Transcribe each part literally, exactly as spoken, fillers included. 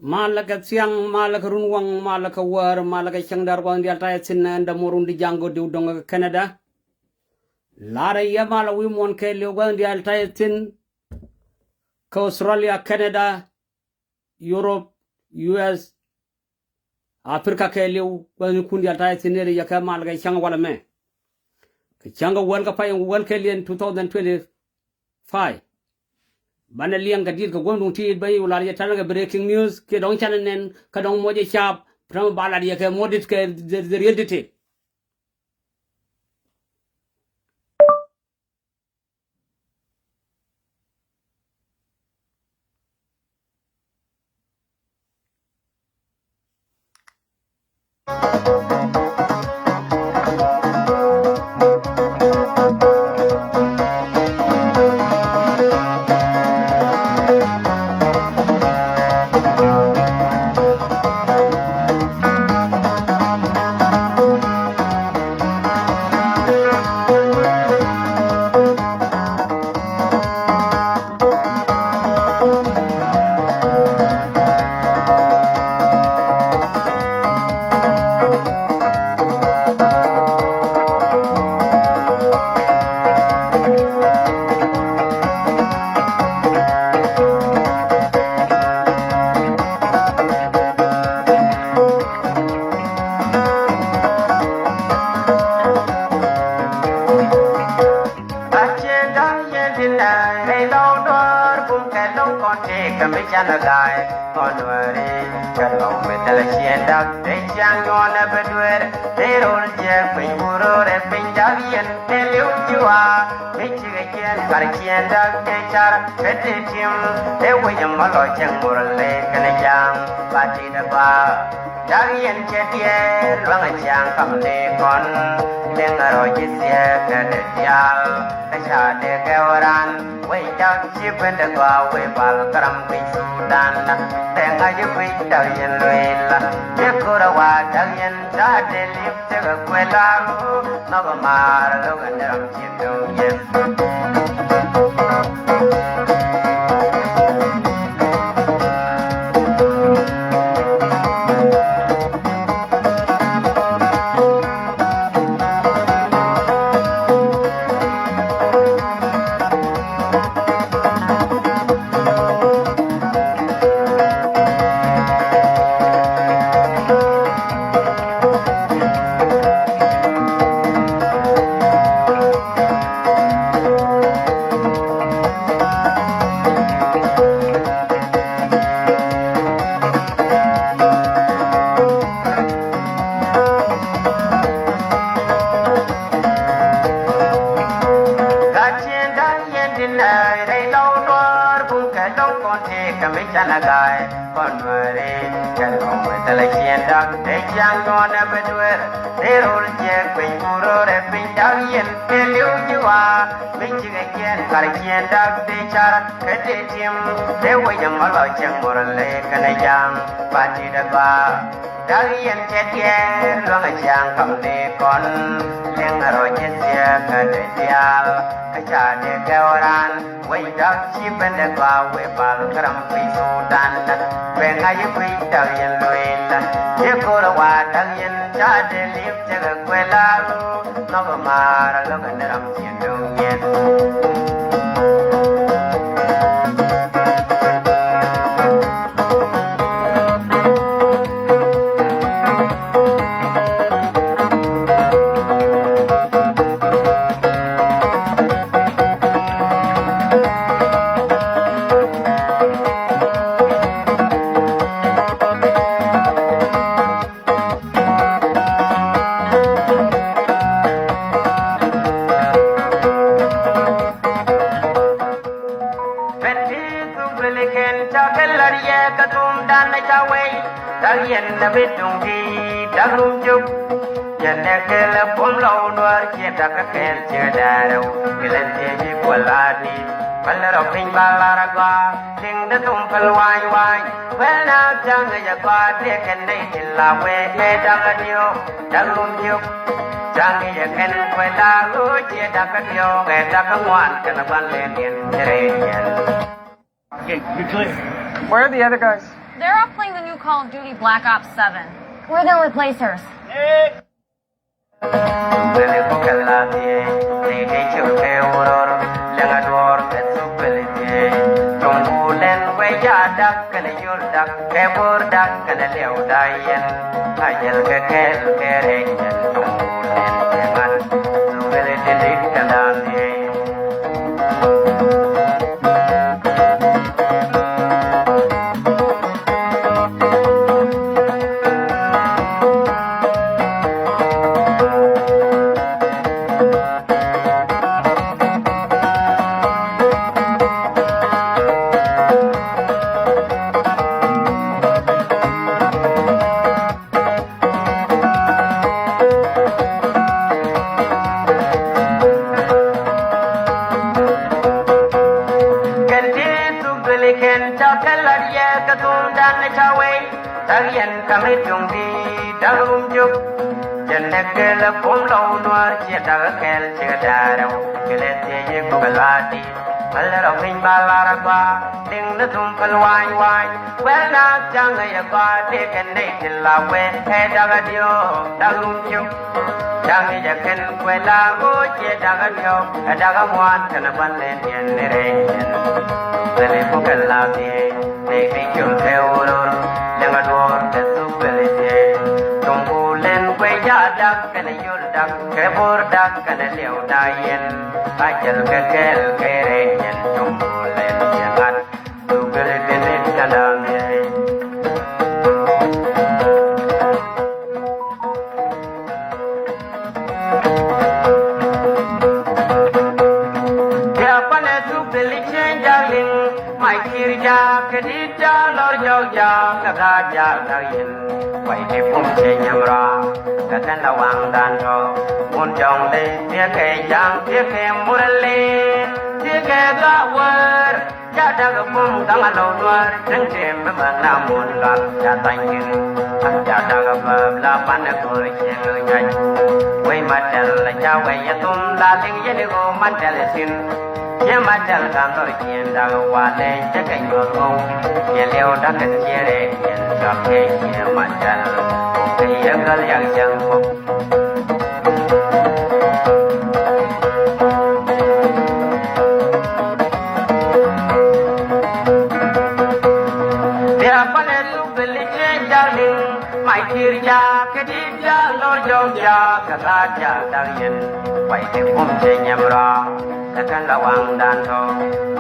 Malɛ kɛ thiaŋ, malɛ kɛ runwaŋ, malɛ kɛ wäär, malɛ kɛ cäŋ däär gua̱th in diaal ta̱yɛ thi̱n, ɛn dämuɔɔr wun di ja̱ŋ go̱r diw dɔ̱ŋ kä Canada. La̱rä yɛ malɛ wi̱i̱ muɔ̱ɔ̱n kɛɛliw gua̱th in diaal ta̱yɛ thi̱n kä Australia, Canada, Europe, U S, Africa kɛɛliw, gua̱thnikun diaal ta̱yɛ thi̱n nɛɛrɛ yɛ kɛ mal kɛ cäŋ walɛ mɛ. Kɛ cäŋ kɛ wäl kɛ pay wäl kɛɛliɛn two thousand twenty-five. Banɛ liɛŋ kɛ di̱t kɛ gua̱thnikun ti ba i̱ wä lar yɛ ta̱nɛ kɛ breaking news kiɛ dɔ̱ŋ canɛ nɛn kä dɔ̱ŋ muɔc ɛ caap. Täämɛ ba lar yɛ kɛ muɔ̱t di̱t kɛ the, the real detail. Acie da̱ŋ yɛn ti nɛ rɛy lɔw duɔ̱ɔ̱r bum kɛ lo̱ŋ kɔn tëë kɛ mi canɛ ga̱a̱y kɔn wääri kɛ lɔw mi thilɛ ciɛn da̱k tëë ciaŋ nyuɔ̱n ɛ bɛ dueer tëë ro̱l jiɛk piny wuror ɛ piny da̱k yɛn tëë li̱w ji̱ wa̱a̱ mi cikɛ ciɛn kar ciɛn da̱k tëë car kɛ tëë tim tëë wec ɛmɔ lɔ cieŋ mur lëë kɛnɛ ja̱a̱ŋ ba ti̱t ɛ gɔaa. Dak yɛn cɛ diɛɛr luaŋ a ciaŋ kam ni kɔn liŋ a rɔ ji̱ thiɛɛk kɛ dee diaal. Kä ca dee kɛ wä raan wec dak ci ben dee gɔaa wec bal kä ram guic Sudan. Tɛŋ a ji̱ guic dak yɛn lueel ji̱ ko̱r a wa dak yɛn ca dee li̱p tekɛ kuɛ laak. Nhɔk a maar a lo̱k a ni ram ci Gat cieŋ da̱ŋ yɛn ti nɛy rɛy lɔw luɔr bum kɛ lɔŋ kɔn tëë kɛ mi canɛ ga̱a̱y. Kɔn dueeri kɛ lɔŋ mi thilɛ ciɛn da̱k tëë ciaŋ nyuɔ̱n ɛ bi dueer. Tëë rol jiɛk piny ku ro̱o̱rɛ piny da̱k yɛn tëë li̱w ji̱ wa̱a̱. Mi cikɛ ciɛn kar ciɛn da̱k tëë car kɛ tëë tim tëë wec ɛmɔ lɔ cieŋ mor lëë kɛnɛ ja̱a̱ŋ ba ti̱t ɛ gɔaa. Dak yɛn cɛ diɛɛr luaŋ a ciaŋ kam ni kɔn liŋ a rɔ ji̱ thiɛɛk kä dee diaal. Kä ca dee kɛ wä raan wec dak ci ben dee gɔaa wec bal kä ram guic Sudan. Bɛ ŋa̱c i̱ guic dak yɛn lueel ji̱ go̱r a wa dak yɛn ca dee li̱p cɛ kɛ kuɛ laak. Nhɔk a maar a lo̱k a ni ram ci duŋ yɛn. Bɛn ti thuk riliken ca kɛ lar yɛ kɛ thumdan ca wei. Dak yɛn na bi duŋ di dak rum juk. Yɛn nɛ kɛl ɛ buɔ̱m lɔw nuɔr ciɛ dak kɛ kɛl ciɛ dɛɛrɛw. Kɛlɛn tiɛ ji̱ kuɔl a di pɛl rɔ piny ba lar a gɔaa. Liŋ dee thum päl wa̱a̱ny wa̱a̱ny. Wee na ja̱ŋ ɛ jɛ kɔaat tëë kɛn nɛy tin la wee ɛ da̱k a diɔ̱ɔ̱k da̱k rum diɔ̱k. Ja̱ŋ ɛ jɛ kɛn kuɛ la ɣöö ciɛ da̱k a diɔ̱ɔ̱k ɛ da̱k a ŋuan kɛn a gua̱n lɛn yɛn cɛ rɛy yɛn. Okay, be clear. Where are the other guys? They're off playing the new Call of Duty Black Ops seven. We're the replacers. Kɛn ti thuk duëli kɛn ca kɛ lat yɛ kɛ thumdan ca wei. Dak yɛn ka mi tuŋ di dak rum juk. Jɛn nɛ kɛl kum lɔw nuaar ciɛ dak kɛl ciɛ dak rɛw. Kɛlɛ thiec yi kukɛ lat di. Päl rɔ piny ba lar a gɔaa. Liŋ ni thum päl wany wany. Wɛl na caŋ yɛ gɔaa dee kɛ nɛy ti la wee. Kɛ dak a diɔ̱ɔ̱k dak rum juk. Da̱ŋ i̱ jɛ kɛn kuɛ la ɣöö ciɛ da̱ŋ ɛ diɔ̱k ɛ da̱ŋ ɛ ŋuan kɛnɛ bän lɛ diɛn ni rɛy diɛn. Thilɛ bukɛ la biey ni ti col kɛ wurur. Lɛŋ ɛ duɔ̱ɔ̱r kɛ thuk thilɛ biey. Tuŋ ku len kuɛ jaat da̱ŋ kɛnɛ yol da̱ŋ kɛ bo̱r da̱ŋ kɛnɛ liɛw da̱ŋ yɛn. Ba jɛl kɛ kɛɛl kɛ rɛy diɛn tuŋ ku len diɛn ŋa̱t. Kɛ kɛn la waŋdan tɔ mun jɔŋ dee thiekɛ ja̱a̱ŋ thiekɛ murɛli thiekɛ gawär. Ca dagɛ bum gaŋ a lɔw duaar. Tiŋ tim mi bä na mun lɔal ca tha̱ny kin. Ca dagɛ bäp la pan ɛ go̱r cieŋ nyuac. Wec ma tɛl ca wec yɛ thum la liŋ yɛn i̱ ɣöö ma tɛl ɛ thi̱n. Ciɛ ma tɛl ka lɔr cieŋ dagɛ walɛ cɛ kɛ nyuɔ̱th ɣöw. Ciɛ liɛw dagɛ ciɛ rɛy yɛn cɔl kɛ ciɛ ma tɛl. Kɛ yɛ gäl yak cäŋ bum. Bia kɔnɛ luk bi li̱c ni jalni, may kir ja kɛ di̱t ja lor jɔk ja kɛ gaat ja dak yɛn. Way ti kum cɛ nyɛm rɔ kɛ kɛn la waŋdan tɔ.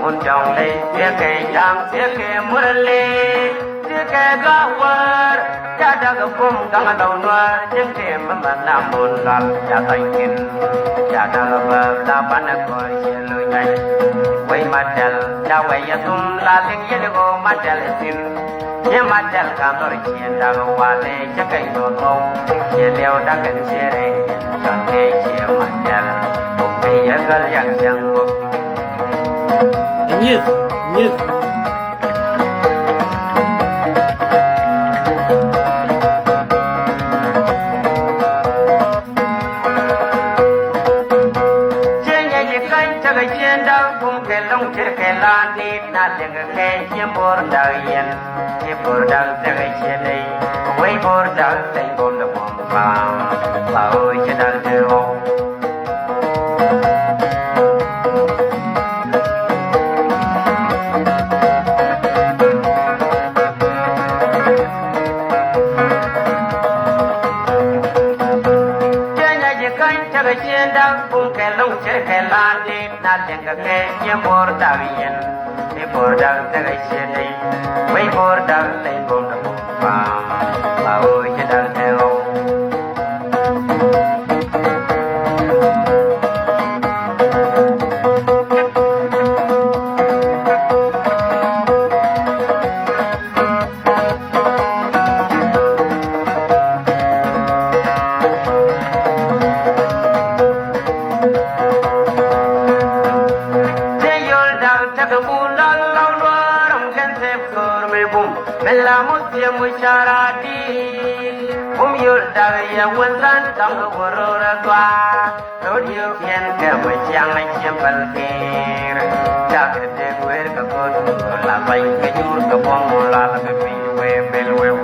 Mun jɔŋ ley thiekɛ ja̱ŋ thiekɛ murɛ ley. Ti kɛ gawär ca dagɛ bum gaŋ a lɔw nuäär. Cieŋ tim mi män na mun lɔal ca tha̱ny kin. Ca dagɛ bäp la banɛ kɔr ciɛ lo̱c nyuac. Wec ma tɛl ca wec yɛ thum la liŋ yɛn i̱ ɣöö ma tɛl ɛ thi̱n. Ciɛ ma tɛl ka lɔr ciɛ dagɛ walɛ cɛ kɛ nyuɔ̱th ɣɔw. Ciɛ liɛw dagɛ ciɛ rɛy cɔl kɛ ciɛ ma tɛl. Bum kɛ yɛ gäl yak cäŋ bum. Nyith, nyith. Cieŋ yɛ ji̱ käny tekɛ cien da̱k bum kɛ lo̱ŋ ce̱tkɛ la nit na liŋ kɛ cien bo̱r da̱k yɛn. Cien bo̱r da̱k tekɛ cien dee wec bo̱r da̱k leny bo̱r lɛ bum ba ba ɣöö ci da̱k dee ɣɔw. Kenya ji̱ käny tekɛ cien da̱k bum kɛ lo̱ŋ ce̱tkɛ la nit na liŋ kɛ kɛ cien bo̱r da̱k yɛn. Ni bo̱r da̱k tekɛ cien dee wec bo̱r da̱k leny bo̱r da̱k bum ba ba ɣöö ci da̱k dee ɣɔw. Cɛ yol da̱k tekɛ bul da̱k lɔw luɔ̱ɔ̱r ɔm kɛn Tep kor mi bum mi la mu tiɛ mu cara di. Bum yol dag yɛ wun san kam woro ra gua. Rot yio̱kiɛn kɛ mɛ ciaŋ ciɛ bal kir. Cakɛ dee guer kɛ ko̱r la ba̱ny kɛ jur kɛ buɔ̱m la la bi piny wee bel wee.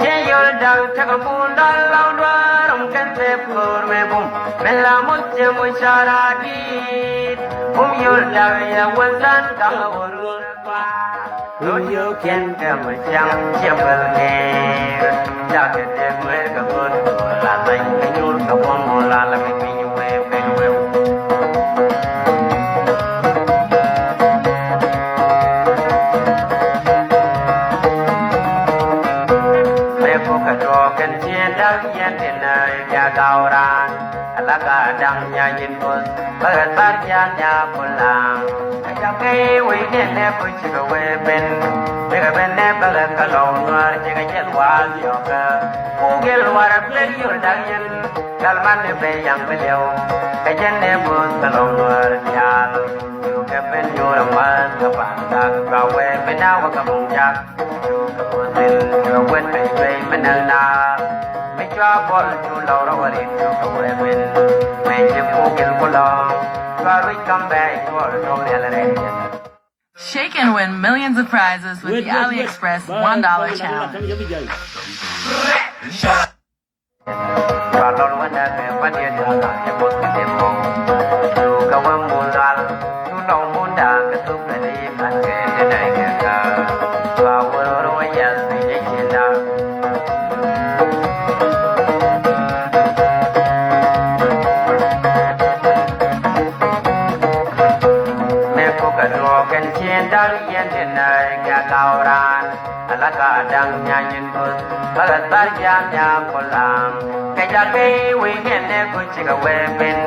Cɛ yol da̱ŋ tekɛ bun dɔl law duaar ɔm kɛn tɛp ko̱r mɛ bum. Mɛ la muth cɛ mu cara di̱i̱t. Bum yol da̱ŋ yɛ wä than kaŋ a wä run kua. Run yio̱kiɛn kɛ mɛ ciaŋ ciɛ bäl ŋeer. Cakɛ tɛk mɛ kɛ ko̱r la tha̱ny kɛ nyur kɛ bum mu la la kɛ piny wee piny wee. Mɛ kukɛ tuɔɔk kɛn ciëŋ da̱k yɛn tin nɛy diaal gaw raan. Ala ka da̱ŋ nya nyin puth bäkɛ thar jian nya kulaŋ. Kä ca kɛ wec nɛn nɛ ku cikɛ wee ben. Bikɛ ben nɛ bäkɛ kä lɔw nuäär cikɛ jɛl wa̱a̱ yɔkä. Ku gil warɛ plek yol da̱k yɛn. Gal man ni ben yaŋ bi liɛw kɛ jɛn ni buth kɛ lɔw nuäär diaal. Yukɛ ben nyuur amäth kɛ pan dak jua wee bi na wä kɛ buŋ jak. Yukɛ buth thil kɛ wet ben juey mi näk na. Mi cua buɔl cu lɔw rɔ wä rit yukɛ wee ben. Mɛ ci puk il ku lɔŋ cua ruic kam bɛ cuɔl dɔm riɛl rɛy jɛn. Shake and win millions of prizes with the AliExpress one dollar challenge. Mɛ kukɛ duɔɔk kɛn ciëŋ da̱k yɛn tin nɛy kɛ gaw raan. Ala ka da̱ŋ nya nyin buth bäkɛ thar jian nya kulaŋ. Kɛ ca kɛ wec nɛn nɛ ku cikɛ wee ben.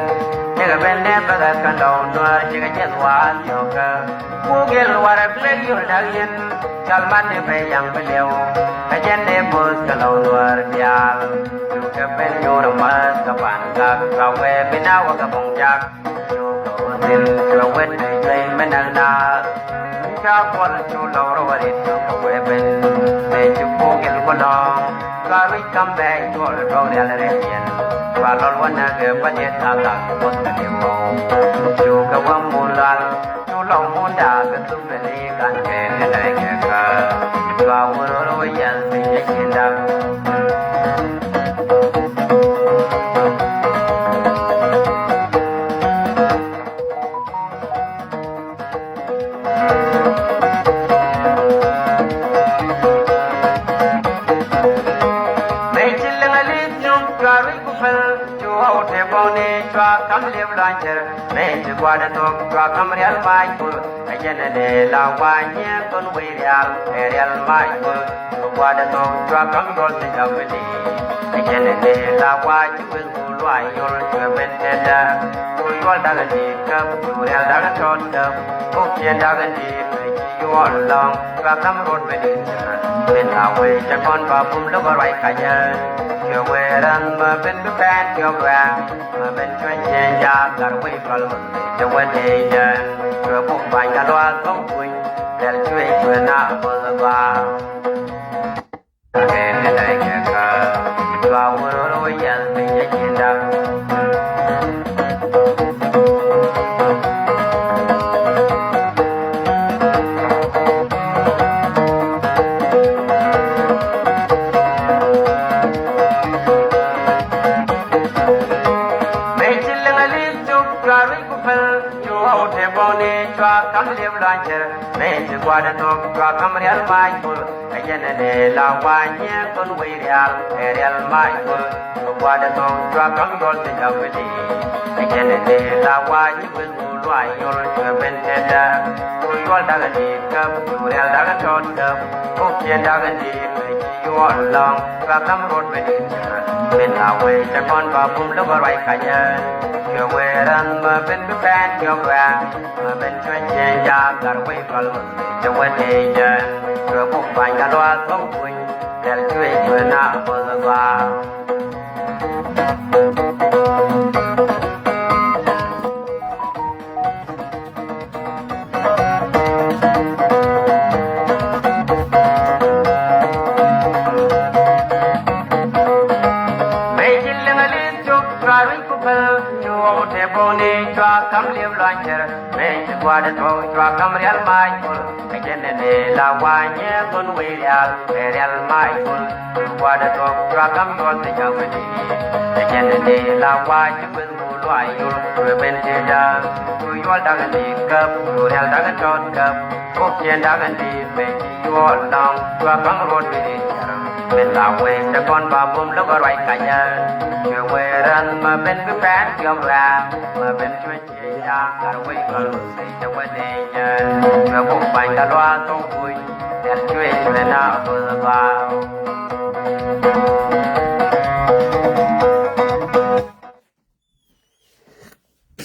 Cikɛ ben nɛ bäkɛ kä lɔw nuäär cikɛ jɛth wa̱a̱ yɔkä. Ku gil warɛ plek yol da̱k yɛn. Cal man ni ben yaŋ bi liɛw. Kä jɛn ni buth kɛ lɔw nuäär diaal. Yukɛ ben nyuur amäth kɛ pan gak jua wee bi na wä kɛ buŋ jak. Yukɛ buth thil kɛ wet ben juey mi näk na. Ca buɔl cu lɔw rɔ wä rit yukɛ wee ben. Mɛ ci puk il ku lɔŋ cua ruic kam bɛ cuɔl dɔk rial rɛl yɛn. Cua lɔl wä näk kɛ bä diet na gak buth kɛ diet mɔw. Yukɛ wä mun lal cu lɔŋ mun daak kɛ thuk kɛ ni kan kɛ kɛ nɛy kɛ kä. Cua wä rɔ rɔ wä yɛl piny ɛ cin dak. Mëë ci liŋ a li̱th nyuŋ cua ruic ku päl cu ɣɔw te bɔŋni cua ka̱m liep lua̱ny cär. Mëë ci gua̱a̱dɛ thuɔ̱k cua ka̱m rial mac kur. Ɛ jɛn ɛ dee la wa̱a̱ nyiɛɛn thon wec rial ɛ rial mac kur. Cua gua̱a̱dɛ thuɔ̱k cua ka̱m yɔl ti ja̱k mi di̱i̱t. Ɛ jɛn ɛ dee la wa̱a̱ ci wec Ku luaac yol cuɛ ben tɛtdä. Ku yuɔl da̱k in di̱i̱t käp, ku rial da̱k in tɔt käp. Ku kiɛn da̱k in di̱i̱t mi ci yuɔl lɔ̱ŋ. Cua ka̱m ruɔt mi di̱i̱t cär. Min a wee cɛ kɔn ba bum lo̱k a ruac kacä. Cuɛ wee ran ma ben bi bɛn cuɛ wɛ̈ɛ̈ŋ. Ma ben cuɛ ciɛn jaak gat wee cual ma ben cɛ wä dee jɛn. Cuɛ bum ba̱ny ka luaak thok kuny. Rɛl cuɛ cuɛ na both a gɔaa. Mëë ci liŋ a li̱th cuk cua ruic ku päl. Cu ɣɔw te bɔŋni cua ka̱m liep lua̱ny cär. Mëë ci gua̱a̱dɛ thuɔ̱k cua ka̱m rial mac kur. Ɛ jɛn ɛ dee la wa̱a̱ nyiɛɛn thon wec rial ɛ rial mac kur. Cu gua̱a̱dɛ thuɔ̱k cua ka̱m yɔl ti ja̱k mi di̱i̱t. Ɛ jɛn ɛ dee la wa̱a̱ nyi wec ŋu luaac yol cuɛ ben tɛtdä. Cu yuɔl da̱k in di̱i̱t käp, cu rial da̱k in tɔt käp. Ku kiɛn da̱k in di̱i̱t mi ci yuɔl lɔ̱ŋ. Cua ka̱m ruɔt mi di̱i̱t cär. Min a wee cɛ kɔn ba bum lo̱k a ruac kacä. Cuɛ wee ran mɛ ben bi pɛn jɔk rɛ̈ɛ̈, mɛ ben cuɛ jiɛn jaak gat wec gɔl mɛ ben cɛ wä dee jɛn. Cuɛ buk ba̱ny ka luaak thok kuny, rɛl cuɛ cuɛ na puɔth gɔaa. Mëë ci liŋ a li̱th cuk cua ruec ku päl, cu ɣɔw te bo̱o̱ni cua ka̱m liep lua̱ny cär. Mëë ci gua̱a̱r tuɔɔk cua ka̱m rial mac kul, kɛ jɛn ni la wa̱a̱ nyɛ thun wi̱i̱ rial, kɛ rial mac kul. Cu gua̱a̱r tuɔɔk cua ka̱m yuɔl ti ja̱ wi̱i̱ di̱i̱t, kɛ jɛn ni la wa̱a̱ ci gueth Ku luaac yol ku ben tëëda, cu yuɔl da̱k in di̱i̱t käp, cu rial da̱k in tɔt käp. Kok ciën da̱k in di̱i̱t mëë ci yuɔl lɔ̱ŋ, cua ka̱m ruɔt bi di̱i̱t cär. Min la wee te kɔn ba bum lo̱k a ruac kacä. Cuɛ wee rän mɛ ben bi pɛn tiɔm rɛ̈ɛ̈, mɛ ben cuɛ ciëc da̱k gat wec gɔl mëë cɛ wä dee jɛ. Cuɛ buk pa̱ny ka luaak thok kuc, rial cuɛ cuɛ na puɔth gɔaa.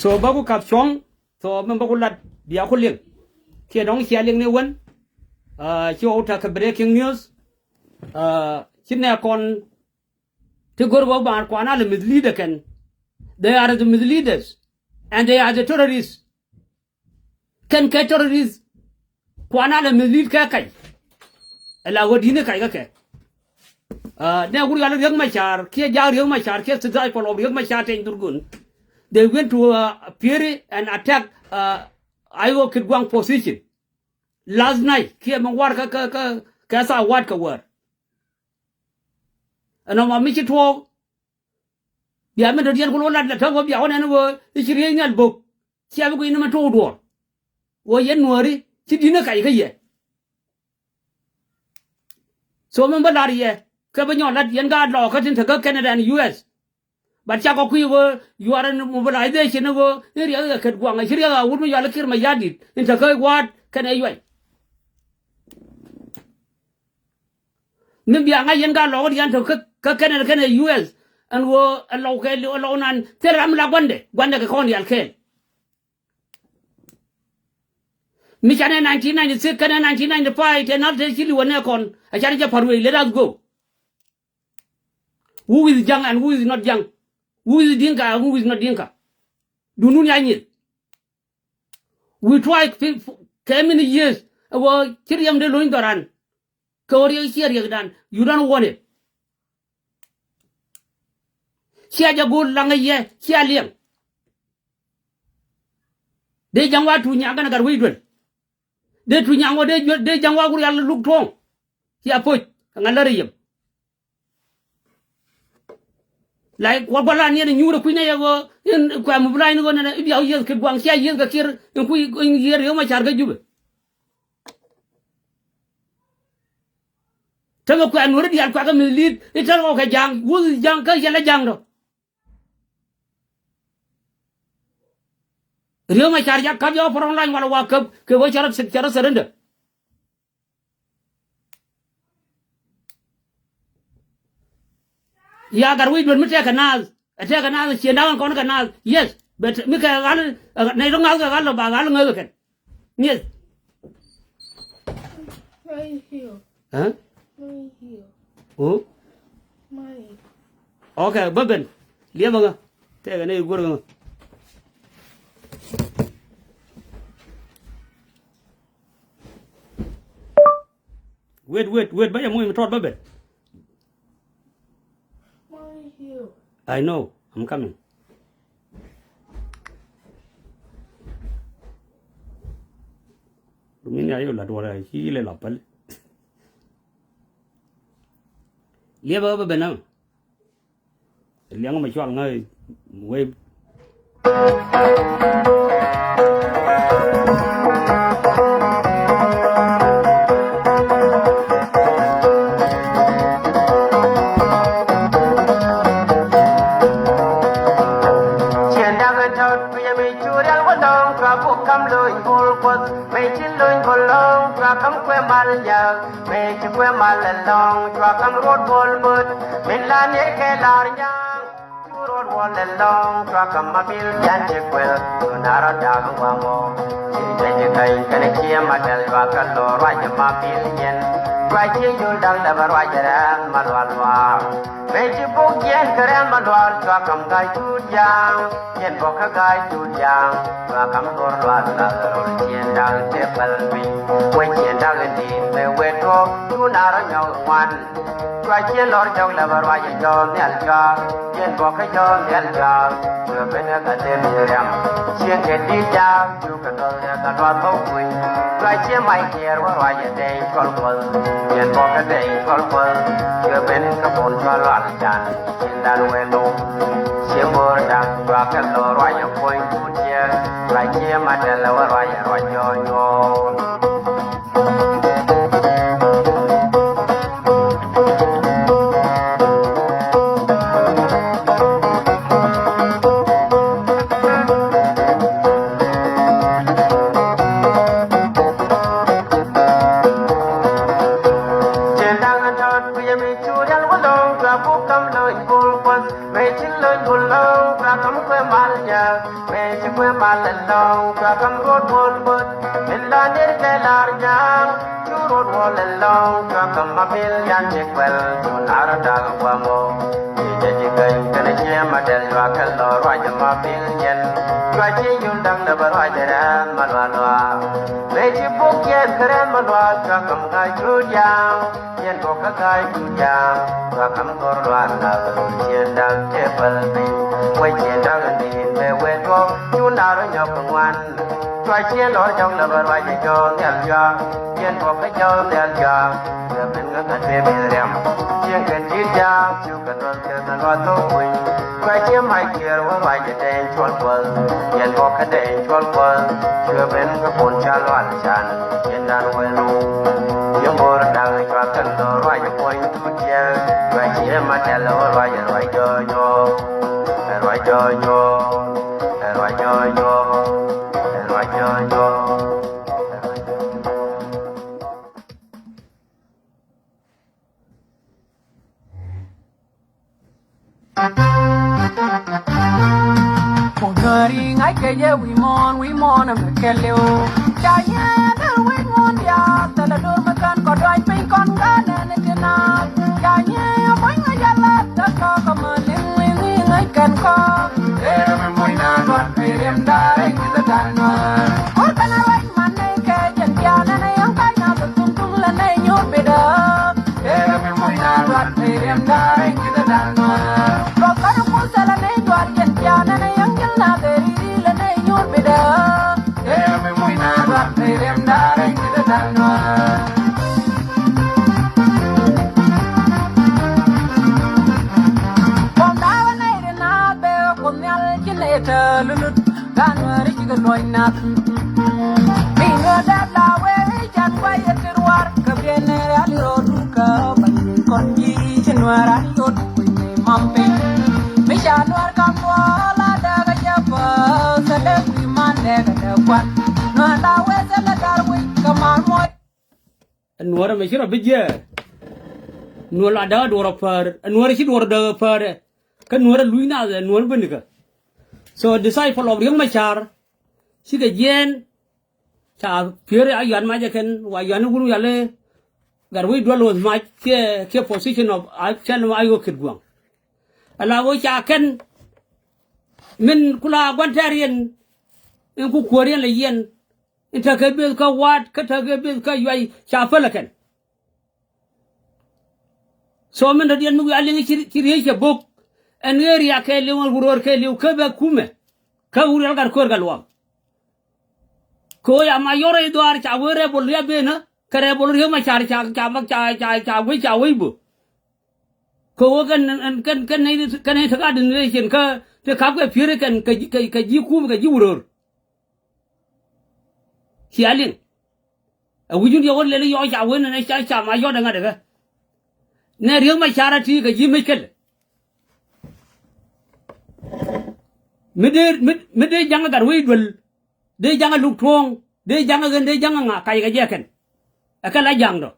So bä ku kap cuɔ̱ŋ, so min bä ku lat bia ku liŋ. Kiɛ dɔ̱ŋ cia liŋ ni wän. Ah, ci ɣɔw tak kɛ breaking news. Ah, ci nɛ kɔn ti go̱r bä ban kuan a lɛ mislead kɛn. They are the misleaders and they are the terrorists. Kɛn kɛ terrorist kuan a lɛ mislead kɛ kac. Ɛ la ɣöö di̱t ni kac kä kɛ. Ah, nɛ wur yal Riek Machar kiɛ jak Riek Machar kiɛ disciple of Riek Machar teny dhurgun. They went to, uh, Pieri and attack, uh, Ayo Kitgwang position last night kiɛ mi war kä, kä, kä, kä thaa wat kä wäär. Ɛn ɔmɔ mi ci tuɔɔk. Bia min dɔ̱diɛn ku lo̱ lat la täk wä bia wä nɛn wä i̱ ci riey nhial bo̱k. Cia bi guic ni min tuɔɔk duɔ̱ɔ̱r. Wä yɛn nuääri ci di̱t ni kac kä yɛ. So min bä lar yɛ kɛ bi nyɔk lat yɛn gaat lɔɔkä tin te kä Canada and U S. But cakɔ kui̱ wä yuar in mobilization wä in riɛk kɛ Kitgwang a ci riɛk a wut mi yual Kiir Mayardit in te kä waat kɛnɛ yuay. Mi bia ŋa̱c yɛn ka lɔk dian tɔ kä, kä Canada kɛnɛ U S. Ɛn ɣöö ɛ lɔw kɛ, ɛ lɔw nan thil ram la guandɛ, guandɛ kɛ kɔn dial kɛɛl. Mi canɛ nineteen ninety-six kɛnɛ nineteen ninety-five tɛ nal tɛ ci liwä nɛ kɔn a canɛ jɛ pa̱r wei, let us go. Who is Jaŋ and who is not Jaŋ? Who is Dinka and who is not Dinka? Duundun ya nyieth. We try fi, fi, kɛ many years ago, ci riɛm dee lo̱ny dhɔran. Kɛ ɣöö riɛk ciɛ riɛkdan. You don't want it. Cia jɛ go̱o̱r laŋä yɛ, cia liɛŋ. Dee ja̱ŋ wa tuuc nyaŋ kɛnɛ gat wec duel. Dee tuuc nyaŋ wä dee, dee ja̱ŋ wa wur yal luk tuɔ̱ɔ̱ŋ. Cia poc kɛ ŋa̱t lär yem. Like, wä gua̱l an yɛn nyuur ɛ kui̱ nɛ yɛ ɣöö in kuɛ mobilize ni ɣöö nɛnɛ i̱ bia wä yieth Kitgwang cia yieth kɛ Kiir in kui̱ in yieth Riek Machar kä Jubɛ. Tämɛ kuɛ nuɔ̱ri diaal kuɛ kɛ mislead i̱ tɛr ɣɔw kɛ ja̱a̱ŋ wuth ja̱a̱ŋ kä yɛlɛ ja̱a̱ŋ dɔ. Riek Machar jak ka̱p yɛ wä front line walɛ wa käp kɛ ɣöö cɛ rɔ, cɛ rɔ surrender. Ya gat wi̱c duel mi tɛkɛ naath, ɛ tɛkɛ naath, ciënda ɣän kɔn kɛ naath. Yes, but mi kɛ ɣal, nɛy rɔ ŋa̱th kɛ ɣal lɔ ba ɣal ŋäth kɛn. Yes. Huh? Oh? Okay, bä ben. Liɛpä ŋä. Tɛkɛ nɛy guɔ̱r ŋä. Wait, wait, wait, bä yɛ muc mi tɔt bä ben. I know, I'm coming. Dumin ya yɛ la duɔl ya ci lɛ la päl. Liɛpä bä ben na. Liɛŋ mɛ cual ŋä wee. Ciɛn dak in tɔt ku yɛ mi cu rial wä lɔŋ cua buk kam lony bul kuɔth. Mëë ci lony bul lɔŋ cua kam kuɛ mal nyak. Mëë ci kuɛ mal ɛlɔ̱ŋ cua kam ruɔt bol möt. Min la ni kɛ lar nyaŋ cu ruɔt Pɔl ɛlɔ̱ŋ cua kɛ ma bil yan ci kuɛl. Tun a rɔ dak ŋuaŋɔ. Ci jɛ ci kɛny kɛn ciɛ ma tɛl cua kɛ lɔ ruac ma bil yɛn. Cua ci yul dak lɛ bɛ ruac rɛn ma lual lual. Mëë ci bok yɛn kɛ rɛn ma lual cua kam ga̱a̱c tuut yaŋ. Yɛn bok kä ga̱a̱c tuut yaŋ. Cua kam gor lual la rol ciɛn dak tëë päl piny. Wec ciɛn dak in di̱i̱t mëë wet tuɔɔk tun a rɔ nyɔk ŋuan. Cua ciɛ lɔr jɔk lɛ bä ruac jɔɔk nhial jɔak. Yɛn bɔk kä jɔɔk nhial jɔak. Cuɛ ben kä ka them ni riam. Cieŋ kɛ di̱t jaak cukɛ dɔl kɛ ka luath bä kuny. Cua ciɛ mac kiɛɛr wä ruac ɛ dɛny cuɔl kuɔth. Yɛn bɔk kä dɛny cuɔl kuɔth. Cuɛ ben kä bun cual lual can. Cin dan wee lo̱w. Ciɛ bo̱o̱r dak cua kɛ lɔ ruac ɛ kuny kut ciɛ. Cua ciɛ ma tɛl lɛ wä ruac ɛ ruac jɔɔk nyuɔɔk. Cin da̱ŋ an tɔt ku yɛ mi cu rial wä lo̱ŋ cua buk kam lo̱ny bul kuɔth. Mëë ci lo̱ny bul lo̱ŋ cua kam kuɛ mal nyääk. Mëë ci kuɛ mal ɛlɔ̱ŋ cua kam ruɔt buɔt buɔt. Min la ner kɛ lar nyaaŋ cu ruɔt wuɔl ɛlɔ̱ŋ cua kam ma bil yan ci kuɛl cu nar dak kuamɔ. Ci jɛ ci keny kɛn ciɛ ma tɛl cua kɛ lɔ ruac ma bil yɛn. Cua ci yul daŋ lɛ bä ruac rɛn ma lual lual. Mëë ci buk yɛn kɛ rɛn ma lual cua kam ga̱a̱c cu diaaŋ. Yɛn bok kä ga̱a̱c cu ja̱a̱ŋ cua kam gɔr luaar dak. Ciɛn dak tëë päl piny wec ciɛn dak in di̱i̱t mëë wee tuɔɔk cu nar rɔ nyɔk kɛ ŋuan. Cua ciɛn lɔr jɔk lɛ bä ruac ɛ jɔɔk nhial jɔak. Yɛn bok kä jɔɔk nhial jɔak. Cuɛ ben kä kɛ tëë bi̱th riam. Cieŋ kɛn di̱t jaak cukɛ dɔl kɛ kɛ luath thok kuny. Cua ciɛ mac kiɛɛr wä ruac ɛ dɛny cuɔl kuɔth. Yɛn bok kä dɛny cuɔl kuɔth. Cuɛ ben kä bun ca lual can. Cin dan wee lo̱w. Yɛn bo̱o̱r da̱ŋ cua kɛn lɔ ruac puɔ̱ny tut yɛ. Ruac ciɛ ma tɛl wä ruac ruac jɔɔc nyuɔɔk. Ruac jɔɔc nyuɔɔk. Ruac jɔɔc nyuɔɔk. Ruac jɔɔc nyuɔɔk. Kungari ngai ke ye wi mon, wi mon me ke leo. Cha ye de wi mon ya, tala dur me kan ko doi pin kon gane ne tina. Cha ye boy ngai ya la ta ko ko ma ling wi ni ngai kan ko. Ere me moy na dot pe rem da re ki da tan ma. Kor kana roi man ne ke jen ya na ne yang kai na tum tum la ne nyur bida. Ere mi moy na ruat ni riɛm da̱a̱ in ji̱ dädan nuäär. Kɔk kɔn mus ala ni duar jɛn pian ɛn yäŋ ji̱l na dheri la ni nyuur bidä. Ere mi moy na ruat ni riɛm da̱a̱ in ji̱ dädan nuäär. Kuɔm da̱a̱ wä nɛy ri na bek kuoth nhial ji̱ nɛy tä lulut. Gan wääri cikɛ luɔ̱c nath. Mi nuɔ̱ɔ̱r dɛp la wee can guay yɛ ti ruar. Kä biɛn ni riali rɔ dukä bany kɔn ji̱ ci nuɔ̱ɔ̱r an yot kui̱ ni mam piny. Mi ca nuɔ̱ɔ̱r kam luɔ̱ɔ̱r la däk a jɛ päth. Thilɛ wi̱i̱ man dɛk a däk kuan. Nuɔ̱ɔ̱r la wee thilɛ gar wi̱c kä man muɔc. Nuɔ̱ɔ̱r ɛmɛ ci rɔ bi jiɛɛr. Nuɔ̱ɔ̱r la däk a duɔ̱ɔ̱r a päär. Nuɔ̱ɔ̱r ci duɔ̱ɔ̱r a däk a päär. Kä nuɔ̱ɔ̱r a luc naath ɛ nuɔ̱ɔ̱r binikä. So disciple of Riek Machar cikɛ jiɛɛn. Ca pier a yuan mac ɛ kɛn wa yuan wun yali. Gat wec dual was mac kiɛ kiɛ position of a cɛl ma a yok kit guaŋ. Ala wec ca kɛn min kula guan tɛɛr yɛn. In ku kuäär yɛn lɛ yɛn. In tekɛ beth kä wa̱a̱t kä tekɛ beth kä yuay ca päl ɛ kɛn. So min dɔ̱diɛn mi wi̱i̱ a liŋ ci riec cɛ bok. Ɛn ɣeer ya kɛ liŋ ɛn wuröör kɛ liŋ kä bɛ kumɛ. Kä wur yɔl gat köör kɛ luaak. Kɛ ɣöö ya ma yɔr rɛy dhuaar ca wee rɛbol ria̱ benä kɛ rɛbol riek ma car ca ca ca ca wec ca wec bö. Kɛ ɣöö kɛn kɛn kɛn nɛy kɛn nɛy tekɛ administration kä ti kap kɛ pieri kɛn kɛ ji̱ kum kɛ ji̱ wuröör. Cia liŋ. Ɛ wi̱cun yɛ ɣöö lɛli yɔɔc ca wen ɛn ca ca ma yɔt ɛŋa dɛkɛ. Nɛ riek ma car a ti kɛ ji̱ mec kɛl. Mi dee mi dee jaŋ gat wec duel. Dee jaŋ luk tuɔ̱ɔ̱ŋ. Dee jaŋ ɣen dee jaŋ ŋa kac kɛ jɛ kɛn. Ɛ kɛ la jaŋdɔ.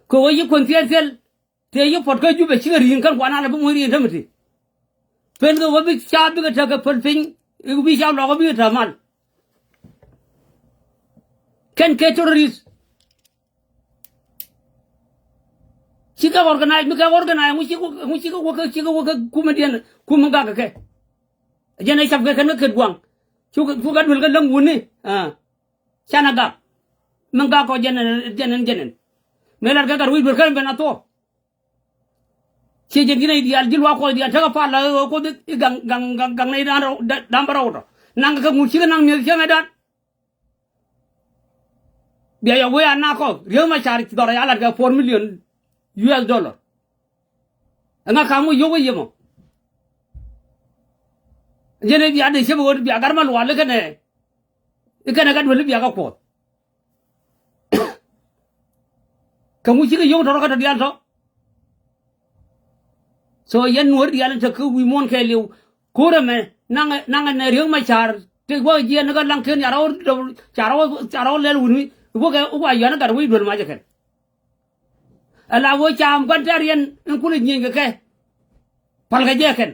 Kɛ ɣöö ci kuën thiɛl thiɛl. Tëë yi puɔt kä Jubɛ cikɛ ri̱i̱ŋ kɛn kuan alɛ bi muc ri̱i̱ŋ tämɛ ti. Pen kɛ wä bi caap bikɛ tekɛ päl piny, i̱ bi caap lɔkä bikɛ te mal. Kɛn kɛ terrorist. Cikɛ organize, mi kɛ organize, ŋu cikɛ, ŋu cikɛ wäkä, cikɛ wäkä kumediɛn, kumɛ gak kɛ. Jɛn ɛ cap kɛ kɛn kä ket guaŋ. Cukɛ, cukɛ duel kä läŋ wuni. Ah. Canɛ gak. Min gak kɔ jɛn ɛn, jɛn ɛn, jɛn ɛn. Mëë lat kɛ gat wi̱i̱ duel kɛn ben a thuɔ̱k. Ciɛ jɛ ji̱n a i̱ diaal ji̱ luaak kuɔth diaal tekɛ pal la ɣöö kuoth i̱ gaŋ gaŋ gaŋ gaŋ nɛy da̱ŋ rɛw da̱ŋ bä rɛw tɔ. Naŋ kɛ ŋut cikɛ naŋ mi̱eth cäŋɛ da̱ŋ. Bia yɛ wee a nak kɔ Riek Machar dhɔr a ya lat kɛ four million U S dollar. Ɛŋa ka̱m wä yio̱k wä yɛ mɔ. Jɛn i̱ bia dee cep ɣöö bia gat ma lual i̱ kɛnɛ i̱ kɛnɛ gat duel i̱ bia kɛ kuɔth. Kɛ ŋu cikɛ yio̱w tɔ̱rɔ kä tɔ diaal tɔ. So yɛn nuɔ̱ɔ̱ri diaal in te kä wi̱i̱ muɔ̱ɔ̱n kɛɛliw. Ko̱r ɛmɛ naŋɛ, naŋɛ nɛ Riek Machar tëk wä jiɛn ni kä laŋ ken ca rɔw, ca rɔw, ca rɔw lɛl wuni. Wä kɛ wä a yɔ̱a̱n gat wec duel macɛ kɛn. Ala wä caam gua̱n tɛ̈r yɛn in kulɛ nyieny kɛ kɛ. Pal kɛ jɛ kɛn.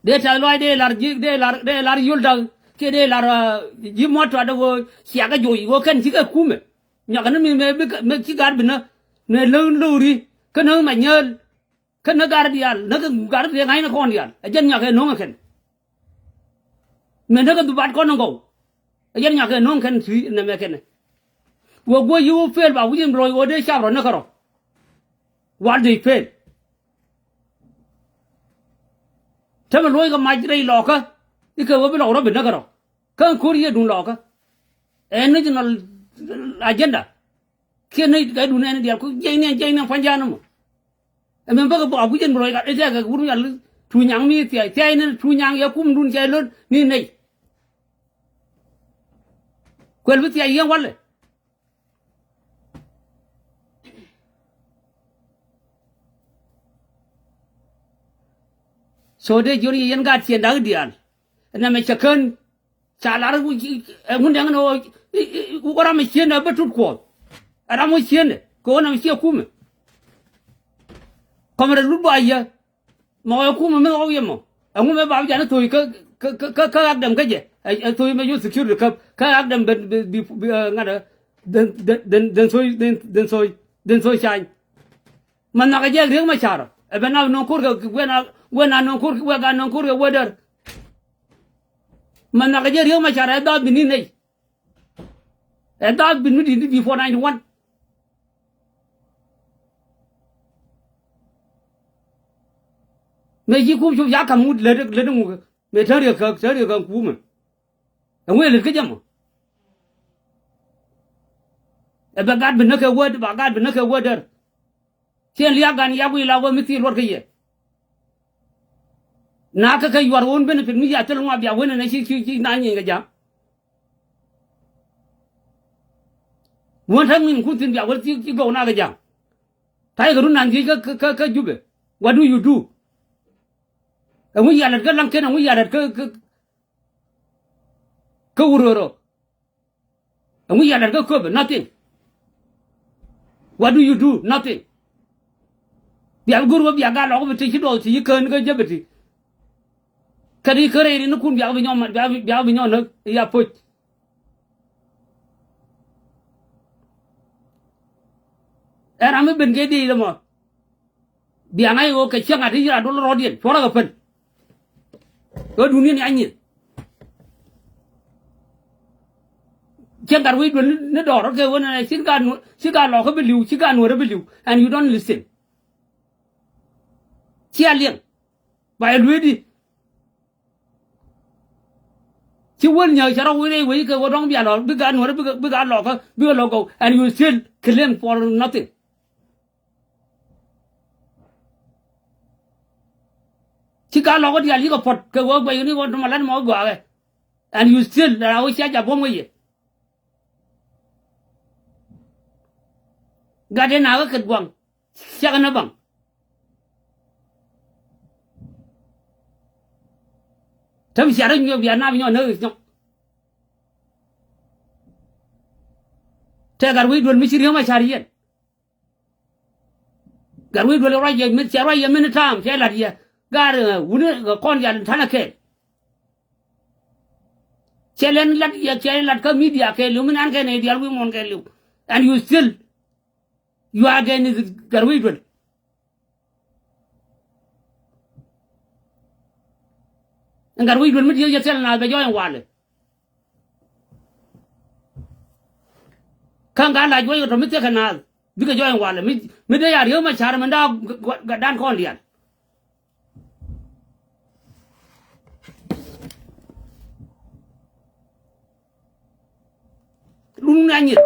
Dee tɛth lɔac dee lar ji̱, dee lar, dee lar yol da̱k kiɛ dee lar, ah, ji̱ muɔ̱t tuat ɣöö ciakä joc ɣöö kɛn cikɛ kumɛ. Nyɔakɛ ni mi mëë bikɛ, mëë ci gaat binä nɛ läŋ lo̱ri kä näk ma nyääl kä näk gar diaal näk gar diaal ŋa̱cnɛ kɔn diaal ɛ jɛn nyɔakɛ no̱ŋɛ kɛn. Mëë näk ɛ dhubat kɔn in gɔw ɛ jɛn nyɔakɛ no̱ŋ kɛn thui̱ nɛmɛ kɛnɛ. Wä guɔ yi wä pel ba wi̱i̱ in bi loc ɣöö dee cap rɔ näk kärɔ. What they fail. Tämɛ luɔ̱ckɛ mac rɛy lɔɔkä i̱ kɛ wä bi lɔk rɔ bi näk kärɔ. Kä ko̱r yiëëdun lɔɔkä. Ɛ national agenda. Kiɛ nɛy kɛ dun ɛn diaal ku jiɛc niɛn jiɛc niɛn pua̱ny ja̱a̱n ɛmɔ. Ɛmɛn bäkɛ bä a guic ɛn bi lɔc gat i̱ tɛkɛ wur mi cal tuuc nyaŋ mi thia̱c thia̱c ni tuuc nyaŋ yɛ kum dun cɛ lön ni nɛy. Kuɛl bi thiac yɛn walɛ. So dee jiɔn yɛ yɛn gaat ciɛn da̱k diaal. Ɛn ɛmɛ cɛ kän ca lar ɛ ŋun dɛŋ ni ɣöö wä ram ɛ cieen ɛ bä tut kuɔth. Ɛ ram wä cieen ɛ kɛ ɣöö nam ciɛ kumɛ. Kɔmɛ rɛ lut bä a yɛ. Mɔ ɛ kumɛ mi ɣɔw yɛ mɔ. Ɛŋu mɛ bap jan ɛ thoc kä, kä, kä, kä ɣak dɛm kä jɛ. Ɛ, ɛ thoc mɛ yot security käp. Kä ɣak dɛm ben, bi, bi, bi, ɛ, ŋa̱t ɛ. Den, den, den, den thoc, den, den thoc, den thoc cany. Mɛ nhɔakä jɛ Riek Machar. Ɛ ben na nɔŋ ko̱r kɛ, wɛ na, wɛ na nɔŋ ko̱r kɛ, wɛ ka nɔŋ ko̱r kɛ wä däär. Mɛ nhɔakä jɛ Riek Machar ɛ dhɔath bi ni nɛy. Ɛ dhɔath bi ni di, di before ninety one. Mëë ci kum cop ca ka̱m ŋut lät, lät ŋukä. Mëë te riek kä, te riek kä kumɛ. Ɛŋu ɛ lät kä jɛ mɔ. Ɛ bɛ gat bi näk kɛ wä, ba gat bi näk kɛ wä däär. Ciɛn liak gan yak wi̱i̱ la wä mi thil luɔt kä yɛ. Na kä kɛ yuar ɣöö benefit mi ya thil ŋɔak bia wen ɛn ci, ci, ci na nyieny kɛ ja̱a̱ŋ. Wän täk ŋi̱n kun thi̱n bia wen ci, ci gɔw na kɛ ja̱a̱ŋ. Ta̱yɛ kɛ run nan thiec kä, kä, kä, kä Jubɛ. What do you do? Ɛŋu yia lät kä Laŋken, ɛŋu yia lät kä, kä, kä Wuroro. Ɛŋu yia lät kä Köpɛ, nothing. What do you do? Nothing. Bia bi go̱r wä bia gat lɔk bi ti ci duɔth ti ci kään kä jäbɛ ti. Kä di kä rɛy ri ni kun bia bi nyɔm, bia bi, bia bi nyɔm näk ya poc. Ɛn ram mi ben kɛ di lɛ mɔ. Bia ŋa̱c ɣöö kɛ cäŋ a ti ci rat dol rɔɔdiɛn cuɔrä kɛ pän. Ɣä duŋdiɛn ya nyieth. Cäŋ gat wec duel ni, ni dɔɔr rɔ̱t kɛ ɣöö nɛnɛ ci gaat nuɔ̱ɔ̱r, ci gaat lɔɔkä bi li̱w, ci gaat nuɔ̱ɔ̱rä bi li̱w. And you don't listen. Cia liɛŋ. Ba yɛ lueedi. Ci wäl nyääk cɛ rɔ wi̱i̱ rɛy wec kɛ ɣöö dɔ̱ŋ bia lɔɔr, bi gaat nuɔ̱ɔ̱rä, bi gaat, bi gaat lɔɔkä, bi kɛ lɔɔk gɔw. And you still claim for nothing. Ci ka lɔk wä diaal yikɛ puɔt kɛ ɣöö guɛc ni wä tɔmɔ lat mɔ wä gɔaaɛ. And you still la wä cia ja̱ buɔ̱m wä yɛ. Gat in a ɣä kɛt gua̱ŋ. Ciakɛ ni baŋ. Täm cia rɔ nyuɔ̱ɔ̱k bia nap nyɔk näk nyɔk. Tɛ gat wec duel mi ci Riek Machar yɛn. Gatwec Duel ruac yɛ min, cɛ ruac yɛ min ta̱a̱m, cɛ la̱t yɛ. Gaar, eh, wuni, eh, kɔn yal ta̱nɛ kɛɛl. Cɛ lɛn lat yɛ, cɛ lat kä media kɛɛl, li̱w min an kɛn ɛ diaal wi̱i̱ muɔ̱ɔ̱n kɛɛl li̱w. And you still, you are against Gatwec Duel. Ɛn Gatwec Duel mi dieth yɛ thil naath bɛ jɔɔc ɛn walɛ. Kä ŋa la juɔc kɛ tɔ mi thiekɛ naath bikɛ jɔɔc ɛn walɛ. Mi, mi dee ya Riek Machar mɛn da̱a̱ gatdan kɔn diaal. Lun ni anyir.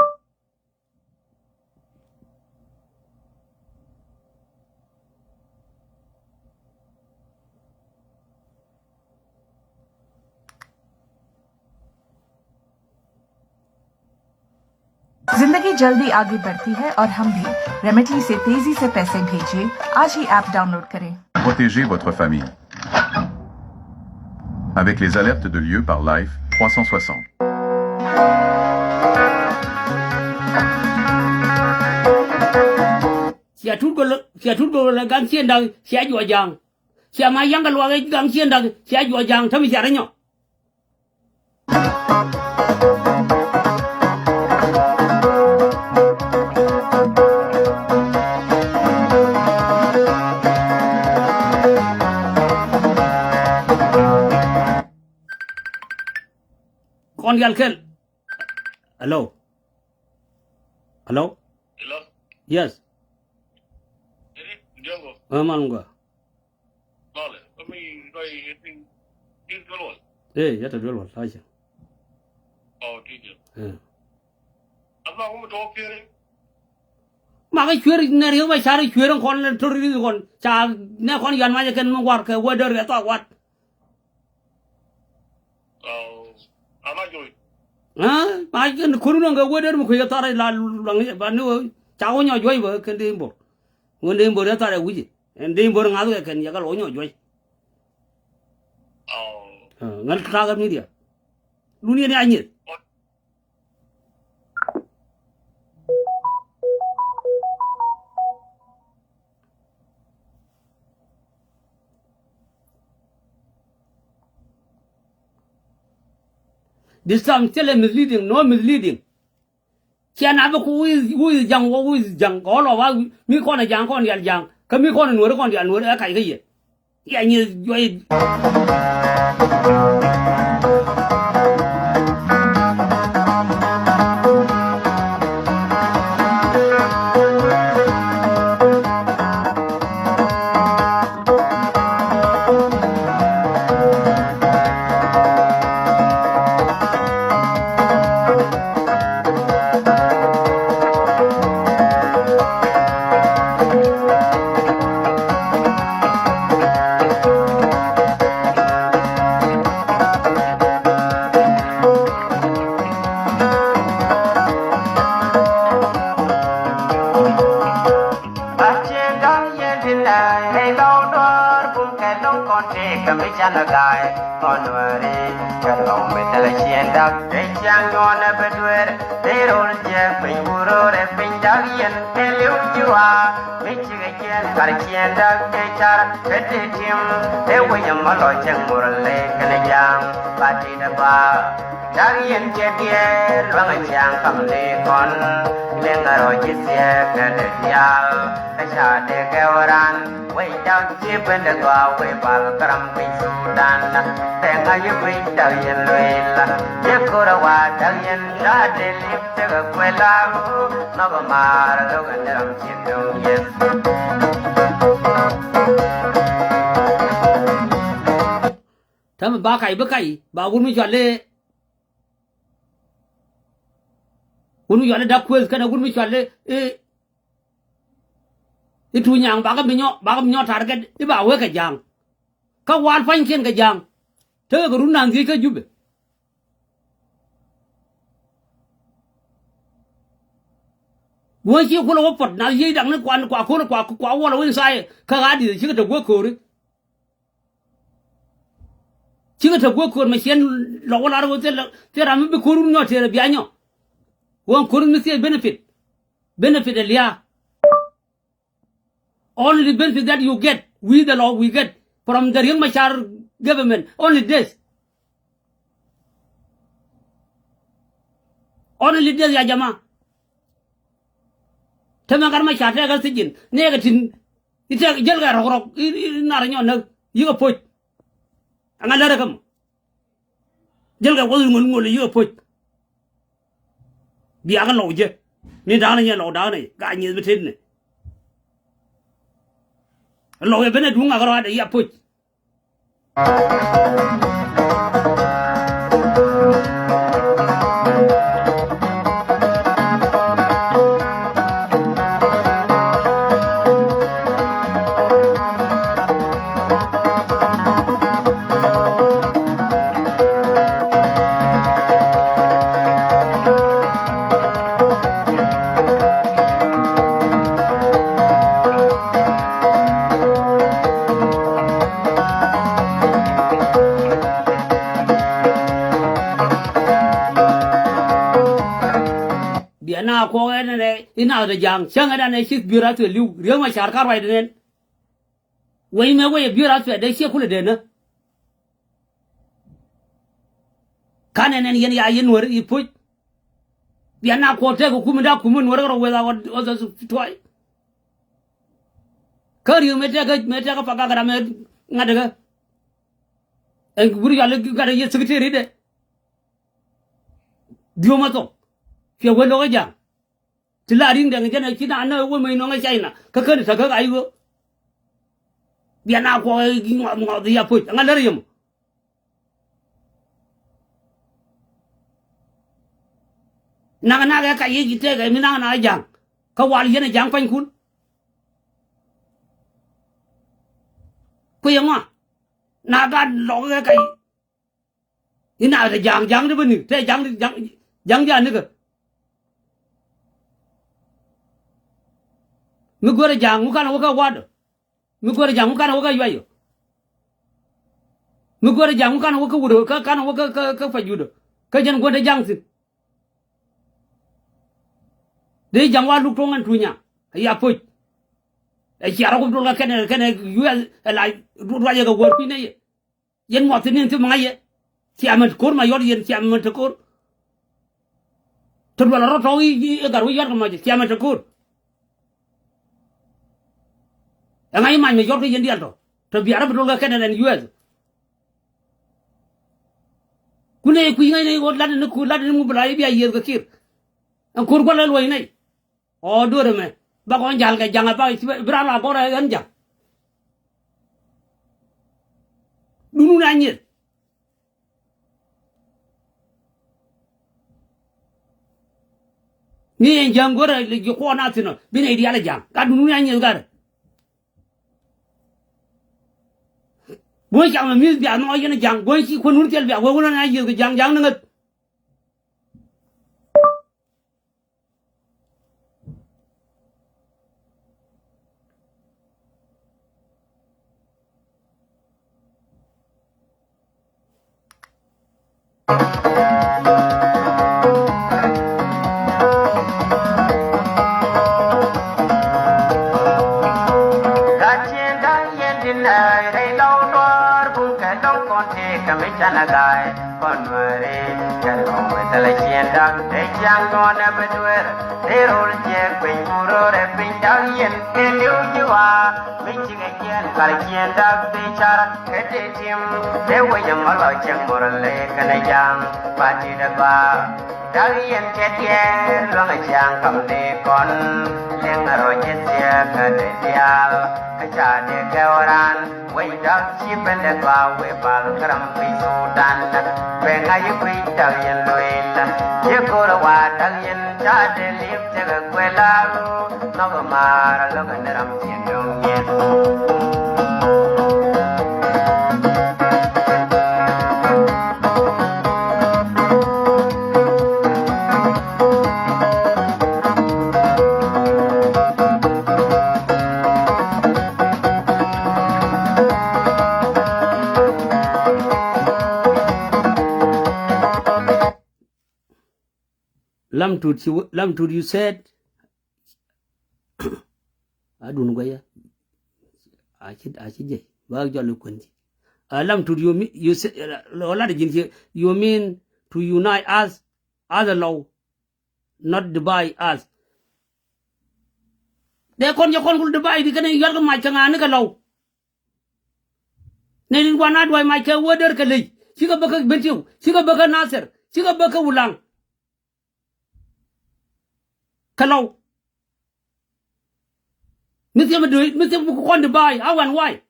जिंदगी जल्दी आगे बढ़ती है और हम भी Remitly से तेजी से पैसे भेजिए। आज ही ऐप डाउनलोड करें। Protégez votre famille avec les alertes de l'U E par Life trois cent soixante. Cia tut gol, cia tut gol gaŋ cien da̱k cia juɔc ja̱a̱ŋ. Cia ma yaŋ kɛ luaak ɛ gaŋ cien da̱k cia juɔc ja̱a̱ŋ, tämi cia rɛ nyɔ. Kɔn dial kɛl. Hello. Hello. Hello. Yes. Ɛ man gua. Ee, yɛ tɔ duel wal ta̱a̱ cɛ. Ee. Makɛ cuer nɛ Riek Machar cuer in kɔn lɛ tor ri̱th kɔn ca nɛ kɔn yuan macɛ kɛn mi war kɛ wä dör kɛ thɔak wat. Aa, ma kɛn kuri nɔŋ kɛ wä dör mi kui̱ kɛ thɔak la luaŋ ba ni wä ca wä nyɔ juɔc bä kɛn dee in bor. Wä dee in bor yɛ thɔak ɛ wi̱c. Ɛn dee in bor ŋa̱th kɛ kɛn yɛ kɛ lɔ wä nyɔ juɔc. Aa, ŋäl ta̱a̱ kɛ media. Lun yɛn ya nyieth. This time thilɛ misleading, no misleading. Cia na bi ku who is, who is Jaŋ, who is Jaŋ, kɛ ɣɔl ɔ wa mi kɔn ɛ Jaŋ kɔn dial Jaŋ kä mi kɔn ɛ Nuɔri kɔn dial Nuɔri ɛ kac kä yɛ. Yɛ nyi juɔc. Aciëŋ da̱ŋ yɛn ti nɛ ɛ lɔw duɔ̱ɔ̱r bum kɛ lɔŋ kɔn tëë kɛ mi canɛ ga̱a̱y kɔn nuääri kɛ lɔw mi thilɛ ciëŋ da̱ŋ ɛ ciaŋ nyuɔ̱n ɛ bɛ dueer ɛ rol jiɛk piny wuror ɛ piny da̱k yɛn kɛ li̱w ji̱ wa̱a̱ mi cikɛ ciɛn kar ciɛn da̱k ɛ car ɛ tëë tim ɛ wec ɛmɔ lɔ cieŋ mur lɛ kɛnɛ ja̱a̱ŋ ba ti dɛ ba. Dak yɛn cɛ diɛɛr luaŋ ciaŋ kam ni kɔn liŋ a rɔ ji̱ thiɛɛk kɛ dee diaal. Kä ca dee gɛw ran wec dak ci ben dee gɔaa wec bal kä ram piny Sudan. Tɛŋ a yi wec dak yɛn lueel la yɛ kor a wa dak yɛn ca dee li̱p cɛ kɛ kuɛ la. Nɔk a maar lo̱k a ni ram ci döŋ yɛn. Täämɛ ba kac bi kac ba wut mi cɔal i̱ wut mi cɔal i̱ Dak Kueth kɛnɛ wut mi cɔal i̱ i̱ i̱ Tuny Nyaŋ bakɛ mi nyɔ bakɛ mi nyɔ target i̱ ba wek kɛ Ja̱a̱ŋ. Kä wal pua̱nykiɛn kɛ Ja̱a̱ŋ tekɛ kɛ run naath thiec kä Jubɛ. Wee ci kulɛ wä puɔt na yiey daŋni kuan kua ko̱r kua kua wä lɔ wä inside kä ɣa̱a̱ di̱th cikɛ te guäk ko̱ri. Cikɛ te guäk ko̱r mɛ ciɛn lɔ wä lar wä thil thil ram mi bi ko̱r wun nyɔ tëër ɛ bia nyɔ. Wä ko̱r mi thiec benefit benefit ɛ lia̱a̱. Only benefit that you get, we the law we get from the Riek Machar government, only this. Only this ya jama. Tämɛ gat Machar tɛkɛ sijin nɛɛkɛ tin. Itɛ jäl kɛ rɔk rɔk inar nyɔn näk yikɛ poc. Ɛŋa lärä kä mɔ. Jälkɛ wuɔth ŋol ŋol yikɛ poc. Biakä lɔw jɛ ni da̱a̱n nyɛ lɔw da̱a̱n ɛ ka nyieth bi tetni. Lɔw yɛ ben ɛ duŋ ŋak rɔadɛ yia poc. Biɛ na kuɔk ɛn ɛn ɛ inath dɛ ja̱a̱ŋ cäŋ ɛn ɛn ɛ ci biöör a thuɛ li̱w Riek Machar ka ruacdɛ nɛn. Wec mɛ wec ɛ biöör a thuɛ dee ciɛ kulɛ dee nä. Ka̱n ɛn ɛn yɛn ya yɛn nuäri i̱ puc. Biɛ na kuɔk tɛk ɛ kumɛ da kumɛ nuäri kɛ rɔ weth a ɣɔth ɣɔth tuay. Kä Riek mɛ tɛk kä mɛ tɛk kä pak kä ram mɛ ŋa̱t kä. Ɛn wur yɔal i̱ gat ɛ yɛ secretary dɛ. Diöm a thok cuɛ wee lo̱k ɛ ja̱a̱ŋ. Ti la ri̱ŋ dɛŋ jɛn ɛ ci na nä wee mec nɔŋ ɛ China kä kän tä kä ka i̱ ɣöö. Biɛ na kuɔk ɛ ŋɔth ŋɔth ya puc ɛŋa lär yɛ mɔ. Nak nak ɛ ka yic i̱ tëëkɛ mi nak nak ɛ ja̱a̱ŋ. Kä wal yɛn ɛ ja̱a̱ŋ panykun. Kui̱ ɛŋɔa na gat lɔk ɛ ka yic. Inath dɛ ja̱a̱ŋ ja̱a̱ŋ di bä ni tɛ ja̱a̱ŋ di ja̱a̱ŋ ja̱a̱ŋ di anikä. Mi go̱rɛ ja̱a̱ŋ ŋu kanɛ wä kä wa̱dä. Mi go̱rɛ ja̱a̱ŋ ŋu kanɛ wä kä yuayä. Mi go̱rɛ ja̱a̱ŋ ŋu kanɛ wä kä wudä kä kanɛ wä kä kä kä pajudä. Kä jɛn guändɛ ja̱a̱ŋ thi̱n. Dee ja̱a̱ŋ wa luk tuɔ̱ŋ ɛn tunya. Ɛ ya poc. Ɛ cia rɔ kup duɔl kä kɛnɛ kɛnɛ yuɛth ɛ la ruacɛ kɛ wäär kui̱ nɛ yɛ. Yɛn muɔth thi̱n in thim ŋa̱c yɛ. Ciamɛ ko̱r ma yɔt yɛn ciamɛ te ko̱r. Te duɔl rɔ tɔ̱ i̱ i̱ gat wi̱c yɔt kɛ mɔc ciamɛ te ko̱r. Ɛ ŋa̱c i̱ mac mɛ yɔt kä yɛn diaal tɔ̱ te biarä bi tol kä kɛnɛ rɛn yuɛth. Kun nɛy kui̱ ŋäcni ɣöö latdɛ ni kui̱ latdɛ ni ŋu bi la i̱ bia yiëëth kɛ ki̱r. Ɛn ko̱r gua̱l ɛ luɔ̱c nɛy. Ɔ duɔ̱ɔ̱r ɛmɛ bak ɣɔ̱n ja̱l kɛ ja̱ŋ ɛ bak bi raan la gɔ̱r ɛ ɣän ja̱ŋ. Dunun a nyieth. Mi ɛn ja̱ŋ go̱rɛ ji̱ kuɔɔn a thi̱n ɔ bi nɛy diaal ɛ ja̱ŋ ka dunun a nyieth garɛ. Buɔ̱n cam ɛ mi̱th bia nhɔɔc yɛn ɛ ja̱ŋ buɔ̱n ci kuän wun thil bia wee wun a nyieth kɛ ja̱ŋ ja̱ŋ ni ŋäth. Kɔn nuɛri kɛ lɔŋ wä thilɛ ciɛn da̱k te ciaŋ nuɔnɛ bɛ duer. Te rol ciɛ kueny ku rɔrɛ piny da̱k yɛn kɛ liw ji̱ wa. Mi cikɛ ciɛn kar ciɛn da̱k te car kɛ te tim te wec ɛmɔ lɔ cieŋ mor lɛ kɛnɛ ja̱a̱ŋ ba ti dɛ ba. Da̱k yɛn kɛ diɛɛr luaŋ ɛ ciaŋ kam ni kɔn. Liŋ ɛ rɔ ji̱ thiɛ kɛ dee diaal kä ca dee gɛw raan. Wec da̱k ci ben dee gɔaa wee bal kä ram kui̱ Sudan. Bɛ ŋa̱c i̱ kui̱ da̱k yɛn lueel. Ci go̱rä waa da̱k yɛn ca dee li̱p tekɛ kuɛ la̱a̱k. Nhɔk ɛ maar a lo̱k ɛ ni ram ci do̱ŋ yɛn. Lam Tut, you, Lam Tut, you said, adun guɛyä. a ci, a ci jiɛc bä jɔl i̱ kuën ji̱. Ɛ lam tut, you mean, you say, ɛ lat ji̱n ci, you mean to unite us as a Lou, not divide us. Dee kɔn jɛ kɔn kul divide di kɛn yuat kɛ mac kɛ ŋa̱a̱n ni kɛ Lou. Nɛ rin gua̱n a dua̱c mac kɛ wä däär kɛ ley. Cikɛ bä kä Bentiu, cikɛ bä kä Nasir, cikɛ bä kä Wulaŋ. Kɛ Lou. Mi thiɛm dööc, mi thiɛm kɔn divide, a wɛn why?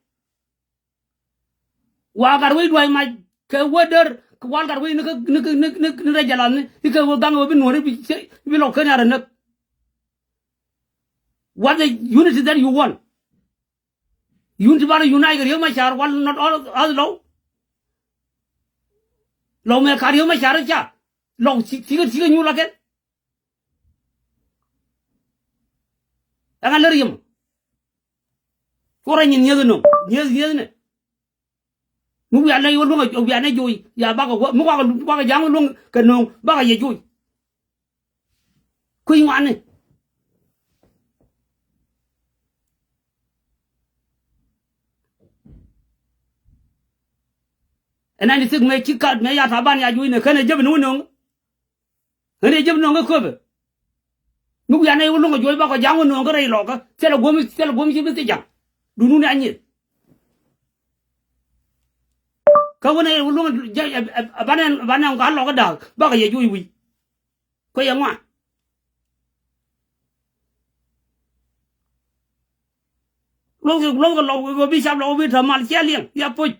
Wa gat wec dua̱c mac kɛ wä däär, kɛ wal gat wec ni kä, ni kä, ni, ni, ni rɛy jɛ lathni, i̱ kɛ wä gaŋ wä bi nuɔ̱ɔ̱ri bi, bi Lou ken yarɛ näk. What the unity that you want? Unity, banɛ unite kɛ Riek Machar, wal not all as Lou. Lou mɛ ka Riek Machar ca Lou ci, cikɛ, cikɛ nyuur la kɛn. Ɛŋa lär yɛm. Cuɔrɛ nyin nyieth nöŋ, nyieth, nyieth nɛ. Mi wiaa lɛ yɛ wä luäŋ, wiaa nɛ joc, ya bakɛ wä, mi wakɛ, wakɛ ja̱a̱ŋ wä luäŋ kɛ nöŋ, bakɛ yɛ joc. Kui̱ ŋuani. Ɛ ninety six mëë ci kat mëë ya Taban ya juɔ̱cnɛ känɛ jep ni wä nöŋ. Ɣän ɛ jep nöŋ kä köpɛ. Mi wianɛ i̱ wä luäŋ ɛ juɔ̱c bakɔ ja̱a̱ŋ wä nöŋ kä rɛy lɔkä. Thilɛ guɔ̱m, thilɛ guɔ̱m ci bi thiec ja̱ŋ. Duundun ɛ nyieth. Kä wänɛ i̱ wä luäŋ ɛ, ɛ, ɛ, ɛ banɛ, ɛ banɛ ŋuan lɔkä da̱a̱k bakɔ yɛ juɔ̱c wi̱i̱. Kuɛ yɛ ŋuan. Luɔ̱thkɛ, luɔ̱thkɛ lɔk wek wä bi cap lɔk wä bi tääm mal cia liɛŋ ya poc.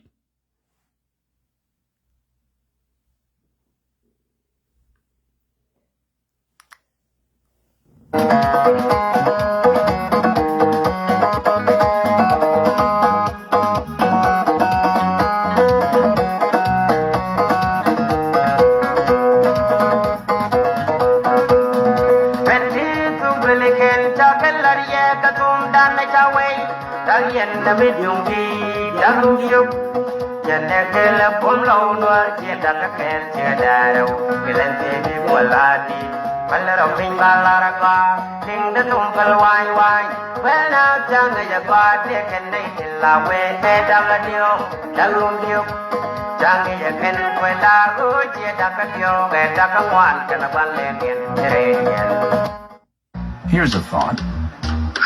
Bɛn ti thuk duëliken ca kɛ la̱r yɛ kɛ thumdan ca wei. Da̱k yɛn dämi diuŋ ti da̱k diuk. Cɛ nɛ kɛ lɛ pom lɔw nuɔr ciɛ da̱k kɛ kɛl ciɛ da̱rɛw. Kɛ lɛ thiebi kuɔl a di. Pälɛ rɔ piny ba lar a gɔaa. Liŋ dee thum päl wa̱a̱ny wa̱a̱ny. Kuɛl na thiaŋ ɛ jɛ gɔaa tëë kɛn nɛy ti la wee ɛ da̱k a diuk. Da̱k rum diuk. Thiaŋ ɛ jɛ kɛn kuɛ la ɣöö ciɛ da̱k a diuk ɛ da̱k a ŋuan kɛn a gua̱n lɛ niɛn. Rɛy niɛn. Here's a thought.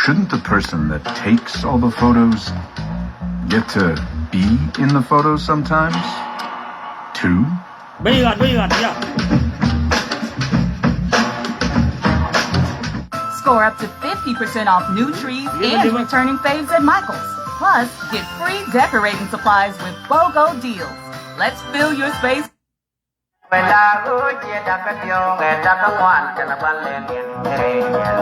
Shouldn't the person that takes all the photos get to be in the photos sometimes, too? Big up, big up, yeah. Score up to fifty percent off new trees and returning faves at Michaels. Plus, get free decorating supplies with BOGO deals. Let's fill your space. Kuɛ la ɣöö ciɛ da̱k kä diɔ̱ɔ̱ŋ ɛ da̱k kä ŋuan kɛnɛ gua̱n lɛ niɛn rɛy niɛn.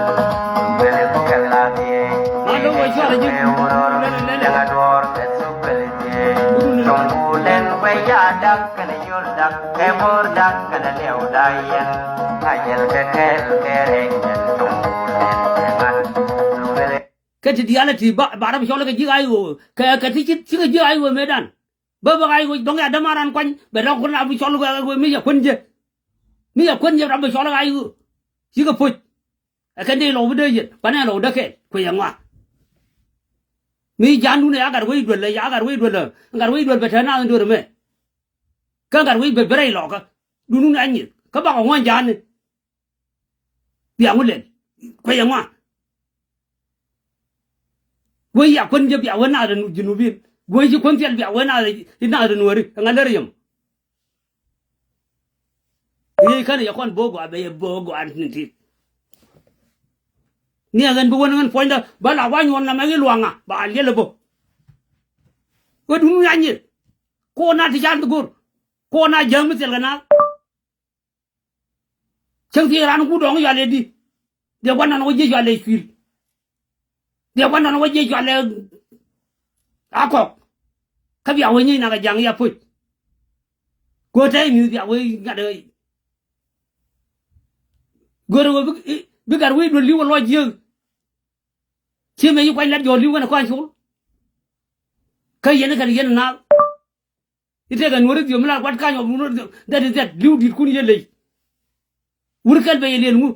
Kuɛ lɛ ku kɛl la thiee. Ma dɔ̱ŋ wä cuarɛ ji̱. Kuɛ wuror lɛŋ a duɔ̱ɔ̱r kɛ thuk kuɛ lɛ thiee. Cuɔ̱ŋ ku lɛn kuɛ ya da̱k kɛnɛ yol da̱k kɛ bo̱r da̱k kɛnɛ liɛw da̱k yɛn. A jɛl kɛ kɛl kɛ rɛy niɛn cuɔ̱ŋ ku lɛn kɛ ŋa̱t. Kuɛ lɛ. Kä ti diaal ti ba, ba rɔ bi cɔl kɛ ji̱ ay ɣöö. Kɛ, kɛ ti ci, cikɛ ji̱ ay ɣöö mëëdan. Bä bä ɣa̱c ɣöö dɔ̱ŋ ya dämaran kuany bɛ dɔ̱ŋ kun a bi cɔl ɣöö mi yɛ kuän jɛ. Mi yɛ kuän jɛ ram bɛ cɔl ɣa̱c ɣöö. Cikɛ poc. Ɛ kɛn dee lɔk bi dee yɛn banɛ lɔk dee kɛɛl kuɛ yɛ ŋɔa. Mi ja̱a̱ndun ɛ ya gat wec duel ɛ ya gat wec duel ɛ gat wec duel bɛ te naath in do̱r ɛmɛ. Kä gat wec bɛ bɛ rɛy lɔkä. Duundun ɛ nyieth kä bakɔ ŋuɔ̱n ja̱a̱ni. Bia ŋu lɛl kuec ɛŋua. Wee ya kuän jɛ bia wee naath rɛ junubin. Wee ci kuän thiɛl bia wee naath rɛ nuɔri ɛŋa lär yɛm. Yee känɛ yɛ kɔn bo̱o̱k gɔaa bɛ yɛ bo̱o̱k gɔaa ni ti. Ni ɛ ɣän bi wän ɣän puɔ̱nydä bä la wa nyuɔn namɛ i̱ luaŋa ba liɛl ɛ bo̱o̱k. Wee duŋ ya nyieth. Ko̱o̱n na ti can bi go̱r. Ko̱o̱n na jäŋ mi thil kɛ naath. Cäŋ thiec raan ku dɔ̱ŋ yɔal ɛ di. Dhiɛ gua̱n nɔn wä jiɛ yɔal ɛ cuil. Dhiɛ gua̱n nɔn wä jiɛ yɔal ɛ akɔk. Kä bia wee nyiec nak ɛ ja̱ŋ ya poc. Go̱o̱r tɛy mi̱th bia wee ŋa̱t ɛ. Go̱o̱r wee bi, bi gat wee duel li̱w ɛ lɔc jiääk. Ci mëë ci kuany lat jɔɔl li̱w kɛnɛ kɔaŋ col. Kä yɛn kɛn yɛn naath. I̱ tëëkɛ nuɔ̱ri dhiöm mi la gua̱t kany ɔ nuɔ̱ri dhiöm. That is that. Li̱w di̱t kun yɛ ley. Wur kɛl bɛ yɛ liɛl ŋu.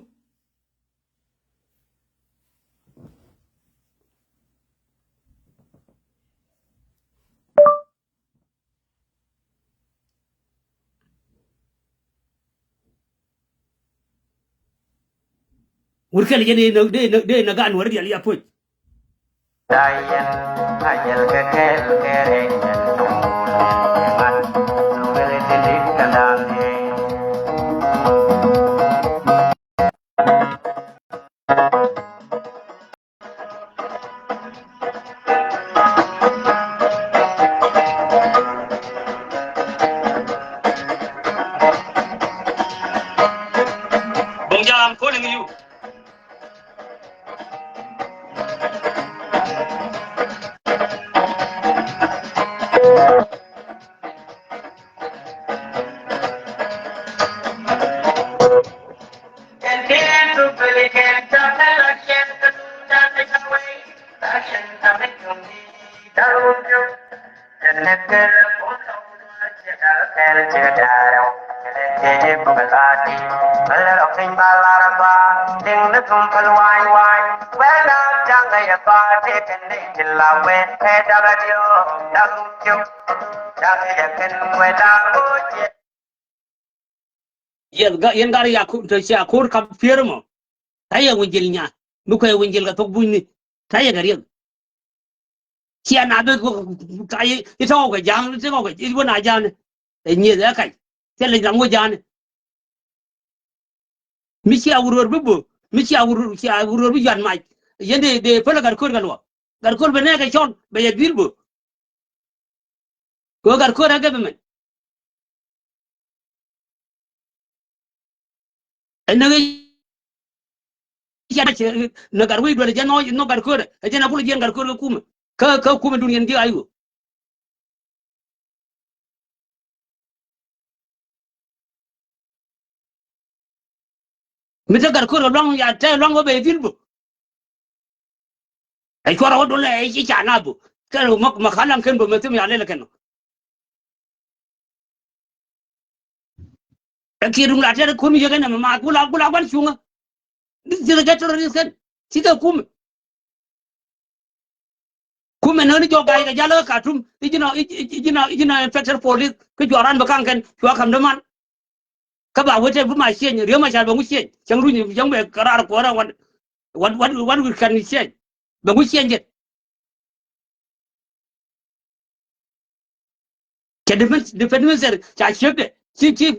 Wur kɛl yɛn dee nä, dee nä, dee nä gan wär dial ya puc. Bong Jang, I'm calling you. Yɛn gar ya ku te cia kur kap pier mɔ. Ta yɛ wi̱n jil nya mi kuɛ wi̱n jil kɛ thok bunyni. Ta yɛ kɛ riɛk. Cia na beth wä ka yi itɔɔk kɛ ja̱a̱ŋ itɔɔk kɛ iwä na ja̱a̱n. Ɛ nyieth ɛ kac thilɛ lam wä ja̱a̱n. Mi cia wurwär bi bö mi cia wurwär cia wurwär bi yuan mac. Yɛn de de pälä gat ko̱r kɛ luɔk gat ko̱r bɛ nɛɛkɛ cɔl bɛ yɛ dhil bö. Kɛ gat ko̱r ɛ gɛ bɛ mɛn. Ɛ näk ɛ cia nä gat wec duel ɛ jɛn nɔ nɔ gat ko̱r ɛ jɛn a bul ɛ jiɛn gat ko̱r kɛ kumɛ. Kä kä kumɛ dun yɛn ji̱ a iwä. Mi te gat ko̱r kɛ luaŋ ya te luaŋ wä bɛ dhil bä. Ɛ cuarɛ wä dol ɛ i̱ ca na bä kɛ ma ma ka laŋ ken bä mɛ thim ya lel kɛn. Ɛ kiɛ duŋ la tɛt ko̱r mi yek ɛn ɛmɛ ma gula gula guan cuŋä. This is a ghetto terrorist kɛn ci kɛ kumɛ. Kumɛ näni jɔk ga̱a̱c kɛ ja̱l kä Katum i̱ ji̱n ɔ i̱ ji̱n ɔ i̱ ji̱n ɔ inspector police kä juaran bɛ kaŋ kɛn cua ka̱m däman. Kä ba wetɛ bi ma cieny riek ma car bɛ ŋu cieny cäŋ runy cäŋ bɛ kɛraar kuɔrɛ wan. What what what we can cieny bɛ ŋu cieny jɛ. Kɛ defense defense minister ca ciekdɛ ci ci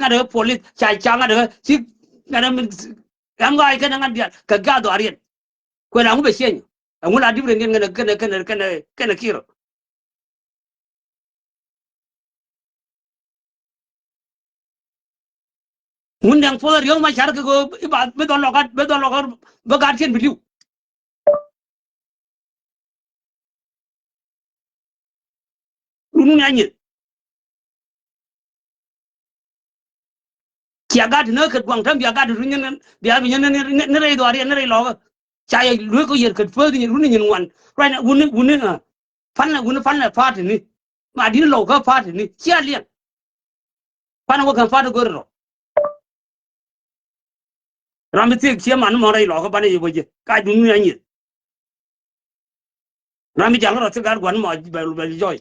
ŋa̱t ɛ police ca ca ŋa̱t ɛ ci ŋa̱t ɛ min ɛm ŋa̱c kɛn ɛ ŋa̱t diaal kɛ gath ɔ ariɛn. Kuɛ la ŋu bɛ cieny ɛ ŋu la different kɛn kɛn kɛn kɛn kɛn kɛn kir. Ŋun dɛŋ puɔth riek ma car kɛ kɛ iba bi dhɔl lɔk gat bi dhɔl lɔk gat bi gat cien bi liu. Run ni anyir. Cia gat ni kɛ guaŋ täm bia gat run ni bia bi ni ni rɛy dhɔariɛn ni rɛy lɔkä. Ca yɛ lueek kɛ yɛr kɛ puɔth ni run ni nyin ŋuan. Ruacnɛ wuni wuni ŋa. Palnɛ wuni palnɛ pa̱a̱t ni. Ma di̱t ni lɔw kä pa̱a̱t ni cia liɛŋ. Pan wä kɛn pa̱t go̱r rɔ. Ram bi thiek cie man mɔ rɛy lɔkä banɛ yɛ bä jɛ ka dun ni anyir. Ram bi jal rɔ thiek gat guan mɔ bɛ bɛ jɔy.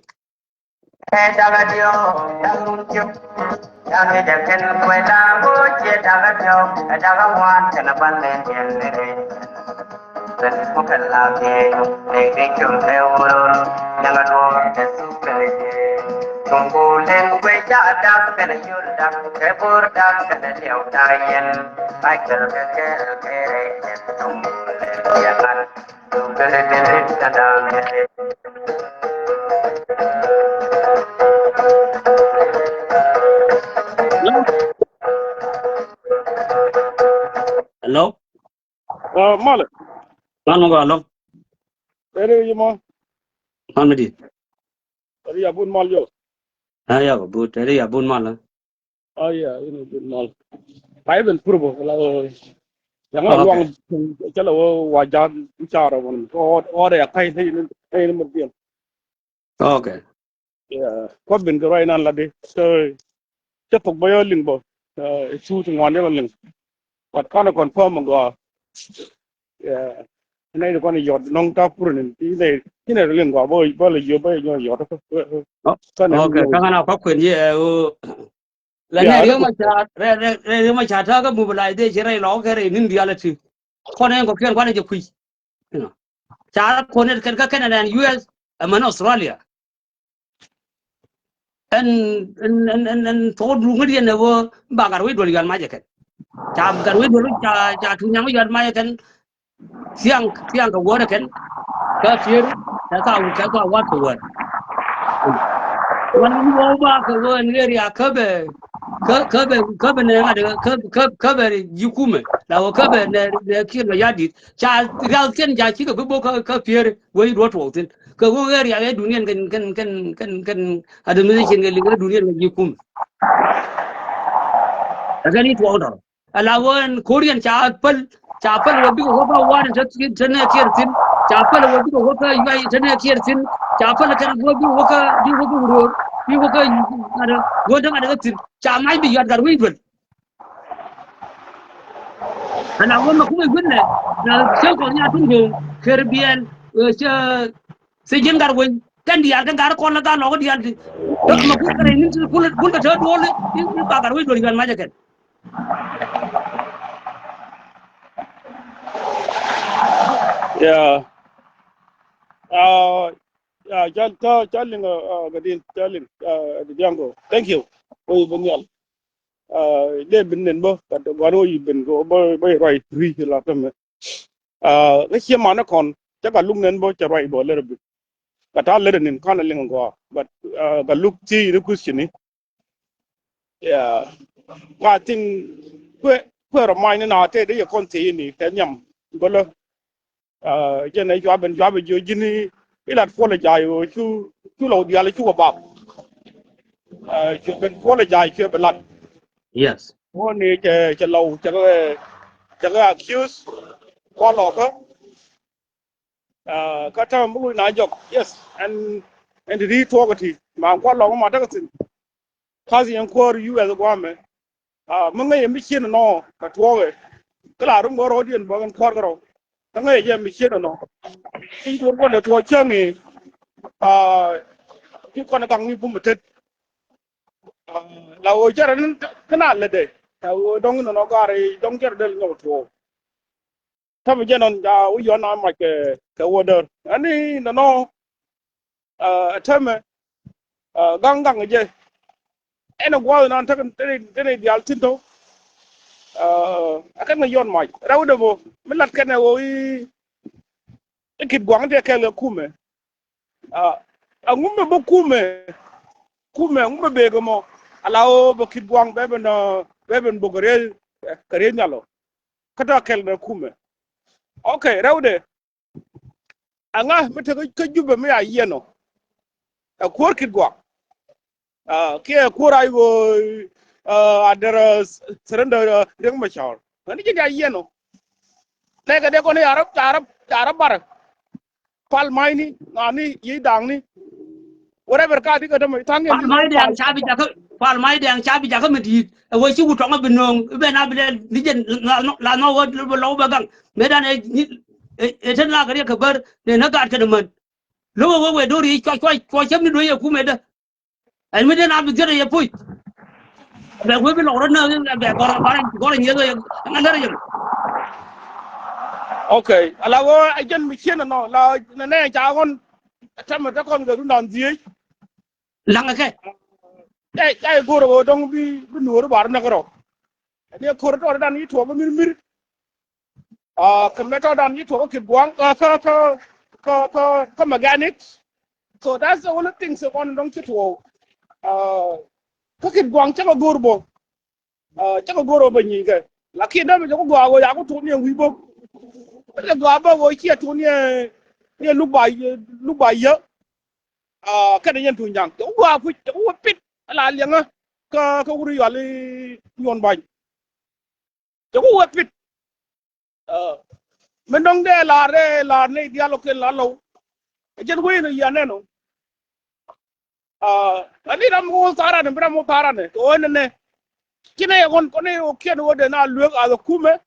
Hello. Hello. Ah, Malɛ. Lan mɔ gɔaa lɔ. Eri yi mɔ. Lan mi di. Eri ya bun mal yo. Ah, ya bun, eri ya bun mal. Ah, ya, ini bun mal. Ai ben purbo la. Yang la luang chala wo wa ja chara won. O o ya kai ni ni ni mo bien. Okay. Yeah, kɔ ben kɛ ruac nan la di. So cä thok bä yɔ liŋ bä. Cu ti ŋuan yɛ bä liŋ. But kanɛ confirm gɔaa. Yeah. Nɛ di kɔn yɔt nɔŋ ta pur ni ti nɛ ti nɛ liŋ gɔaa bä bä la yɔ bä yɔ yɔt. Okay, kaŋa na kɔ kuen yɛ o. La nɛ riek ma ca rɛ rɛ riek ma ca ta ka mobilization rɛ lɔ kɛ rɛ nin dialɛ ti. Kɔn ɛn kɔkiɛn kuanɛ jɛ kui̱. Ca kuɔn ɛn kɛn kä Canada ɛn U S ɛmɛn Australia. Ɛn ɛn ɛn ɛn ɛn thok duŋ ŋädiɛn ɛ ɣöö ba gat wec duɔl yuan mac ɛ kɛn. Ca gat wec duɔl ca ca tuny nyaŋ yuan mac ɛ kɛn. Thiaŋ thiaŋ kɛ wäärä kɛn. Kä pier kɛ ka kɛ ka wat kɛ wäär. Wan ni wä ba kɛ wä ni area kä bɛ kä kä bɛ kä bɛ nɛ ŋa̱t kä kä kä bɛ ji̱ kumɛ la wä kä bɛ nɛ nɛ kiɛn kɛ yadit ca rial kiɛn ca cikɛ bi bok kä kä pier wä yi duɔt tuɔk thin kɛ wä area ɛ duniɛn kɛn kɛn kɛn kɛn kɛn administration kɛ liŋ ɛ duniɛn kɛ ji̱ kumɛ. Ɛ kɛn yi tuɔk dɔr. Ala ɣöö ɛn ko̱riɛn ca päl ca päl ɣöö bikɛ wä kä wan te te nɛ kiɛr thi̱n ca päl ɣöö bikɛ wä kä yuay te nɛ kiɛr thi̱n ca päl kɛn ɣöö bikɛ wä kä bikɛ wä kä wuröör bikɛ wä kä ŋa̱t ɣöö te ŋa̱t kä thi̱n ca mac bi yuat gat wec duel. Ala ɣöö mɛ kumɛ gui̱n nɛ na cäŋ kɔn nya tuŋ go̱o̱ŋ kɛr biɛl ɣöö cä Thijin gat weny kɛn diaal kɛn gat kɔn la gat lɔk diaal ti. Mɛ kul kɛ rɛy nin ti kul kul kɛ te duɔl i ba gat weny duɔl yuan macɛ kɛn. Yeah. Uh, yeah, chal chal chal ling uh, uh, gadil chal ling uh, Django. Thank you. Oi binial. Uh, de bin nen bo, but one oi bin go bo bo right three la tame. Uh, ŋa cie manä kɔn cä ka luk nɛn bä cɛ ruac bä lɛr bi ka ta̱a̱ lɛr nin kɔn a liŋ gɔaa, but uh, ka luk ti ni question ni. Yeah. Ka tin kuɛ kuɛ rɔ mac ni na te de yɛ kɔn ti ni kɛ nhiam bä lä. Uh, jɛn ɛ juap ben juap jiö ji̱n ilat puɔl jay ɣöö cu cu lɔw diaal cu wä bap. Uh, cu ben puɔl jay cuɛ bi lat. Yes. Ŋuɔ̱ni cɛ cɛ lɔw cɛ kɛ cɛ kɛ accuse kualɔkä. Kä täämɛ mi luc na jɔk, yes, ɛn ɛn ti ri tuɔɔk ɛ ti ma kualɔkä ma tekɛ thin. Ka̱th yɛn kuäär U S guamɛ. Mi ŋäc ɛ mi cien ɛnɔ kɛ tuɔɔk ɛ kä la rum kɛ rɔɔdiɛn bä ɛn kuäär kɛ rɔ. Kä ŋäc ɛ jɛ mi cien ɛnɔ. Tin tuɔɔk kuɔn ɛ tuɔɔk cäŋ i̱ ti kɔn ɛ gaŋ ni bum ɛ tet. La ɣöö cärɛ ni kä na lätdɛ. La ɣöö dɔ̱ŋ inɔnɔ gaari dɔ̱ŋ cärɛ dee lɛ nyɔk tuɔɔk. Tämɛ jɛ nɔn ca wä yɔn na mac kɛ kɛ wä däär. Ɛn ni nɔnɔ ɛ tämɛ gaŋ gaŋ jɛ. Ɛn ɛ gua̱a̱th inan tekɛ tekɛ diaal thi̱n tɔ̱. Ɛ kɛn kɛ yɔn mac rɛwdɛ bä mi lat kɛn ɛ ɣöö i̱ i̱ Kitgua̱a̱ŋ tëë kɛɛl kɛ kumɛ. Aŋu mi bä kumɛ kumɛ aŋu mi bek ɛmɔ. Ala ɣöö bɛ Kitgua̱a̱ŋ bɛ ben bɛ ben bok kɛ riey kɛ riey nhial ɔ. Kä tɔ̱ kɛl bɛ kumɛ. Okay, rɛwdɛ. Aŋa mi te kä Jubɛ mi a yiɛn ɔ. Ɛ kuäär Kitgua̱a̱ŋ. Kiɛ kuäär a i̱ a derɛ surrender Riek Machar. Ŋäni ji̱n a yiɛn ɔ. Nɛkɛ dee kɔn i̱ arä arä arä barɛ. Pal ma̱cni ŋa̱ni yiey da̱a̱ŋni. Whatever ka ti kɛ tämɛ tha̱a̱ŋ yɛn. Pal ma̱c dɛŋ ca bi jakä pal ma̱c dɛŋ ca bi jakä mi di̱i̱t ɛ wee ci wut tɔŋä bi nööŋ i̱ ben a bi lɛl ni jɛn la nɔ wä bi lɔw bɛ gaŋ mëë dan ɛ ɛ te na kɛ riɛk kɛ bär ne nä gaat kɛn män. Lo̱k ɛ wee wee do̱r yic cuɔc cuɔc cuɔc cäm ni do̱c ɛ kumɛ dä. Ɛn mi den a bi thiet ɛ yɛ puc. Bɛ wee bi lɔk rɔ nä bɛ gɔr gɔr gɔr nyieth ɛ ŋa lär yɛ. Okay, ala ɣöö ɛ jɛn mi cien ɛnɔ la nɛ nɛ ca ɣɔn. Tɛmɛ te kɔn kɛ run dan dhieec. Laŋ ɛ kɛ. Ɛ ɛ go̱r ɛ ɣöö dɔ̱ŋ bi bi nuɔɔri bar näk rɔ. Ɛn yɛ ko̱r tɔɔri dan yi tuɔɔk mi mir mir. Kä mɛ tɔ̱ dan ci tuɔɔk kä Kitgua̱a̱ŋ kä kä kä kä kä kä mechanics. So that's the only thing se kɔn dɔ̱ŋ ci tuɔɔk. Kä Kitgua̱a̱ŋ cä kɛ go̱o̱r bä. Cä kɛ go̱o̱r bä nyinkɛ. Lakin dee mi jɛ ku gɔaa ɣöö ya ku tuɔɔk ni ɛ wi̱i̱ bä. Kä jɛ gɔaa bä ɣöö ciɛ tuɔɔk ni ɛ ni ɛ luk ba luk ba yä. Kɛnɛ yɛn tuny ja̱ŋ cɛ ku gɔaa kuc cɛ ku wä pit ala liɛŋä. Kä kä wuri yuali nyuɔn ba̱ny. Cɛ ku wä pit. Min dɔ̱ŋ dee la̱r dee la̱r nɛy diaal ɔ kɛn la lɔw. Ɛ jɛn wee ni yia nɛn ɔ. Ani ram mi wä tharan bi ram wä tharan ɛ kɛ ɣöö nɛnɛ. Ci nɛy ɛ ɣɔn kɔn nɛy ɣöö kiɛn ɣöö dee na lueek a dhɛ kumɛ.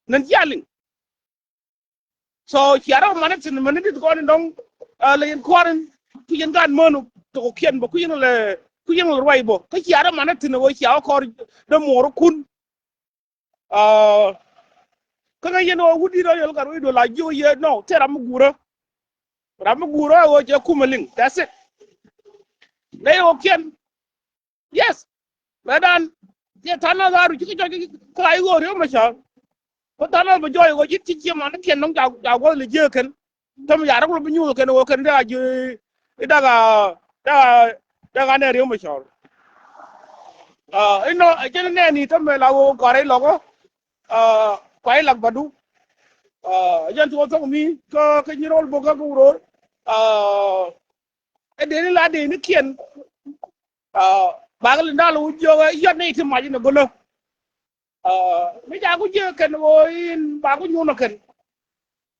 Nɛn jialiŋ. So cia rɔ manɛ thi̱n mäni di̱t kɔn in dɔ̱ŋ. Lɛ yɛn kua̱r in kui̱c in gaat män tok kiɛn bä kui̱c in lɛ kui̱c in lɛ ruac bä kä cia rɔ manɛ thi̱n ɣöö cia wä kɔr dee muɔɔr kun. Kä ŋäc yɛn ɣöö wut di̱t rɔ yɔl gat wec duɔl a jiök yɛ, no, tëë ram mi guurä. Ram mi guurä ɣöö cɛ kumɛ liŋ. That's it. Nɛy ɣöö kiɛn. Yes. Mɛ dan. Cɛ tha̱a̱ŋ na dha̱a̱r ci kɛ jɔc kä a i̱ ɣöö Riek Machar. Kä tha̱a̱ŋ na bi jɔc ɣöö ji̱ ti ciɛ man kiɛn nɔŋ ca, ca guɔth lɛ jiee kɛn. Tämɛ ya rɔ̱k lɔ bi nyuuth kɛn ɣöö kɛn dee a ji̱ i̱ dak a, dak a, dak a nɛ Riek Machar. Inɔ ɛ jɛn nɛɛni tämɛ la ɣöö gɔ̱a̱r i̱ lɔkä. Kua i̱ lak badu. Ɛ jɛn tuɔɔk thok mi kä, kä nyi rɔl bokä kä wuror. Ɛ dee ni la dee ni kiɛn. Bak lin dal wä jiök ɛ yɔt ni ti mac in ɛ gölä. Mi ca ku jiök kɛn ɣöö in ba ku nyuun ɛ kɛn.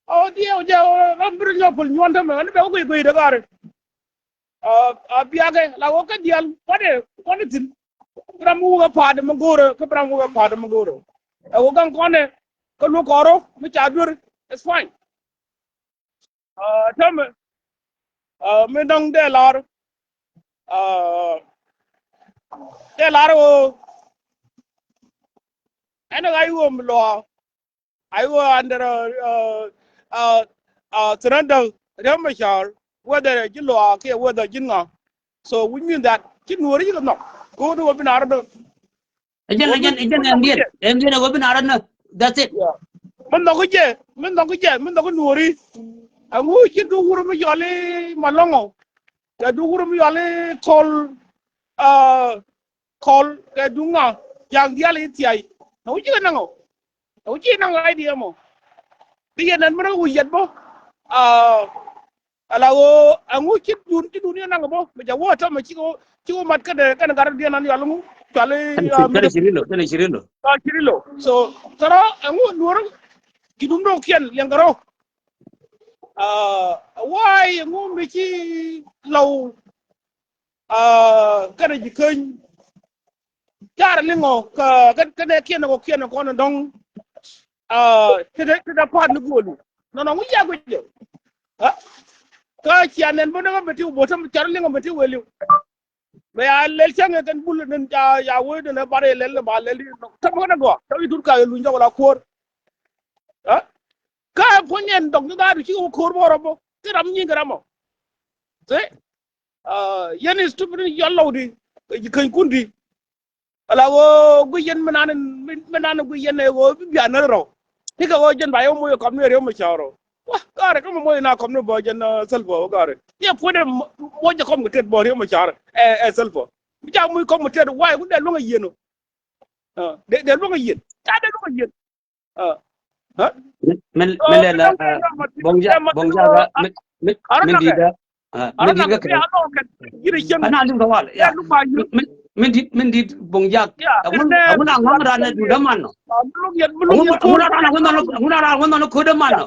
Ɔ diɛw jɛ ɣöö ram bir nyɔk pul nyuɔn tämɛ ɣän bɛ ku guic guic dee gari. A biakɛ la ɣöö kä diaal kuanɛ, kuanɛ thi̱n. Bi ram wukɛ pa̱a̱t mi go̱o̱rä kä bi ram wukɛ pa̱a̱t mi go̱o̱rä. Ɛ ɣöö gaŋ kɔnɛ kä luäk kɔɔr ɣöö mi ca duer, it's fine. Tämɛ mi dɔ̱ŋ dee lar, dee lar ɣöö ɛn ɣa̱c ɣöö mi luaak. Ai ɣöö under, uh, uh, uh, surrender Riek Machar, whether ji̱ luaak kiɛ whether ji̱ ŋa. So which means that ci nuɔɔri ci kɛ nhɔk. Go̱o̱r ni wä bi na rɔ däk. Ɛ jɛn, ɛ jɛn, ɛ jɛn ɛn diɛn, ɛn diɛn ɛ wä bi na rɔ däk. That's it. Mi nhɔk jɛ, mi nhɔk jɛ, mi nhɔk nuɔɔri. Ɛŋu ci duk wur mi yɔl i̱ Malɔŋɔ. Kɛ duk wur mi yɔl i̱ Kɔl, uh, Kɔl kɛ duŋ ŋa ja̱a̱ŋ diaal i̱ thia̱y. Ɛ wi̱c cikɛ naŋ ɔ. Ɛ wi̱c cikɛ naŋ ɔ idea mɔ. Bi yɛn nɛn mi rɔ wi̱c yɛt bä. Ala ɣöö ɛŋu ci dun, ci dun yɛn naŋ ɔ bä mi ca wä tɔmɛ cikɛ wä, cikɛ wä mat kɛnɛ, kɛnɛ gat rɔ diɛn an yɔl ŋu cual i̱. Kɛnɛ Cirilo, kɛnɛ Cirilo. Cirilo. So tɔrɔ ɛŋu nuɔr ci dun rɔ kiɛn liɛŋ kɛ rɔ. Why ɛŋu mi ci lɔw. Kɛnɛ ji̱ käny car liŋɔ kɛ, kɛnɛ kiɛn kɔ kiɛn kɔn dɔŋ. Ti dee, ti dee pa̱a̱t ni go̱o̱li nɔnɔ ŋu yɛ guic jɛ. Kä cia nɛn bä ni ɣä bɛ ti wä bo̱o̱t tämɛ car liŋɔ bɛ ti wee li̱w. Bɛ ya lɛl cäŋ ɛ kɛn bul ni ca ya wee ni nɛ bar yɛ lɛl ni ba lɛl ni nɔ tämɛ kɛnɛ gɔaa tämɛ i̱ tut ka yɛ luny jɔk la kuɔ̱ɔ̱r. Kä puɔ̱ny ɛn dɔk ni dhaadu cikɛ wä ko̱o̱r bä rɔ bä ti ram nyiŋ kɛ ram ɔ. Yɛn is stupid ni yɔl lɔw di kɛ ji̱ käny kun di. Ala ɣöö gui yɛn mi nan, mi nan gui yɛn ɛ ɣöö bi bian ni rɔ. Ti kɛ ɣöö jɛn ba yɛ moc ɛ kɔm ni Riek Machar rɔ. Wa gari kä mɛ moc na kɔm ni bä jɛn Salva wä gari. Yɛ puɔ̱n ɛ moc ɛ kɔm kɛ tet bä Riek Machar ɛ, ɛ Salva. Mi ca moc kɔm kɛ tet why kun dee luäŋ ɛ yieen ɔ. Dee, dee luäŋ ɛ yieen ca dee luäŋ ɛ yieen. Min, min lɛ la Boŋ Jak, Boŋ Jak, min, min, min dit da, min dit ka kɛ. Ana lim ka wal ya. Min, min dit, min dit Boŋ Jak. Ɛŋu, ɛŋu na ŋa̱ŋ ran ni dun däman nɔ. Ɛŋu na ran, ɛŋu na ran, ɛŋu na ran ko̱r däman nɔ.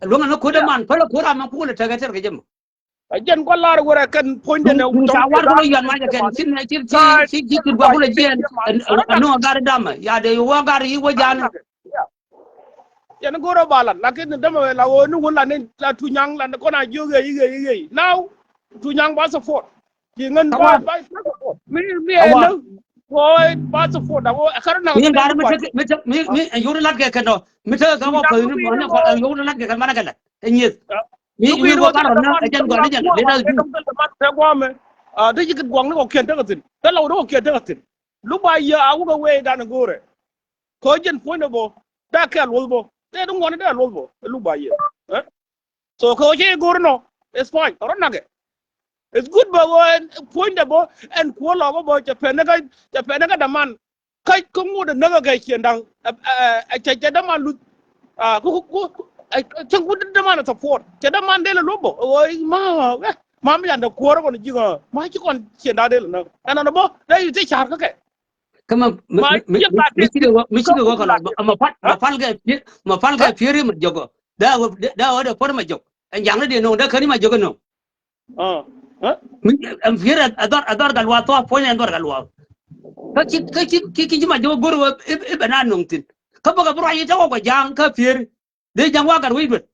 Luäŋ ni ko̱r däman pälɛ ko̱r ama kukɛ lɛ tekɛ tɛr kɛ jɛ mɔ. A jɛn kɔ lar wurɛ kɛn puɔ̱nydɛ nɛ. Duŋ ca war kulɛ yuan macɛ kɛn cin, cin, cin, cin, cin kut gua kulɛ jiɛn. Ɛn, ɛn, ɛn, ɛn, gar damɛ ya de wä gar yi wä jan. Yɛn go̱rɛ ba lat lakin ni dämɛ la wä ni wun la ni la Tunyang la ni kɔn a jiök ɣɛy ɣɛy ɣɛy. Now Tunyang ba support. Ci ŋän ba, ba support. Mi, mi ɛn ni kɔc ba support a wä ɛ kar na. Mi gar mi tek, mi tek, mi, mi ɛ yuri lat kɛ kɛn dɔ mi tek kɛ wä pɛ ni yuri lat kɛ kɛn manɛ kɛ lat ɛ nyieth. Mi, mi wä kar na ɛ jɛn gɔn ni jɛn let us do. Te guamɛ. Te ci kit guaŋni kɔ kiɛn tekɛ thin te lɔw ni kɔ kiɛn tekɛ thin. Luk ba yɛ a wä kɛ wee dan go̱rɛ. Kɛ jɛn puɔ̱nydɛ bä. Dak kɛ luɔth bä te di ŋuɔni dee luɔth bä luk ba yɛ. So kɛ ɣöö cä i̱ go̱r inɔ, it's fine, rɔ nakɛ. It's good bä ɣöö ɛn puɔ̱nydɛ bä ɛn kuɔ̱r lɔkä bä cɛ pɛn ni kä, cɛ pɛn ni kä däman. Kä kä ŋot ɛ näk ɛ kɛ ciɛn da̱ŋ ɛ cɛ, cɛ däman luth. Ku, ku, ku, cäŋ ku däman ɛ support cɛ däman dee lɛ luɔ̱p bä ɣöö ma, ma mi yandɛ kuɔ̱r kɔn ji̱ ɣä ma ci kɔn ciɛn da̱ŋ dee lɛ näk ɛn nɔnɔ bä dee i̱ ti ca̱r kä kɛ. Kä ma, ma, ma, ma, ma cikɛ wä, ma cikɛ wä kɛ lɔ, ma, ma pal, ma pal kɛ pier, ma pal kɛ pier ma jɔk. Da wä, da wä da por ma jɔk. Ɛn jaŋ ni di nɔŋ, da kani ma jɔk nɔŋ. Mi, ɛn pier a dhɔr, a dhɔr ka luath thɔ, puɔ̱ny ɛn dhɔr ka luath. Kä ci, kä ci, ci, ci ma jɔk go̱r wä, i̱, i̱ bɛ na nɔŋ thin. Kä bä kɛ bi ruac i̱ cä wä kɔ jaŋ kä pier. Dee ja̱ŋ wa gat wec duet.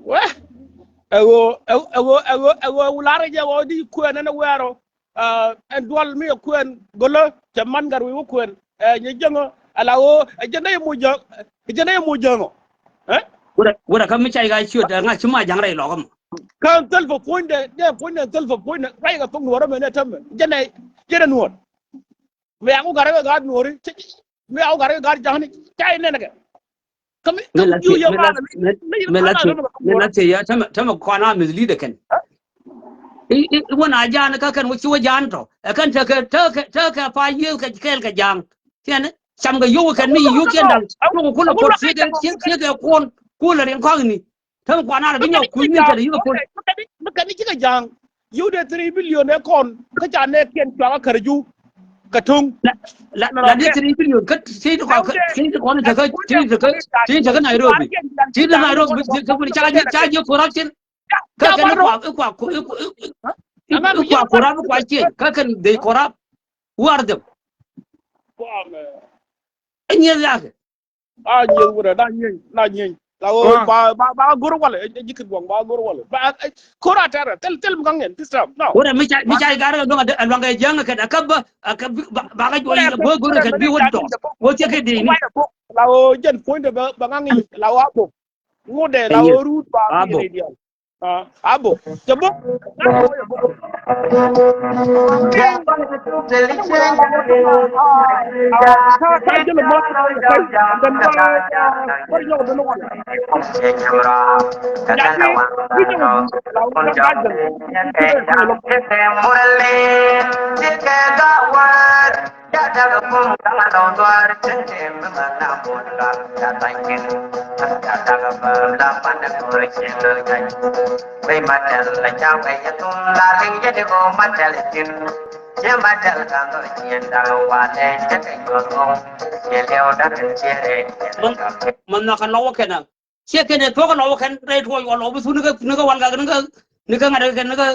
Wee. Ɛ ɣöö, ɛ, ɛ ɣöö, ɛ ɣöö, ɛ ɣöö wulaarä jɛ ɣöö di kuɛɛn ɛn ɛ wɛɛr ɔ. Ɛn dual mi ɛ kuɛɛn gölä cɛ man gat wec wä kuɛɛn. Ɛ nyɛ jäŋä ala ɣöö ɛ jɛn dee moc jäŋ. Jɛn ɛ moc jäŋ ɔ. Ɛ? Wurɛ, wurɛ kä mi cay ka ciöt ɛ ŋa ci ma jaŋ rɛy lɔkä mɔ. Kä thil fɛ puɔ̱nydɛ, dee puɔ̱nydɛ thil fɛ puɔ̱nydɛ ruac kɛ thok nuɔrä mɛn ɛ tämɛ. Jɛn ɛ, jɛn ɛ nuɔr. Mi yaku gat rɛ kɛ gat nuɔri. Mi yaku gat rɛ kɛ gat jaŋni. Cay nɛn kɛ. Kä mi, mi la thiec, mi la thiec, mi la thiec, mi la thiec ya tämɛ, tämɛ kɔn a mislead ɛ kɛn. I̱, i̱, i̱ wä na ja̱a̱n kä kɛn wä ci wä ja̱a̱n tɔ. Ɛ kɛn tekɛ, tekɛ, tekɛ pa yiëë kɛ kɛɛl kɛ ja̱a̱ŋ. Tiɛn cam kɛ yio̱w kɛn mi yio̱w kiɛn da̱ŋ. Tuɔk kulɛ pot ciek, ciek, ciek kɛ kuɔn. Kulɛ riɛŋ kɔaŋni. Täm kuan a la bi nyɔk kui̱ ni kɛn yio̱w kɛ pot. Mi kɛn ni cikɛ ja̱a̱ŋ. Yio̱w dee three billion ɛ kɔn. Kä ca nɛ kiɛn cuakä kär ju. Kɛ tuŋ. La, la, la di three billion kä ti ti kɔn, ti ti kɔn tekä, ti ti tekä, ti ti tekä Nairobi. Ti ti Nairobi, ti ti kɔn ca, ca jiɛ corruption. Kä kɛn kua, kua, kua, kua, kua corrupt, kua change. Kä kɛn they corrupt. Who are them? Ɛ nyieth yakɛ. A nyieth wurɛ, na nyieny, na nyieny. La ɣöö ba, ba, ba go̱r walɛ, ɛ, ɛ, ji̱ kit guaŋ, ba go̱r walɛ. Ba, ɛ, ko̱r a tɛrɛ, thil, thil mi kaŋ yɛn, this time. No. Wurɛ mi ca, mi ca igar kɛ luaŋ, luaŋ kɛ jäŋ kɛ, ɛ kɛ ba, ɛ kɛ bi, ba, ba kɛ juɔc, go̱r, go̱r kɛ bi wä dɔk. Wä thiɛ kɛ dee ni. La ɣöö jɛn puɔ̱nydɛ bɛ, bɛ ŋaŋ i̱, la ɣöö a bok. Ŋut dɛ la ɣöö ruut ba ŋi̱i̱c rɛy diaal. A bok. Cɛ bok. Mɛ nhɔk kɛ lɔk wä kɛn a ciɛ kɛn ɛ thuɔ̱k kɛ lɔk wä kɛn rɛy tuɔɔc wä lɔk bi thun ni kä, ni kä wal gak ni kä, ni kä ŋa̱t kɛn ni kä,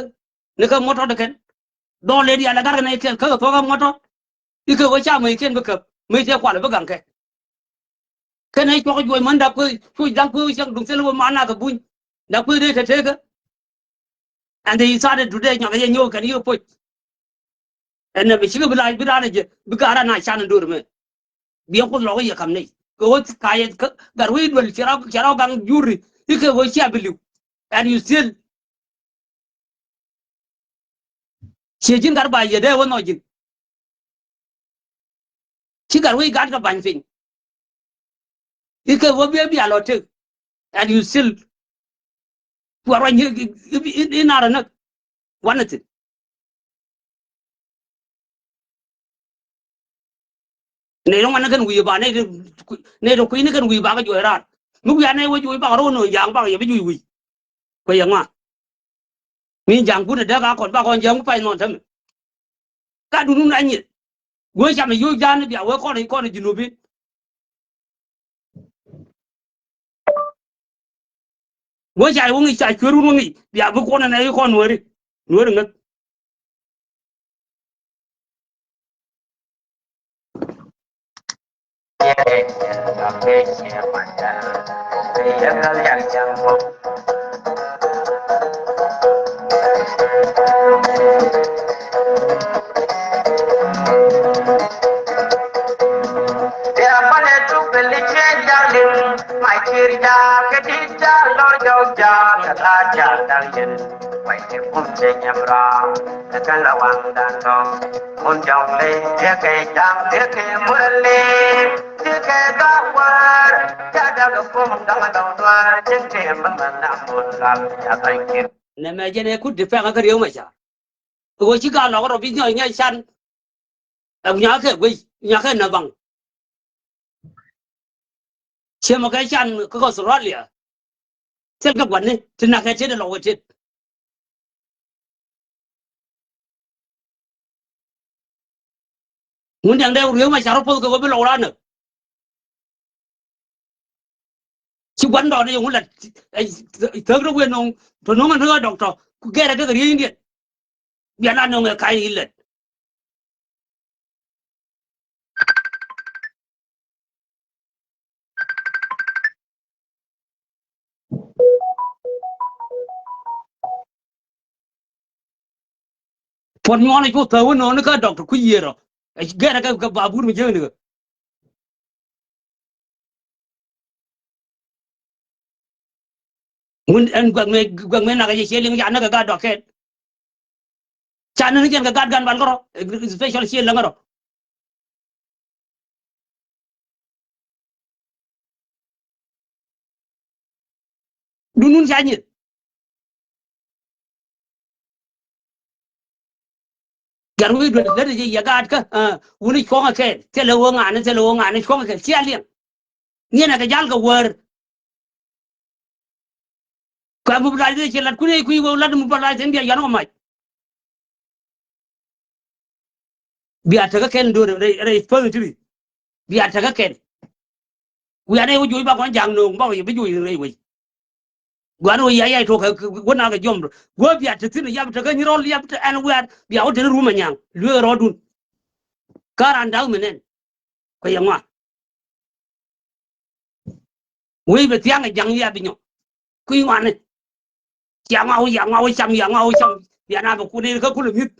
ni kä ŋuɔ̱t tɔt kɛn. Dhɔl lɛ diaal ɛ gat kɛn ɛ kɛn kä kɛ thuɔ̱k kɛ ŋuɔ̱t tɔt. I̱ kɛ ɣöö ca mec kiɛn bi käp, mec tëë kual bi gaŋ kɛ. Kɛn ɛ cuɔk juɔc män dak kuëë, cuɔc da̱ŋ kuëë cäŋ duŋ thil wä man nath ɛ buny. Dak kuëë dee te tekä. And they started today, nyɔk yɛ nyɔk kɛn yɛ poc. Ɛn nɛ bi cikɛ bi la, bi raan ɛ jɛ, bi gaat raan a can in do̱r mɛ. Biɛ kuth lɔk yɛ kam nɛy. Kɛ ɣöö ka yɛ gat wec duel cɛ rɔ, cɛ rɔ gaŋ juri. I̱ kɛ ɣöö cia bi li̱w. And you still Ciɛ ji̱n gat ba yɛ dee wä nhɔk ji̱n. Ci gat wec gat kɛ bany piny. I̱ kɛ wä biɛ bia lɔ tek. And you still kuɛ ruany i̱ nar näk. Wanɛ thi̱n. Nɛy ti ŋuan ni kɛn wi̱i̱ ba, nɛy ti, nɛy ti kui̱ ni kɛn wi̱i̱ ba kä juɔc raar. Mi wi̱i̱ a nɛy wä juɔc ba kɛ rɔ̱ nööŋ ja̱a̱ŋ ba kɛ yɛ bi juɔc wi̱i̱. Kuɛ yɛ ŋuan. Mi ja̱a̱ŋ kun ɛ dee ka kɔn ba kɔn ja̱a̱ŋ ku pay nɔn tämɛ. Ka dun wun a nyieth. Wee cam ɛ yo̱o̱c ja̱a̱n ni bia wee kɔn ɛ kɔn ɛ ji̱ nupi. Wee ca wä ŋi̱i̱c ca cuer wun wä ŋi̱i̱c bia bi kuɔn ɛn ɛ i̱ kɔn nueeri. Nueeri ŋäth. Nɛmɛ jɛn ɛ kut ti pɛŋ kä Riek Machar. Kɛ ɣöö ci gaat lɔk rɔ bi nyɔk nyɛ can. Ɛ nyakɛ guic, nyakɛ nä baŋ. Ciɛ mɔ kɛ can kä Australia. Thil kɛ gua̱ni ti nakɛ tet ɛ lɔk ɛ tet. Ŋun diaŋ dee Riek Machar rɔ poth kɛ ɣöö bi lɔk raan näk. Ci gua̱n dɔɔni yɛ ŋun lat thäk rɔ wen nɔŋ tɔ nɔŋ ɛ ni ɣä dɔktɔ ku gɛrɛ kɛ kɛ riey Indian. Bia na nɔŋ ɛ ka̱ny ilɛt. Puɔt nyuɔn i̱ cu thäwä nööni kä dɔktɔ kui̱ yiëër ɔ. Ɛ gɛrɛ kɛ, kɛ babur mi jiäkni kɛ. Wun ɛn guɛk mëë, guɛk mëë nak ɛ jɛ ciɛ liŋ ca näk kɛ gat dɔak kɛɛl. Ca näk ni jɛn kɛ gat gan bal kärɔ, special ciɛ läŋ kärɔ. Dun wun ca nyin. Gat wi̱i̱ duel lät jɛ yɛ gaat kä, ah, wuni cuɔ̱ŋ ɛ kɛɛl. Thilɛ ɣöö ŋa̱ni, thilɛ ɣöö ŋa̱ni cuɔ̱ŋ ɛ kɛɛl. Cia liɛŋ. Niɛn ɛ kɛ jal kɛ wäär. Kɛ mobilization lat kun ɛ kui̱ wee lat mobilization bia yɔn kɛ mac. Bia tekä kɛn do̱r rɛy, rɛy fäŋ ti ri. Bia tekä kɛn. Wiaa nɛ wä juɔc ba kɔn ja̱a̱ŋ no̱o̱ŋ bak yɛ bi juɔc rɛy wec. Gua̱n wä yia yai tuɔk kɛ wä na kɛ jiɔm. Wä bia te thi̱n yap tekä nyirɔl yap te ɛn wiaar bia wä te rum a nyaŋ lueek rɔɔdun. Ka raan da̱k mi nɛn. Kɛ yɛ ŋuan. Wec bɛ thia̱ŋ kɛ ja̱ŋ yia bi nyɔk. Kui̱ ŋuani. Cia ŋɔak wä, cia ŋɔak wä cam, cia ŋɔak wä cam. Bia na bɛ kun in kä kulɛ mi̱th.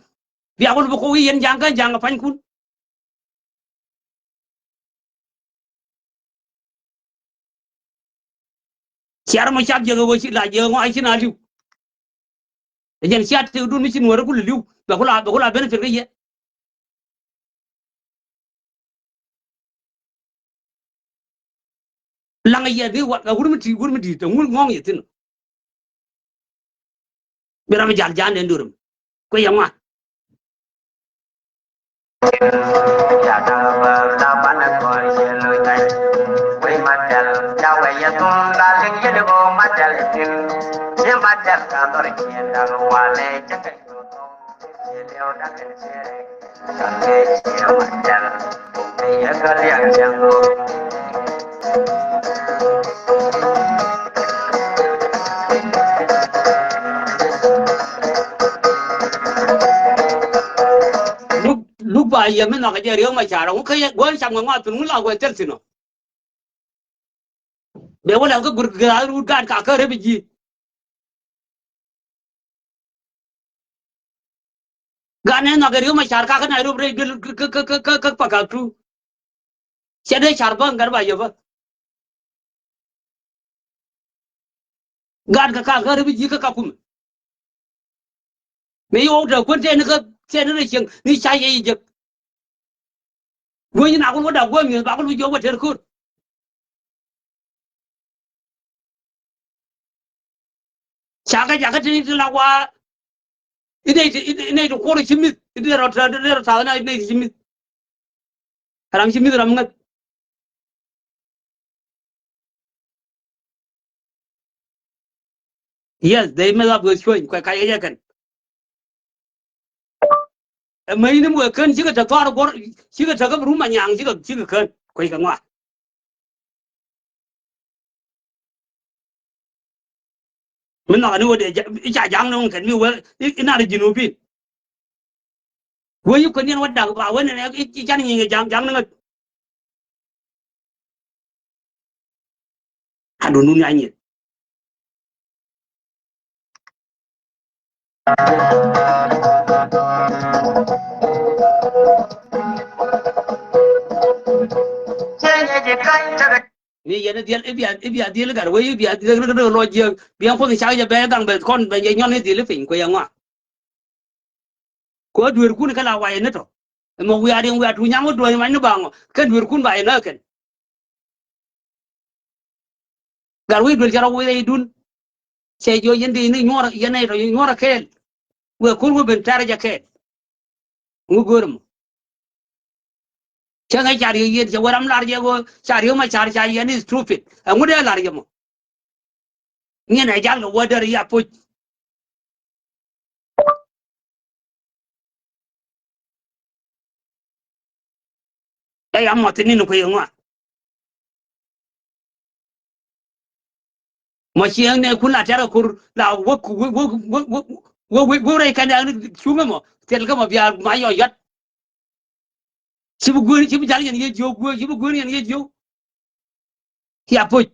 Bia wä bɛ kok i̱ yɛn ja̱a̱ŋ kä ja̱a̱ŋ ɛ pa̱ny kun. Cia rɔ mɔ cap jiäk ɛ ɣöö ci la jiäk ɛ ŋɔak ci na li̱w. Ɛ jɛn cia tëkdun mi ci nuäärä kulɛ li̱w. Bɛ kula, bɛ kula benefit kä yɛ. Laŋ yɛ ni wa, a wur mi ti, wur mi di̱i̱t, a ŋun ŋɔŋ yɛ thi̱n. Bi ram jal jan den durum. Kuɛ yɛ ŋuan. Luk, luk ba yɛ mi nhɔk kɛ jɛ Riek Machar ŋu kä yɛ gua̱n cam kɛ ŋɔak pin ŋu la guɛ thil thin ɔ. Bɛ wä lɛl kä gur gɛ a rut gaat ka kä rep ji̱. Gaat nɛ nhɔk kɛ Riek Machar ka kä Nairobi rɛy duel kä, kä, kä, kä, kä, kä Pakak tu. Cɛ dee car bä ŋa̱t ba yɛ bä. Gaat kä ka kä rep ji̱ kä Kakumɛ. Mëë yɛ wä wä te kuän tɛn ni kä tɛn ni rɛy cieŋ ni ca yɛ yi jek. Guäny na kun wä dak guäny mi̱eth ba kun bi jiɔk wä ter ko̱r. Ca kä jakä ti ti la wa. Inɛ ti, inɛ ti kuɔr ci mi̱th inɛ rɔ ta, inɛ rɔ ta na inɛ ti ci mi̱th. Ram ci mi̱th ram ŋäth. Yes, they made up with cueny kuɛ kac kɛ jɛ kɛn. Ɛ mäc ni muɛ kän cikɛ te thɔar guɔr cikɛ te kä rum a nyaŋ cikɛ, cikɛ kän kuec kɛ ŋuan. Mi nhɔk ni wä dee i̱ ca ja̱ŋ ni wä kɛn mi wä i̱ nar ji̱n wä pi̱n. Wä yi kuän yɛn wä dak ba wä ni i̱ can nyiŋ i̱ ja̱ŋ ja̱ŋ ni ŋäth. Adun wun ya nyieth. Ni yɛn i̱ dhiɛl i̱ bia, i̱ bia dhiɛl i̱ gat wee i̱ bia dhiɛl i̱ gat wee lɔ jiääk bia kuoth i̱ cak jɛ bɛ gaŋ bɛ kɔn bɛ jɛ nyɔn i̱ dhiɛl i̱ piny kuɛ yɛ ŋɔak. Kɛ dueerkun kä la wayɛ ni tɔ. Ɛmɔ wiaa diŋ wiaa tuuny nyaŋ wä duɔ̱ɔ̱ny mac ni baŋɔ kɛn dueerkun ba yɛ näk kɛn. Gat wi̱i̱ duel cɛ rɔ wi̱i̱ rɛydun. Cɛ jiɔ yɛn dee ni nyuɔrɛ yɛn nɛy tɔ nyuɔrɛ kɛɛl. Wëë kur wä ben tɛrɛ jɛ kɛɛl. Ŋu go̱o̱r mɔ. Cä ŋäc ca riek yiëët cɛ wä ram lar jɛ ɣöö ca riek ma car ca yɛn i̱ stupid. Ɛŋu dee lar jɛ mɔ. Ŋi̱n ɛ jal kɛ wä däri ya puc. Ɛ ya mɔth ni ni kui̱ ŋuan. Mɔ cieŋ nɛ kun la tɛr ɛ kur la wä wä wä wä wä wä rɛy kɛn ɛ cuŋä mɔ thil kä mɔ bia ma yɔ yɔt. Ci bi guäär ci bi jal yɛn yɛ jiök guäär ci bi guäär yɛn yɛ jiök. Cia puc.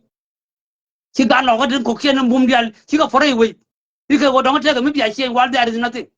Ci gat lɔkä tin kɔ̱kiɛn in bum diaal cikɛ puɔ̱rɛ i̱ wec. Ikɛ ɣöö dɔ̱ŋ tëëkɛ mi bia ciɛny wal there is nothing.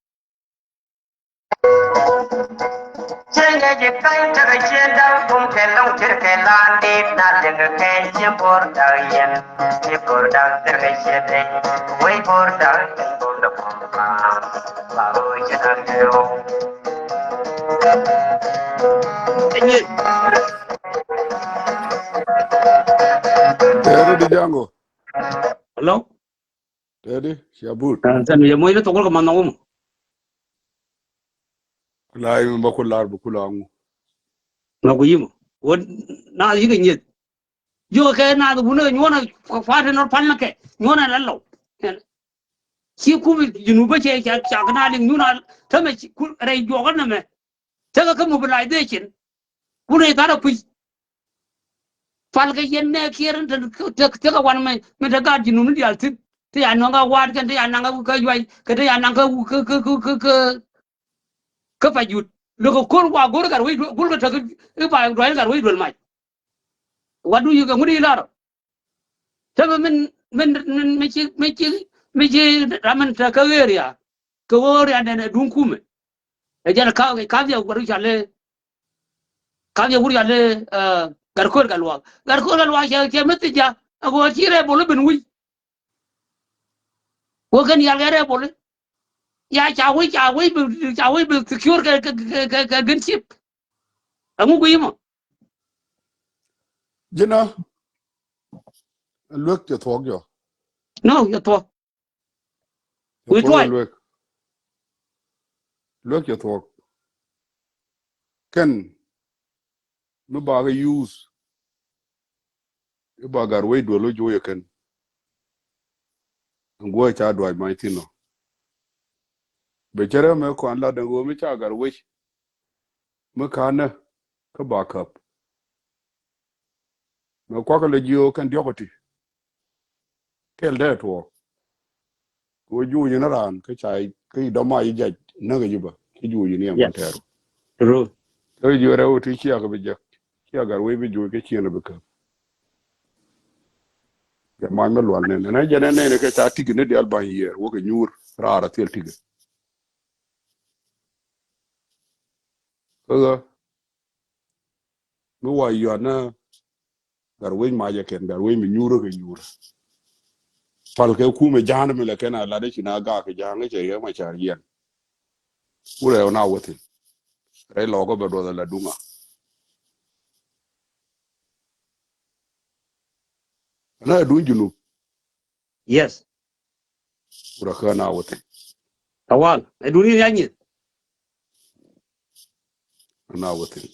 Tɛɛri di Jaŋo. Hello. Tɛɛri, cia but. Ah, tɛn yɛ moc ni thokol kɛ man nhɔk wum. Ku la yim ba ku lar bi ku la ŋu. Nhɔk ku yim. Wot na yik kɛ nyieth. Jiökɛ kɛ naath wunä kɛ nyuɔnɛ kua̱t in rɔ pal ni kɛ nyuɔnɛ la lɔw. Ci kum Junub bä cɛ ca ca kɛ na liŋ nyun a tämɛ rɛy juɔkä nɛmɛ. Tekɛ kä mobilization. Kun rɛy tharɛ kui̱. Pal kɛ yɛn nɛ kiɛr in te tekɛ wan mɛ mɛ te gaat Junub ni diaal thi̱n. Te ya nɔŋ kä waat kɛn te ya naŋ kä yuay kɛ te ya naŋ kä kä kä kä kä kä Pajut. Lo̱kɛ ko̱r wa go̱r gat wec duel go̱r kɛ tek i̱ ba duac gat wec duel mac. Wat du yikɛ ŋut i̱ larɔ. Tepɛ min min min mi ci mi ci mi ci ram min te kä area. Kɛ ɣöö area nɛn ɛ duŋ kumɛ. Ɛ jɛn ka ka dhiɛ wur cale. Ka dhiɛ wur cale gat ko̱r gat luaak gat ko̱r gat luaak cɛ cɛ mi thi̱c ja. Ɛ ɣöö ci rɛɛ bol i̱ ben wi̱c. Wä kɛn yal kɛ rɛɛ bol i̱. Ya ca wec ca wec bi ca wec bi secure kɛ kɛ kɛ kɛ gin chip. Aŋu guiy mɔ. Jina luek cɛ thuɔk jɔ. No, cɛ thuɔk. We try. Luek luek cɛ thuɔk. Kɛn mi ba kɛ use i̱ ba gat wec duel wä juɔyɛ kɛn. Ɛn guɔ ca duac mac thin ɔ. Bɛ cɛ rɛm ɛ kɔn lat ɛn ɣöö mi ca gat wec mi ka̱n nä kä ba käp. Mɛ kuakä lɛ jiö kɛn diɔk iti. Kɛl dee tuɔɔk. Kɛ wä juuc ni raan kä ca kä i̱ dɔma i̱ jac näk i̱ ji̱ bä ci juuc ni ɛn kɔn tɛɛr. Kɛ wä jiö rɛw iti ciak bi jek ciak gat wec bi juuc kɛ ciɛn bi käp. Kɛ mac mi lual nɛn nɛn jɛ nɛn nɛn kɛ ca tik ni dial ba̱ny yiɛɛr wä kɛ nyuur raar a thil tik. Kä ɣä mi wa yuan na gat wec macɛ kɛn gat wec mi nyuurä kɛ nyuurä. Pal kɛ kumɛ ja̱a̱n mi lɛ kɛn a lat i̱ ci na gaak kɛ ja̱a̱n i̱ cɛ yɛ ma car yɛn. Wurɛ na wä thin rɛy lɔkä bɛ duɔth a la duŋa. Na duŋ Junub. Yes. Wurɛ kä na wä thin. Tawal ɛ duŋ ni ya nyith. Na wä thin.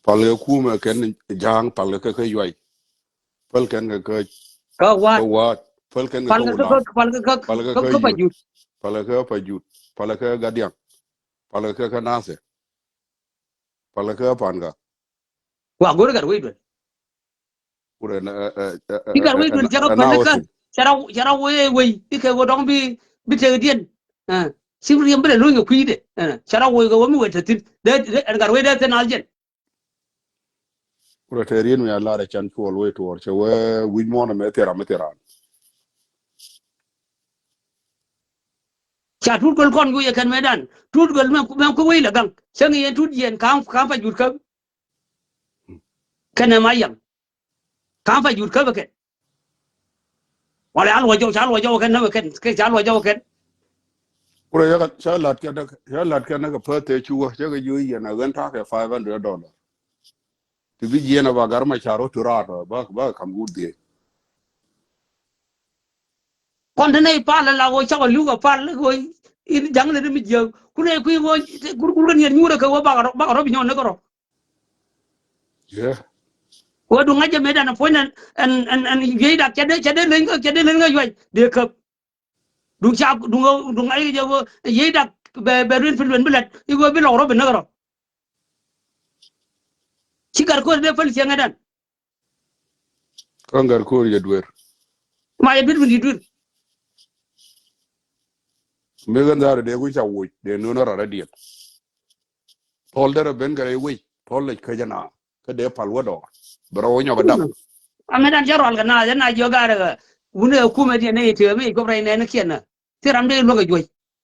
Pal kɛ kumɛ kɛn ja̱a̱ŋ pal kɛ kɛ yuay. Pal kɛn kɛ kɛ kä waat. Kä waat. Pal kɛn kɛ kä wulaŋ. Pal kɛ kä pal kɛ kä Pajut. Pal kɛ kä Pajut. Pal kɛ kä Gadiaŋ. Pal kɛ kä Nasir. Pal kɛ kä Panga. Wa go̱r gat wec duel. Kurɛ na ɛ ɛ ɛ. Ti gat wec duel cɛ rɔ pɛn kä cɛ rɔ cɛ rɔ wec wec ti kɛ wä dɔŋ bi bi tëk diɛn. Cim riɛm bi lɛ luny kɛ kui̱dɛ cɛ rɔ wec kɛ wä mi wec tɛ thin dee ɛn gat wec dee thin al jɛn. Kurɛ tɛ rien mi a lar ɛ can cuɔl wec tuɔɔr cɛ wee wi̱c muɔ̱n ɛmɛ thieram mi thieran. Ca tut göl kɔn ku yɛ kɛn mɛ dan tut göl mɛ mɛ ku wec lɛ gaŋ cäŋ yɛn tut yɛn ka̱m ka̱m pa jut kä. Kɛn ɛ ma yaŋ ka̱m pa jut kä bɛ kɛn. Wala ca luɔc jɔw ca luɔc jɔw kɛn nä bɛ kɛn kɛ ca luɔc jɔw kɛn. Kurɛ yɛ ca lat kɛn nä ca lat kɛn nä kɛ pä tëë cukä cä kɛ jiö yɛn a ɣän ta̱kɛ five hundred dollar. Ti bi jiɛn a ba gar ma ca rot ti raar ba ba kam gut dhiee. Kɔn ti nɛy pal la ɣöö cakɔ li̱w kɛ pal ɣöö in ja̱ŋ ni ti mi jiääk ku nɛy kui̱ ɣöö gur gur kɛ niɛt nyuurɛ kɛ ɣöö bakɛ rɔ bakɛ rɔ bi nyɔn ni kɛ rɔ. Ɣöö duŋ ŋa̱c jɛ mëë dan ɛ puɔ̱ny ɛn ɛn ɛn yiey dak cɛ dee cɛ dee leny kä cɛ dee leny kä yuac dee käp. Duŋ ca duŋ ɣöö duŋ ŋa̱c jɛ ɣöö yiey dak bɛ bɛ ruin pi luɛn bi lät i̱ ɣöö bi lɔk rɔ bi näk rɔ. Ci gat ko̱r dee päl cieŋ ɛ dan. Kä gat ko̱r yɛ duer. Ma yɛ duer mi di duer. Mi ɣän dhaar dee ku ca woc dee nööŋ rɔ rɛ diɛl. Thɔl derɛ ben kɛ rɛy wec thɔl lec kä jɛ na kä dee pal wä dɔɔr bɛ rɔ wä nyɔk ɛ dap. Amɛ dan cä rual kɛ na jɛ na jiɔ gaarɛ kɛ wun ɛ kumɛ diɛn ni i̱ tëë mi i̱ guɔp rɛy nɛɛni kiɛn na. Thil ram dee luäk ɛ juɔc.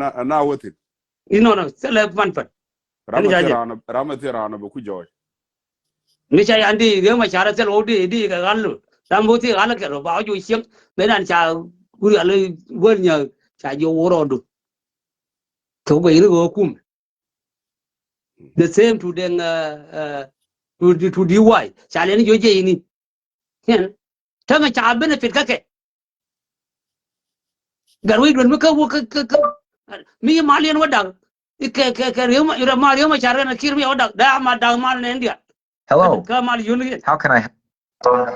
na, na wä thi̱n. Inɔnɔ, thilɛ man pɛn. Ram a thiɛ raan, ram a thiɛ raan bɛ ku jɔɔc. Mi ca yan di Riek Machar thil wä di, di kɛ ɣal. Ram bä thiɛ ɣal kɛ rɔ ba wä ji̱ cieŋ. Mëë dan ca wuri al wä nyɛ ca ji̱ wä rɔɔdu. Kɛ wä bɛ yiri wä kum. The same to den, uh, uh, to, to D Y. Ca lɛn ji̱ wä jiɛ ini. Kɛn. Täŋ ca benefit kä kɛ. Gat wec duel mi kä wä kä, kä, kä. Mi mal yɛn wä dak. Kɛ, kɛ, kɛ Riek Ma, Riek Ma, Riek Machar kɛn Kiir mi wä dak. Da ma dak mal nɛn dial. Hello. Kä mal yun yɛn. How can I help? Remember,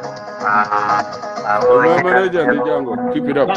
Agent Django, keep it up.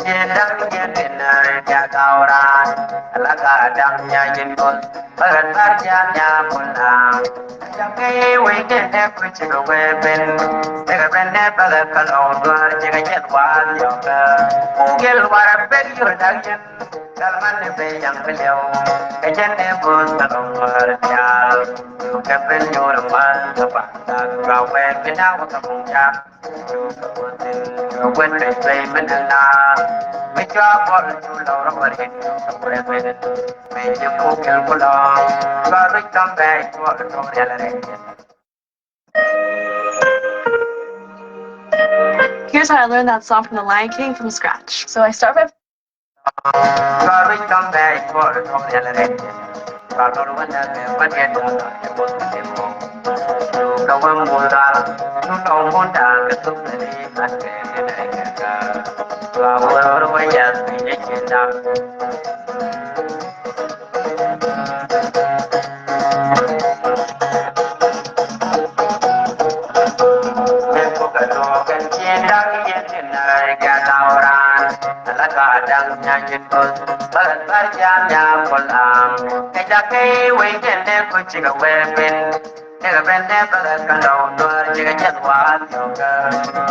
Ji̱n da̱ŋ ji̱n in a riɛk a gaw raan. Ala ka da̱ŋ nya ji̱n kol. Bä ɣän bar ji̱ a nya kol na. Ja̱ŋ kɛ wec kɛn dee kui̱ cikɛ wee ben. Tekɛ ben dee bäkɛ kä lɔw duaar cikɛ jɛn wa̱a̱ thiɔ̱kä. Kugel warɛ pek yur da̱ŋ ji̱n. Gal man ni ben yaŋ bi liɛw. Kɛ jɛn dee bo̱o̱th kä lɔw duaar diaal. Kɛ ben yur man kä pan dak dua wee bi na wä kä muŋ jaak. Here's how I learned that song from The Lion King from scratch. So I start by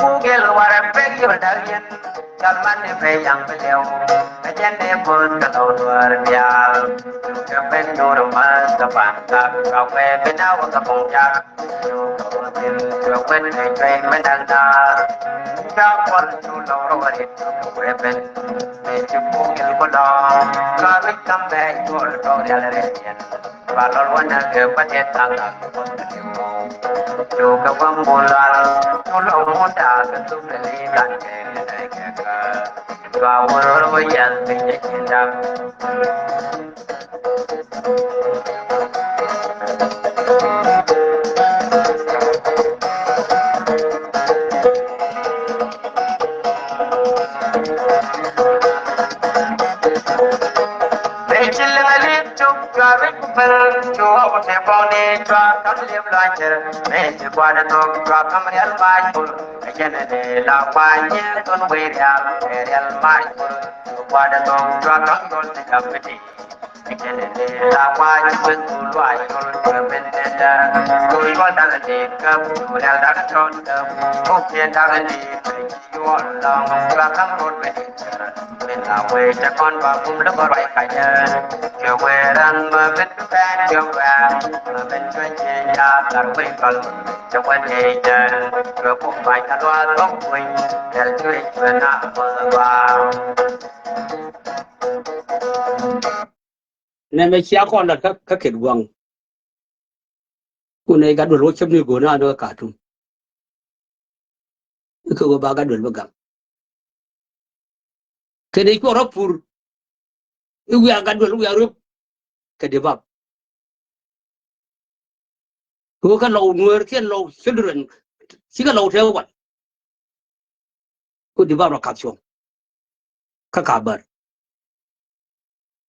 Kugel warɛ pek yur da̱k yɛn. Gal man ni ben yaŋ bi liɛw. Kä jɛn dee bo̱o̱th kä lɔw duaar diaal. Kɛ ben yur man kä pan dak dua wee bi na wä kä puŋ jak. Kɛ wet kɛ cuɛy mi da̱k da̱k. Ca kuɔl cu lɔw rɔ wä rit kɛ wee ben. Mëë ci kugel ku lɔŋ. Kä ruc kam bɛ cuɔl tɔk rial rit yɛn. Ba lɔl wanɛ kɛ ba diet thaŋ la kɛ bä kɛ diw. Cu kɛ bä mbul lɔl cu lɔ munda kɛ thuk kɛ li kan kɛ kɛ kɛ kɛ. Cua wur wur yɛn bi jɛ ci dam. Mëë ci liŋ a lit cuk cua ruec ku pär cua wä kɛ bɔŋni cua ka̱m liep lɔac cär. Mëë ci gua̱dɛ thok cua ka̱m rial mac bur. Ɛ jɛn ɛ dee la kuany yɛ thon wee rial ɛ rial mac bur. Cua gua̱dɛ thok cua ka̱m yɔl ti ka̱m mi ti. Ɛ jɛn ɛ dee la kuany wek ku luac yɔl cua ben nɛ dä. Cua yɔl dak ɛ dee käp cua rial dak ɛ tɔt käp. Kok yɛ dak ɛ dee. Yuɔl lɔŋ ba ka̱m rot bɛ di cär. Min la wee cɛ kɔn ba bum lä bä ruac kacä. Cɛ wee ran ma ben bi bɛn cɛ wee. Ma ben cɛ cɛ ya lar wee kɔl. Cɛ wee di cär. Cɛ bum ba cɛ luath bä kuny. Rɛl cuec bɛ na bä ba. Nɛmɛ cia kɔn lat kä, kä kɛt gua̱ŋ. Kun nɛy gat duel wä cäp ni go̱o̱n a ni kä Khartoum. I̱ kɛ ɣöö ba gat duel bä gam. Kɛn i̱ cuɔ rɔ pur. I̱ wiaa gat duel wiaa röp. Kɛ di bap. Kɛ ɣöö kɛ lɔw nuäär kiɛ lɔw children. Cikɛ lɔw tɛɛk wal. Ku di bap rɔ kath cuɔ̱ŋ. Kä ka bär.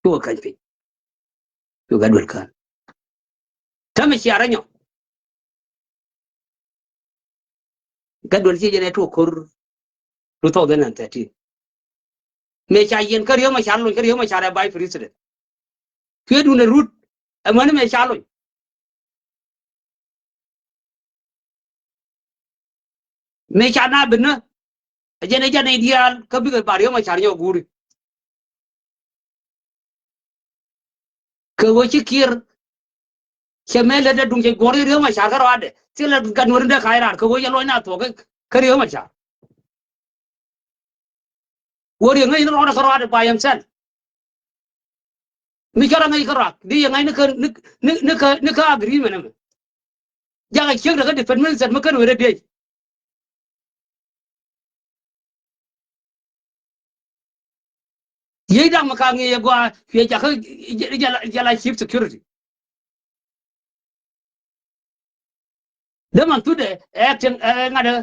Cu kɛ käny piny. Cu kɛ duel kään. Täämɛ cia rɔ nyɔk. Gat duel ci jɛn ɛ tuɔk ko̱r two thousand and thirteen. Mëë ca yiɛn kä Riek Machar lony, kä Riek Machar ɛ vice president. Cuɛ duundɛ rut ɛmäni mëë ca lony. Mëë ca na binä. Ɛ jɛn ɛ jɛn ɛ diaal kä bikɛ ba Riek Machar nyɔk guuri. Kɛ ɣöö ci Kiir cɛ mëë lät dee duŋ cɛ guɔ̱r i̱ Riek Machar kä rɔadɛ. Thilɛ gat nuɔ̱r in dee ka̱c raar kɛ ɣöö cɛ luɔ̱ny na thuɔ̱k kä Riek Machar. Wä riek ŋäc ni rɔɔdɛ kä rɔɔdɛ by himself. Mi cɔl a ŋäc kä rɔak di yɛ ŋäc ni kä, ni, ni, ni kä, ni kä agreement ɛmɛ. Jakɛ ciek dɛ kä defense minister mi kän wee rɛ diec. Yiec da̱ŋ mi ka ŋi̱i̱c ɛ gɔaa cuɛ jakä jɛ la, jɛ la chief security. Däman thutdɛ ɛ acting ɛ ŋa̱t ɛ.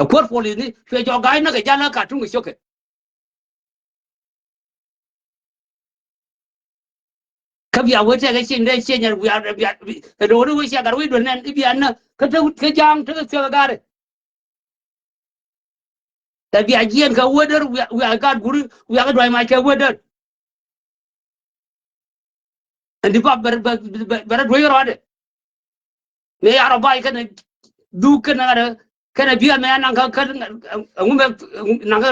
Ɛ kuäär polithni cuɛ jɔk ga̱a̱c näk ɛ jal ɛ Khartoum kɛ ciökɛ. Kä bia wee tɛkɛ cieŋ dee cieŋ ɛ bia bia ɛ do̱ri wee cia gat wee duel nɛn i̱ bia nä kä te kä ja̱a̱ŋ te kä thiäk ɛ ga̱ri. Tɛ bia jiɛn kɛ wee däär wiak wiak gat guri wiak dua̱c mac kɛ wee däär. Ɛn di pap bɛ bɛ bɛ rɛ duec rɔɔdɛ. Mëë ya rɔ bac kɛnɛ dhuk kɛnɛ ŋa̱t kɛnɛ biɛ mɛ anaŋ kä kä ɛŋu mɛ naŋ kä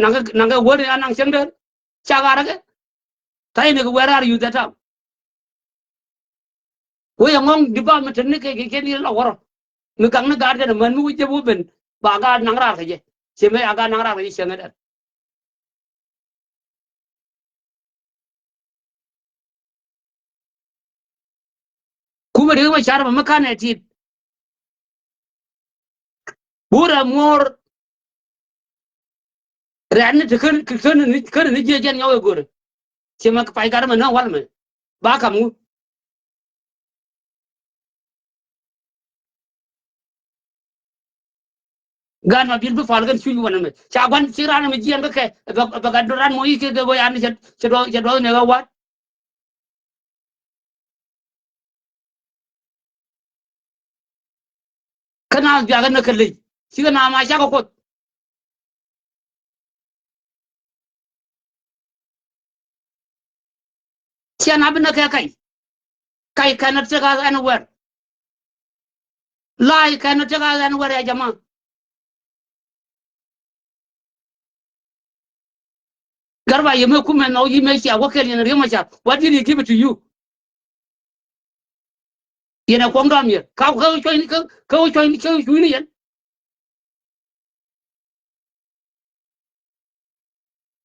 naŋ kä naŋ kä wä ni anaŋ cäŋ dee. Ca ɣaar kɛ. Tha̱a̱c ni kɛ where are you that time? Wee ɛŋɔŋ di pap mi te ni kɛ kɛ kɛ ni la wärɔ. Mi gaŋ ni gaat kɛnɛ män mi wä jɛ wä ben ba gaat naŋ raar kɛ jɛ. Ciɛ mɛ ya gaat naŋ raar kɛ jɛ ciɛ ŋä dɛn. Kumɛ dee wä car mɛ mi kanɛ tit. Burɛ muɔr. Rɛ̈t ni ti kän kän ni kän ni jiɛ jɛn nyɔk ɛ go̱rɛ. Ci mɛ pay gat mɛ nä wal mɛ ba kam ŋu. Gan ma bil bi pal kän cuc wanɛ mɛ ca guan ci ran mɛ jiɛn kä kɛ bɛ gat ran mɔ yi kɛ kɛ bä yan cɛ duɔth nɛ ɣä wat. Kä na biakä nä kä ley cikɛ na ma cakɛ kuoth. Ciɛ na bi nä kɛ kac. Kac cannot take us anywhere. Lie cannot take us anywhere ya jama. Garba yɛ mɛ kumɛ nɔ yi mɛ cia wä kɛl yɛn riɛm a ca. What did he give it to you? Yɛn a kuɔŋ dɔam yɛ ka ka cuɔ̱cni ka ka cuɔ̱cni ka cuɔ̱cni yɛn.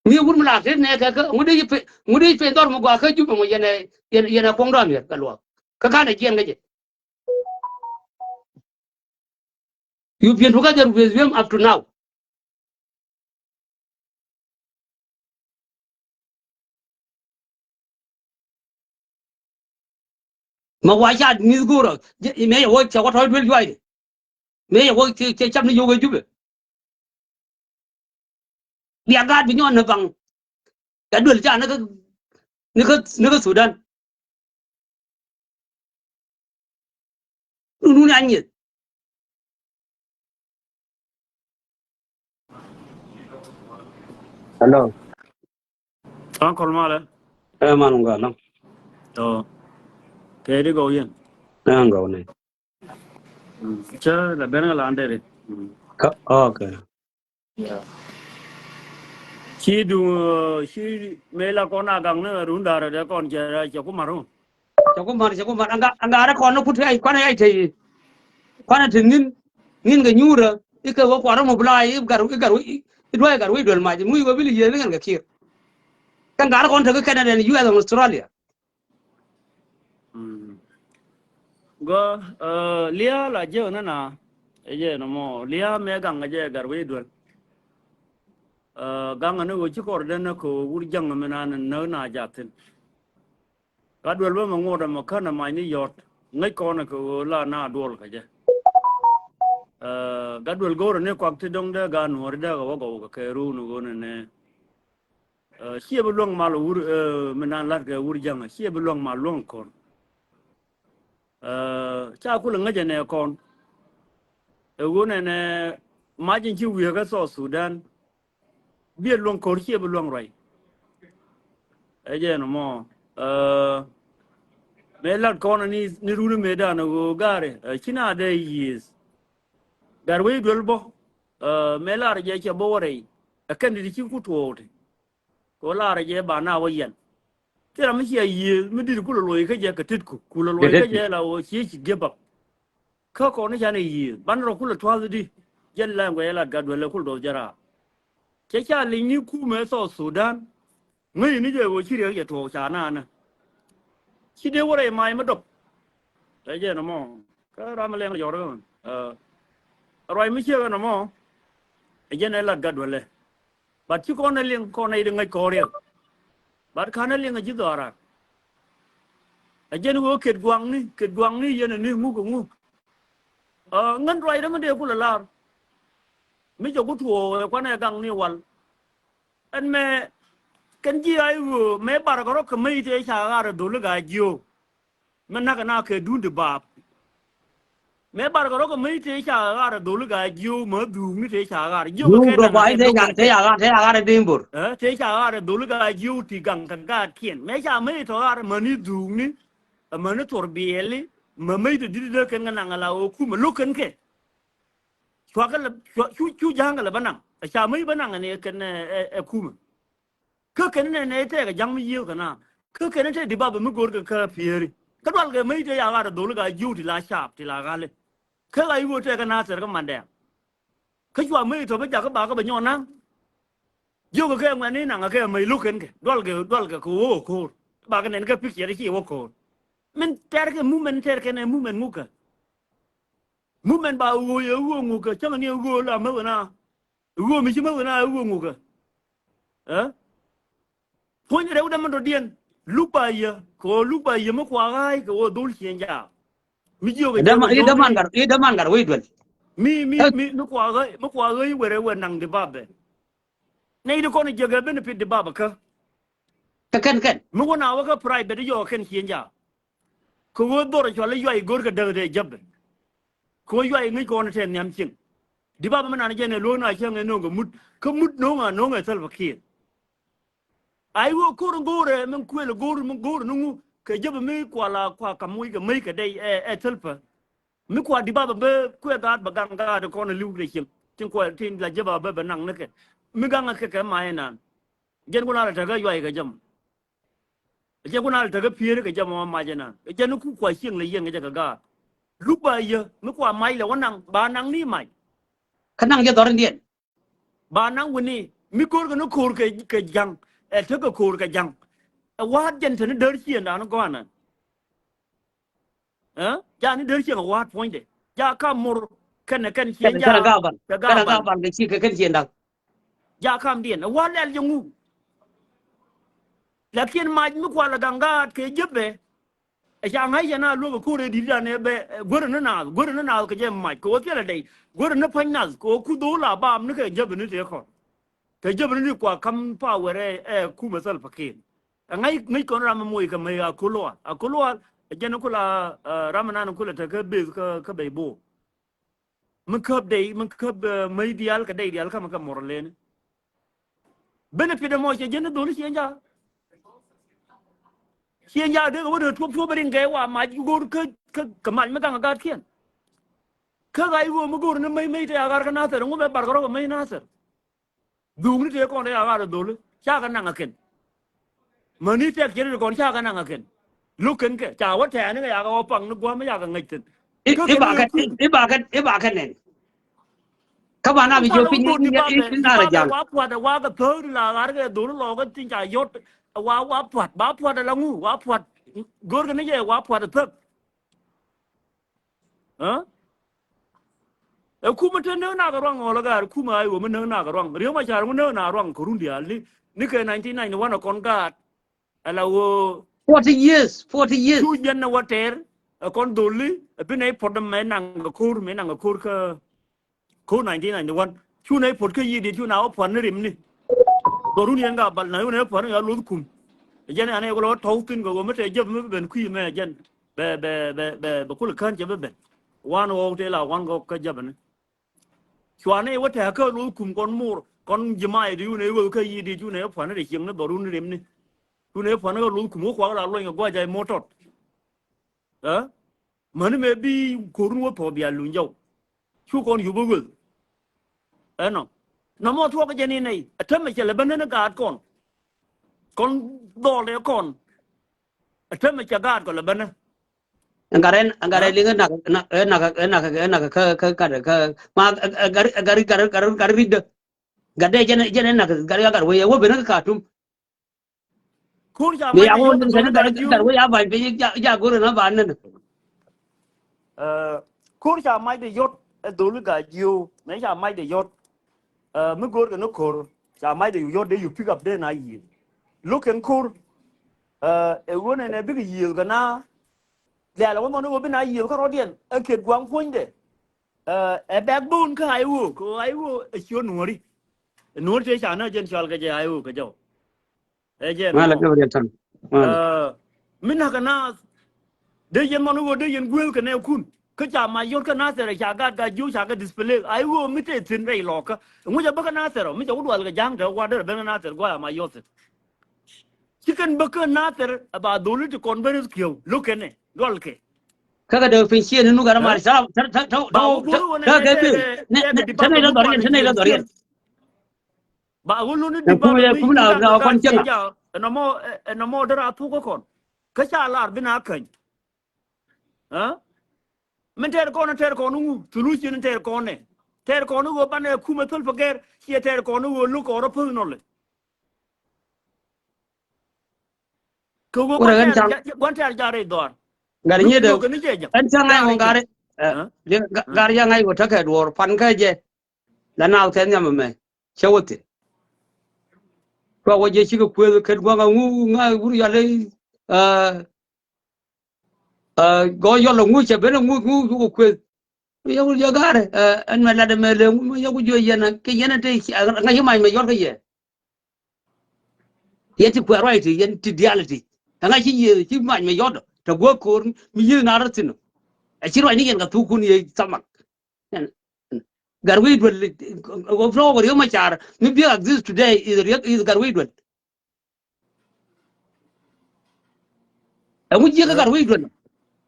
Mi wur mi la tet nɛ kɛ kä ŋut dee yi pe ŋut dee yi pe dhɔr mi gɔaa kä Jubɛ mɔ yɛn a yɛn yɛn a kuɔŋ dɔam yɛ kɛ luɔk kä kan a jiɛn kä jɛ. You've been together with him up to now. Ma wa ca mi̱th go̱o̱rä mëë yɛ wä cɛ wä tɔ̱ duel juaydɛ. Mëë yɛ wä cɛ cɛ cap ni yio̱k ɛ Jubɛ. Bia gaat bi nyɔn ni baŋ. Ca duel ca ni kä ni kä ni kä Sudan. Nunu ni a nyieth. Hello. Uncle Male. Ɛ man ŋuŋ gal lɔŋ. Ɔ. Kɛ di gɔw yɛn. Ɛ ŋuŋ gɔw ni. Cä la ben ŋa la an deri. Kä, okay. Ci duŋ ci mëë la kɔn a gaŋ ni run da̱rä dee kɔn cɛ cɛ ku mar hu. Cɛ ku mar cɛ ku mar aŋa aŋa rɛ kɔn ni kut ai kuanɛ ai te yi. Kuanɛ te ŋin ŋin kɛ nyuurä ikɛ wä kuarä mɔ bla i gar i gar i duay gar wi̱i̱ duel mac ŋui̱ wä bi li yiëë ni ŋɛn kɛ kiɛr. Kɛ ŋa̱rä kɔn te kä Canada ni U S and Australia. Gɔ lia la jiɛ wä nana. Ɛ jɛ nɔmɔ lia mɛ gaŋ ɛ jɛ gar wi̱i̱ duel. Gaŋ ni wä ci kɔr den ni kɛ wur jaŋ mi nan ni na jathin. Gat duel bä mɛ ŋot ɛmɔ kän ɛ mac ni yɔt ŋäc kɔn ɛ kɛ wä la na duɔl kɛ jɛ. Gat duel go̱o̱r ni kuak ti dɔŋ dee ga nuɔri dee kɛ wä gɔw kɛ kɛ run wä ni nɛ. Ciɛ bi luäŋ mal wur mi nan lat kɛ wur jaŋ ciɛ bi luäŋ mal luäŋ kɔn. Ca kulɛ ŋäcɛ nɛ kɔn. Ɛ ɣöö nɛnɛ mac in ci wiee kä South Sudan. Biɛ luäŋ ko̱r ciɛ bi luäŋ ruac. Ɛ jɛ nɔmɔ mëë lat kɔn ni ni runi mëë dan ɛ ɣöö gari ci na dee yieth. Gat wec duel bä mëë lar jɛ cɛ bä wä rɛy. Ɛ kɛn dit ci ku tuɔɔk ti. Kɛ ɣöö lar jɛ ba na wä yɛn. Thil ram mi cia yiëë mi dit kulɛ loc kä jɛ kɛ tet ku kulɛ loc kä jɛ la ɣöö cie ci give up. Kä kɔn ni canɛ yiëë ban rɔ kulɛ tuath di. Jɛn language lat gat duel ɛ kul duɔth jɛ raar. Cɛ ca lic ni kumɛ South Sudan. Ŋäc ni jɛ ɣöö ci riɛk jɛ tuɔɔk ca naanä. Ci dee wä rɛy mac mi dɔp. Ɛ jɛ nɔmɔ kä ram mi lɛŋ jɔr kä ruac mi ciek ɛ nɔmɔ. Ɛ jɛn ɛ lat gat duel ɛ. But ci kɔn ɛ liŋ kɔn ɛ i̱ di ŋäc kɔn riɛk. But ka̱n ɛ liŋ ɛ ji̱ dhɔaran. Ɛ jɛn ɣöö ket guaŋni ket guaŋni yɛn ɛ ni ŋuk ɛ ŋuk. Ŋän ruacdä mi dee kulɛ lar. Mi cɛ ku tuɔɔk ɛ kuanɛ gaŋni wal. Ɛn mɛ Kɛn ji̱ ay ɣöö mëë bar kɛ rɔ kɛ mäc tëë ca ɣaar ɛ dholi gaa jiöök. Mɛ nak ɛ na kɛ duun di baap. Mëë bar kɛ rɔ kɛ mäc tëë ca ɣaar ɛ dholi gaa jiöök, mɛ dhuukni tëë ca ɣaar jiöök. Duun kɛ dɔ naŋ ba kɛ tëë ca duun tëë ca ɣaar tëë ca ɣaar ɛ di̱i̱m bor. Ɛ tëë ca ɣaar ɛ dholi gaa jiöök ti gaŋ kɛ gaatkiɛn. Mëë ca mäc tɔ ɣaar, mäni dhuukni, mäni thor biɛli, mɛ mäc tɔ di̱t dee kɛn kɛ naŋ ala ɣöö kumɛ lo̱k kɛn kɛ. Cua kɛ lɛ, cua, cu, cu ja̱a̱ŋ kɛ lɛ bä naŋ. Ɛ ca mäc bä naŋ ɛ ni kɛn ɛ, ɛ, ɛ kumɛ. Kä kɛn nɛ nɛ tɛkɛ ja̱ŋ mi yiëë kɛ na. Kä kɛn tɛ di bapɛ mi go̱o̱r kɛ kä piëëri. Kä dual kɛ mäc tɛ ya ɣaar ɛ dholi gaa jiöök ti la caap ti la ɣali. Kä ɣac ɣöö tɛkɛ na thɛr kä mandɛ. Kä cua mäc tɔ bä jakä bakä bɛ nyɔk na̱ŋ. Jiökɛ kɛ ŋuɛ̈tni naŋ kɛ mäc lo̱k kɛn kɛ. Dual kɛ, dual kɛ kɛ ɣöö ko̱o̱r. Bakɛ nɛn kɛ picture ci wä ko̱o̱r. Min tɛr kɛ movement tɛr kɛn ɛ movement ŋukɛ. Movement ba ɣöö yɛ ɣöö ŋukɛ cäŋ ni ɣöö la mäth na. Ɣöö mi ci mäth na ɣöö ŋukɛ. Ɛ? Puɔ̱ny rɛw dämän dɔ̱diɛn. Luk ba yɛ. Kɛ ɣöö luk ba yɛ mi kua ɣa̱a̱c kɛ ɣöö dhol ciɛn jaak. Mi jiök kɛ jɛ däman, i̱ däman gat, i̱ däman gat wec duel. Mi, mi, mi, mi kua ɣäc, mi kua ɣäc i̱ wërɛ wër naŋ di bapɛ. Nɛy di kɔn jiäk ɛ benefit di bapɛ kä. Kä kɛn kɛn. Mi wä na wä kä private i̱ yɔɔk kɛn ciëŋ jaak. Kɛ ɣöö dhorɛ cual i̱ yuay go̱rkɛ däk dee jäpɛ. Kɛ ɣöö yuay ŋäc kɔn tɛn nhiam cieŋ. Di bapɛ mi nan jɛn ɛ luäk na cäŋ ɛ no̱o̱ŋ kɛ mut. Kä mut no̱o̱ŋ a no̱o̱ŋ ɛ Salva Kiir. Ay wä ko̱r in go̱o̱rɛ min kuël go̱o̱r min go̱o̱r ni ŋu kɛ jäpɛ mi kua la kua kam wi̱c kɛ mäc kɛ dɛy ɛ, ɛ Salva. Mi kua di bapɛ bä kuɛ gaat bɛ gaŋ gaat kɔn li̱w rɛy cieŋ. Tin kua tin la jäpɛ bä bɛ naŋ ni kɛ. Mi gaŋ kɛ kɛ mac inan. Jɛn kun a la tekɛ yuay kɛ jɛ mɔ. Jɛn kun a la tekɛ piëëri kɛ jɛ mɔ mac inan. Jɛn ku kua cieŋ lɛ yiɛn kɛ jɛ kɛ gaat. Luk ba yɛ mi kua mac lɛ wä naŋ ba naŋ ni mac. Kä naŋ jɛ dhɔr in diɛn. Ba naŋ wini mi ko̱r kɛ ni ko̱r kɛ, kɛ ja̱ŋ. Ɛ tekɛ ko̱r kɛ ja̱ŋ. Ɛ wa̱a̱t jɛn te ni däär ciëŋdan gɔ̱a̱nä. Ɛ? Ja ni däär ciëŋ ɛ wa̱a̱t puɔ̱nydɛ. Ja kam mor kɛnɛ kɛn ciëŋ ja. Kɛnɛ gabal. Kɛ gabal. Kɛnɛ gabal kɛ ci kɛ kɛn ciëŋdan. Ja kam diɛn. Ɛ wa̱a̱t lɛl jɛ ŋu. Lakin mac mi kual ɛ gaŋ gaat kɛ jepɛ. Ɛ ca ŋa̱c yɛn a luäk ɛ ko̱r ɛ di̱t dan ɛ bɛ, ɛ, guäär ni naath, guäär ni naath kɛ jɛ mac, kɛ wä thilɛ dɛy, guäär ni pa̱ny nath, kɛ wä kuth wä la baam ni kɛ jäp ni tëë kɔn. Kɛ jäp ni ti kua kam power ɛ, ɛ, kumɛ Salva Kiir. Ɛ ŋa̱c, ŋäc kɔn ram ɛ moc kɛ mäc a kul wal, a kul wal, ɛ jɛn kula, ɛ, ram ɛ nan kula te kä beth kä, kä bey bo. Mi käp dɛy, mi käp, eh, mäc diaal kɛ dɛy diaal kä mi kɛ mɔr leni. Benefit ɛmɔ cɛ jɛn ni dholi ciɛn ja. Ciɛn ja dee kɛ wä dee tuɔp tuɔp rin kɛ wa mac go̱o̱r kä, kä, kä mac mi gaŋ ɛ gaatkiɛn. Kä ɣac ɣöö mi go̱o̱r ni mäc mäc te a ɣar kä Nathir, ŋu mɛ bar kɛ rɔ kɛ mäc Nathir. Dhuukni tëë kɔn rɛy a ɣaar ɛ dholi, cakɛ naŋ ɛ kɛn. Mäni tɛk cɛ ri kɔn cakɛ naŋ ɛ kɛn. Lo̱k kɛn kɛ, ca wä tɛɛni kɛ yakɛ wä paŋ ni gua̱a̱m mi yakɛ ŋäc thi̱n. I̱, i̱ bakɛ, i̱ bakɛ, i̱ bakɛ nɛn. Kä ba na bi jiɔ piny i̱, i̱, i̱, i̱ nar ɛ jal. Wa pua̱t ɛ wa kɛ thäk ri la ɣaar kɛ dholi lɔɔk ɛ thi̱n ca yɔt. Wa, wa pua̱t, ba pua̱t ɛ la ŋu, wa pua̱t. Go̱rkɛ ni jɛ wa pua̱t ɛ thäk. Ɛ? Ɛ kumɛ te näk nak ruaŋ ɣɔl ɛ gaar kumɛ ay wä mi näk nak ruaŋ. Riek Machar mi näk nak ruaŋ kɛ run diaal ni, ni kɛ nineteen ninety-one ɛ kɔn gaat. Ɛ la wä forty years, forty years. Cu jɛn ɛ wä tɛɛr, ɛ kɔn dholi, ɛ bi nɛy puɔt dämɛ naŋ kɛ ko̱r, mi naŋ kɛ ko̱r kä, Ko̱r nineteen ninety-one. Cu nɛ puɔt kä yiëë dit cu na wä pua̱n ni rim ni. Dhɔrun yɛn ka bal na cu nɛ pua̱n ni ya loth kum. Jɛn anɛ kɛ lɔ tɔw thin kɛ ɣöö mi tɛ jɛp mi ben kui̱ mɛ jɛn. Bɛ, bɛ, bɛ, bɛ, bɛ kul kän jɛ bɛ ben. Wan ɣɔw tɛ la wan gɔk kä jɛp ni. Cua nɛ wä tɛ kä loth kum kɔn mor kɔn ji̱ may di cu nɛ wä kä yiëë dit cu nɛ pua̱n ni ri cieŋ ni dhɔrun ni rim ni. Cu nɛ pua̱n ni kä loth kum wä kuak la luɔny kɛ gua̱c jay motɔt. Ɛ? Mäni mëë bi ko̱run wä thuɔ̱k bia luny jɔw. Cu kɔn yup ɛ wël. Ɛnɔ. Nɔmɔ thuɔ̱k jɛ ni nɛy. Ɛ täämɛ cɛ lɛ bänä ni gaat kɔn. Kɔn dhɔl ɛ kɔn. Ɛ täämɛ cɛ gaat kɔ lɛ bänä. Ɛn gat ɛn, ɛn gat ɛn liŋ ɛn nak, ɛn nak, ɛn nak, ɛn nak kä, kä, kä, kä, ma, ɛ, ɛ, gat, ɛ, gat, gat, gat, gat ri̱cdä. Gat dee jɛn, jɛn ɛn nak, gat, gat, gat wee, ɛ wä ben kä Katum. Ko̱r ca mac di yot ɛ dholi gaa jiöw. Gat wee a ba̱ny piny, ja, ja go̱r ɛn a ba nän. Ɛ, ko̱r ca mac di yot ɛ dholi gaa jiöw. Mëë ca mac di yot. Ɛ, mi go̱r kɛ ni ko̱r. Ca mac di yot dee you pick up dee na yiëël. Lo̱k kɛn ko̱r. Ɛ, ɛ ɣöö nɛnɛ bikɛ yiëël kɛ na. Lɛl ɛ wä mɔni ɣöö bi na yiëël kä rɔ̱diɛn. Ɛ kiɛt gua̱a̱ŋ puɔ̱nydɛ. Ɛ, ɛ backbone kä ay ɣöö, kɛ ay ɣöö ɛ ciö nuɔ̱ɔ̱ri. Nuɔ̱ɔ̱ri tëë ca na jɛn cɔal kɛ jɛ ay ɣöö kɛ jɔw. Ɛ jɛ. Ŋa la gɛ bɛ riɛn than. Ŋa la. Ɛ, mi nak kɛ naath. Dee yɛn mɔn ɣöö dee yɛn guëël kɛ nɛɛkun. Kä ca Mayɔt kä Nathɛr ca gat gat jiök ca kɛ display. Ay ɣöö mi tëë thi̱n rɛy lɔkä. Ŋuc a bä kä Nathɛr ɔ, mi ca wä dual kɛ ja̱ŋ te wä gua̱a̱r derɛ ben kä Nathɛr gua̱a̱ a Mayɔt thi̱n. Ci kɛn bä kä Nathɛr ɛ ba dholi ti kɔn ben ri̱th kiɛw. Lo̱k kɛnɛ, dual kɛ. Kä kɛ dee piny ciɛ ni nu gat a mar. Ɛ? Ca, ta, ta, ta, ba ta, wä ta, go̱o̱r wä nɛ ta nɛ kɛ tɛkɛ, piny, tɛkɛ tɛkɛ department tɛkɛ mi tɛkɛ kɔn department department. Ba wä luni department mi ci gat gat ciɛ ja̱. Ɛnɔ mɔ, ɛnɔ mɔ derɛ a thuk kä kɔn. Kä ca lar bi na käny. Ɛ? Min tɛɛr kɔn, tɛɛr kɔn ŋu, solution tɛɛr kɔn nɛ. Tɛɛr kɔn ɣöö banɛ kumɛ thöl pɛ gɛr, ciɛ tɛɛr kɔn ɣöö lo̱k kɔn rɔ personally. Kɛ ɣöö gua̱n tɛɛr ja, gua̱n tɛɛr ja rɛy dhɔaar. Gat nyɛ dee. Ɛn ca ŋa̱c ɣöö gat, ɛ, gat ya ŋa̱c ɣöö tekɛ duɔ̱ɔ̱r pan kä jɛ. La naath kɛ nhiam ɛmɛ. Cɛ wä thi̱n. Kua wä jɛ cikɛ kuëth kɛt gua̱ŋ a ŋu ŋa̱c wur yɔl i̱, ɛ, Ɛ, gɔɔ yɔl ɛ ŋu cɛ ben ɛ ŋu, ŋu, ŋu kɛ kueth. Mi yɛ wul yɛ ga̱rɛ, ɛ, ɛn mɛ lat ɛmɛ lɛ ŋu, mi yɛ ku jiö yɛn ɛ, kɛ yɛn ɛ te, ɛ, ŋa̱c ci mac mɛ yɔt kä yɛ. Yɛn ti kuɛ ruac ti, yɛn ti diaal ti. Ɛ ŋa̱c ci yɛ, ci mac mɛ yɔt ɔ, te guäk ko̱r, mi yiëë na rɔ thi̱n ɔ. Ɛ ci ruac ni yɛn kɛ thukun yɛ thamak. Gat wi̱i̱ duel, ɛ, ɛ, ɛ, Riek Machar, mi bi exist today is Riek, is Gat wi̱i̱ duel. Ɛŋu jiäkä gat wec duel.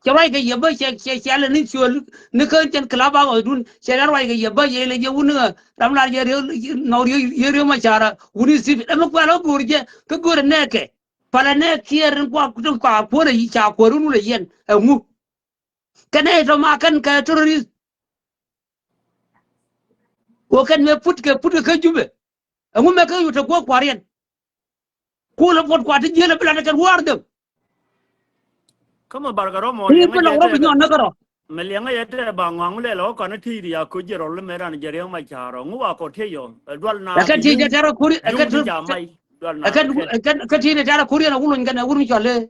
Cɛ ruac kɛ yɛ bä cɛ, cɛ, cɛ lɛ ni cuɔl ni kä cɛn club a ɣɔcdun cɛ lɛ ruac kɛ yɛ bä yɛ lɛ jɛ wun ɣä ram lar jɛ riek nɔk riek riek Machar wuni sip ɛmɛ kuɛl ɣä go̱o̱r jɛ kä go̱o̱r ɛ nɛɛkɛ. Palɛ nɛɛk kiɛɛr in kua kuo̱r ɛ ca kuäär wun wun ɛ yɛn ɛŋu. Kɛn ɛ tɔ ma kɛn kɛ terrorist. Wä kɛn mɛ put kɛ put kɛ kä Jubɛ. Ɛŋu mɛ kä yut te guɔ̱k kua̱riɛn. Kulɛ puɔt kuat ti jiël ɛ bi lat ɛ kɛn wäär dhem. Kä mɛ barkɛ rɔ mɔ liɛŋä jɛ tɛ. Mɛ liɛŋä jɛ tɛ ba ŋɔaŋ lɛ lɔ kɔn ti di ya ko jɛ rɔl mɛ ran jɛ riɛŋ ma carɔ ŋu wa kɔ tiɛ yɔ. Ɛ dual na. Ɛ kɛ ti jɛ tɛrɛ kuri ɛ kɛ ti. Ɛ kɛ ti jɛ tɛrɛ kuri ɛn wuluny kɛn ɛ wur mi cɔl lɛ.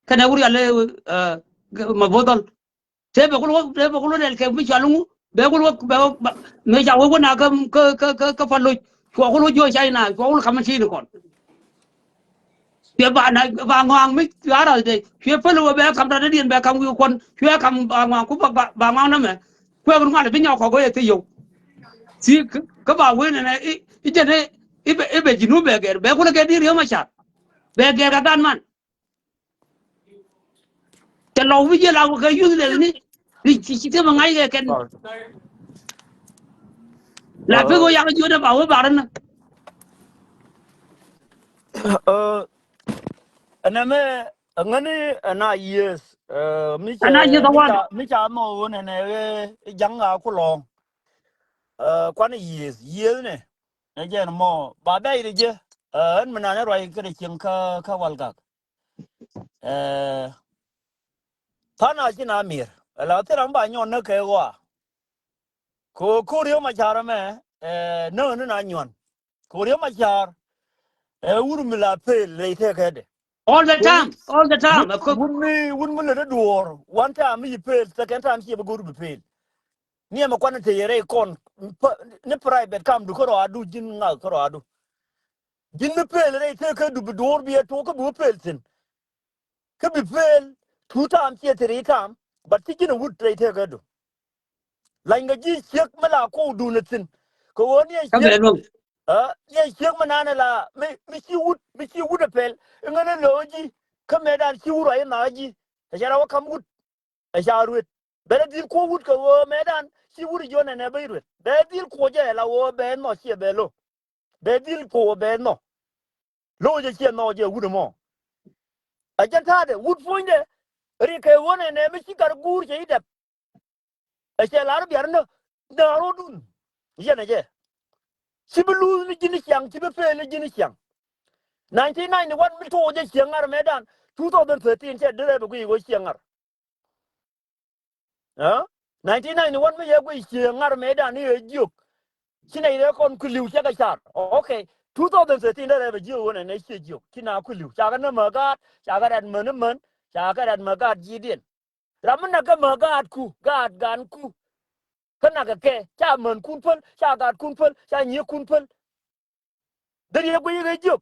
Kɛn ɛ wur yɔl lɛ ma bothɔl. Te bɛ kul wä, te bɛ kul wä nɛl kɛ mi cɔal ŋu, bɛ kul wä, bɛ wä, bɛ, mëë ca wä wä na kä, kä, kä, kä, kä pal loc. Cua kul wä jiö China, cua kul ka̱m ti ni kɔn. Cuɛ ba na, ba ŋɔaŋ mi, cua ras dee. Cuɛ päl wä bɛ ka̱m tɔt diɛn bɛ ka̱m wi̱i̱ kuɔn. Cuɛ ka̱m ba ŋɔaŋ ku ba, ba, ba ŋɔaŋ namɛ. Kuɛ bi ŋual bi nyɔk kɔk wä yɛ thil yio̱w. Thi kä, kä ba wen nɛ, i, i jɛn i, i bɛ, i bɛ ji̱ nu bɛ gɛr. Bɛ kul kɛ di̱t Riek Machar. Bɛ gɛr kɛ gan man. Cɛ lɔw mi jiɛ la kɛ useless ni. Ni ci ci te ma ŋa̱c kɛ kɛn. La pek wä yak jiöt ɛ ba wä bar ni. Ɛ, ɛnɛ mɛ, ɛ, ŋäni ɛn a yieth, ɛ, mi cɛ, ɛn a yieth mi awan. Ca, mi ca mɔ wä nɛnɛ ɛ ja̱ŋ a kulɔŋ. Ɛ, kuan yieth, yieth nɛ. Ɛ jɛn mɔ ba bɛy ri jɛ. Ɛ, ɛn mi nan ɛ ruac kɛ ri cieŋ kä, kä wal gak. Ɛ, tha̱a̱ŋ a ci na mi̱er. Ɛ la thil ram ba nyɔn näk kɛ ɣɔaa. Ko, ko Riek Machar ɛmɛ, ɛ, näk ni na nyuan. Ko Riek Machar, ɛ, wur mi la pel rɛy tëkädɛ. All the time, all the time. Wur, wur mi, wur mi lät ɛ duɔ̱ɔ̱r. One time mi yi pel, second time ci bi go̱r bi pel. Ni ɛmɛ kuan te yɛ rɛy kɔn, ni private kam du kärɔadu ji̱n ŋak kärɔadu. Ji̱n mi pel rɛy tëkädu bi duɔ̱ɔ̱r bi ɛ tuɔk kä bi wä pel thi̱n. Kä bi pel two time ciɛ three time, but ci ji̱n ɛ wut rɛy tëkädu. Lany kɛ ji̱ ciek mi la kuɔwdun ɛ thi̱n. Kɛ ɣöö ni ɛ ciek, ɛ, ni ɛ ciek mi nanɛ la, mi, mi ci wut, mi ci wut ɛ pel. Iŋän ɛ lo̱o̱ ji̱, kä mëëdan ci wut ruac i̱ nhak ji̱. Ɛ cɛ rɔ wä ka̱m wut. Ɛ ca ruet. Bɛ rɛ dhil kuɔ wut kɛ ɣöö mɛtdan ci wut jiɔn ɛn ɛ bä i̱ ruet. Bɛ dhil kuɔ jɛ la ɣöö bɛ nhɔ ciɛ bɛ lo̱. Bɛ dhil kuɔ bɛ nhɔ. Lo̱ jɛ ciɛ nhɔ jɛ wut ɛmɔ. Ɛ jɛn ta̱a̱dɛ wut puɔ̱nydɛ. Ri kɛ ɣöö nɛ nɛ mi ci gat guur cɛ i̱ dɛp. Ɛ cɛ lar biar nä. Nä ro̱dun. Yɛn ɛ jɛ. Ci bi luuth ni ji̱n ciaŋ, ci bi pel ni ji̱n ciaŋ. Nineteen ninety-one mi tuɔɔk jɛ ciɛ ŋar mɛtdan. Two thousand thirteen cɛ derɛ bɛ guic ɣöö ciɛ ŋar. Ɛ? Nineteen ninety-one mi yɛ guic ciɛ ŋar mɛtdan i̱ ɛ jiök. Ci nɛy rɛ kɔn kuili̱w cɛ kɛ car. Okay. Two thousand thirteen derɛ bɛ jiök ɣöö nɛ nɛ ciɛ jiök. Ci na kuili̱w. Ca kɛ nä mäk gaat, ca kɛ rɛt män män, ca kɛ rɛt mäk gaat ji̱diɛn. Ram mi nak kä mäk gaatku, gaat ganku. Kä nak kɛ kɛ, ca mänkun päl, ca gaatkun päl, ca nyiëëkkun päl. Dee riek guic kɛ jiök.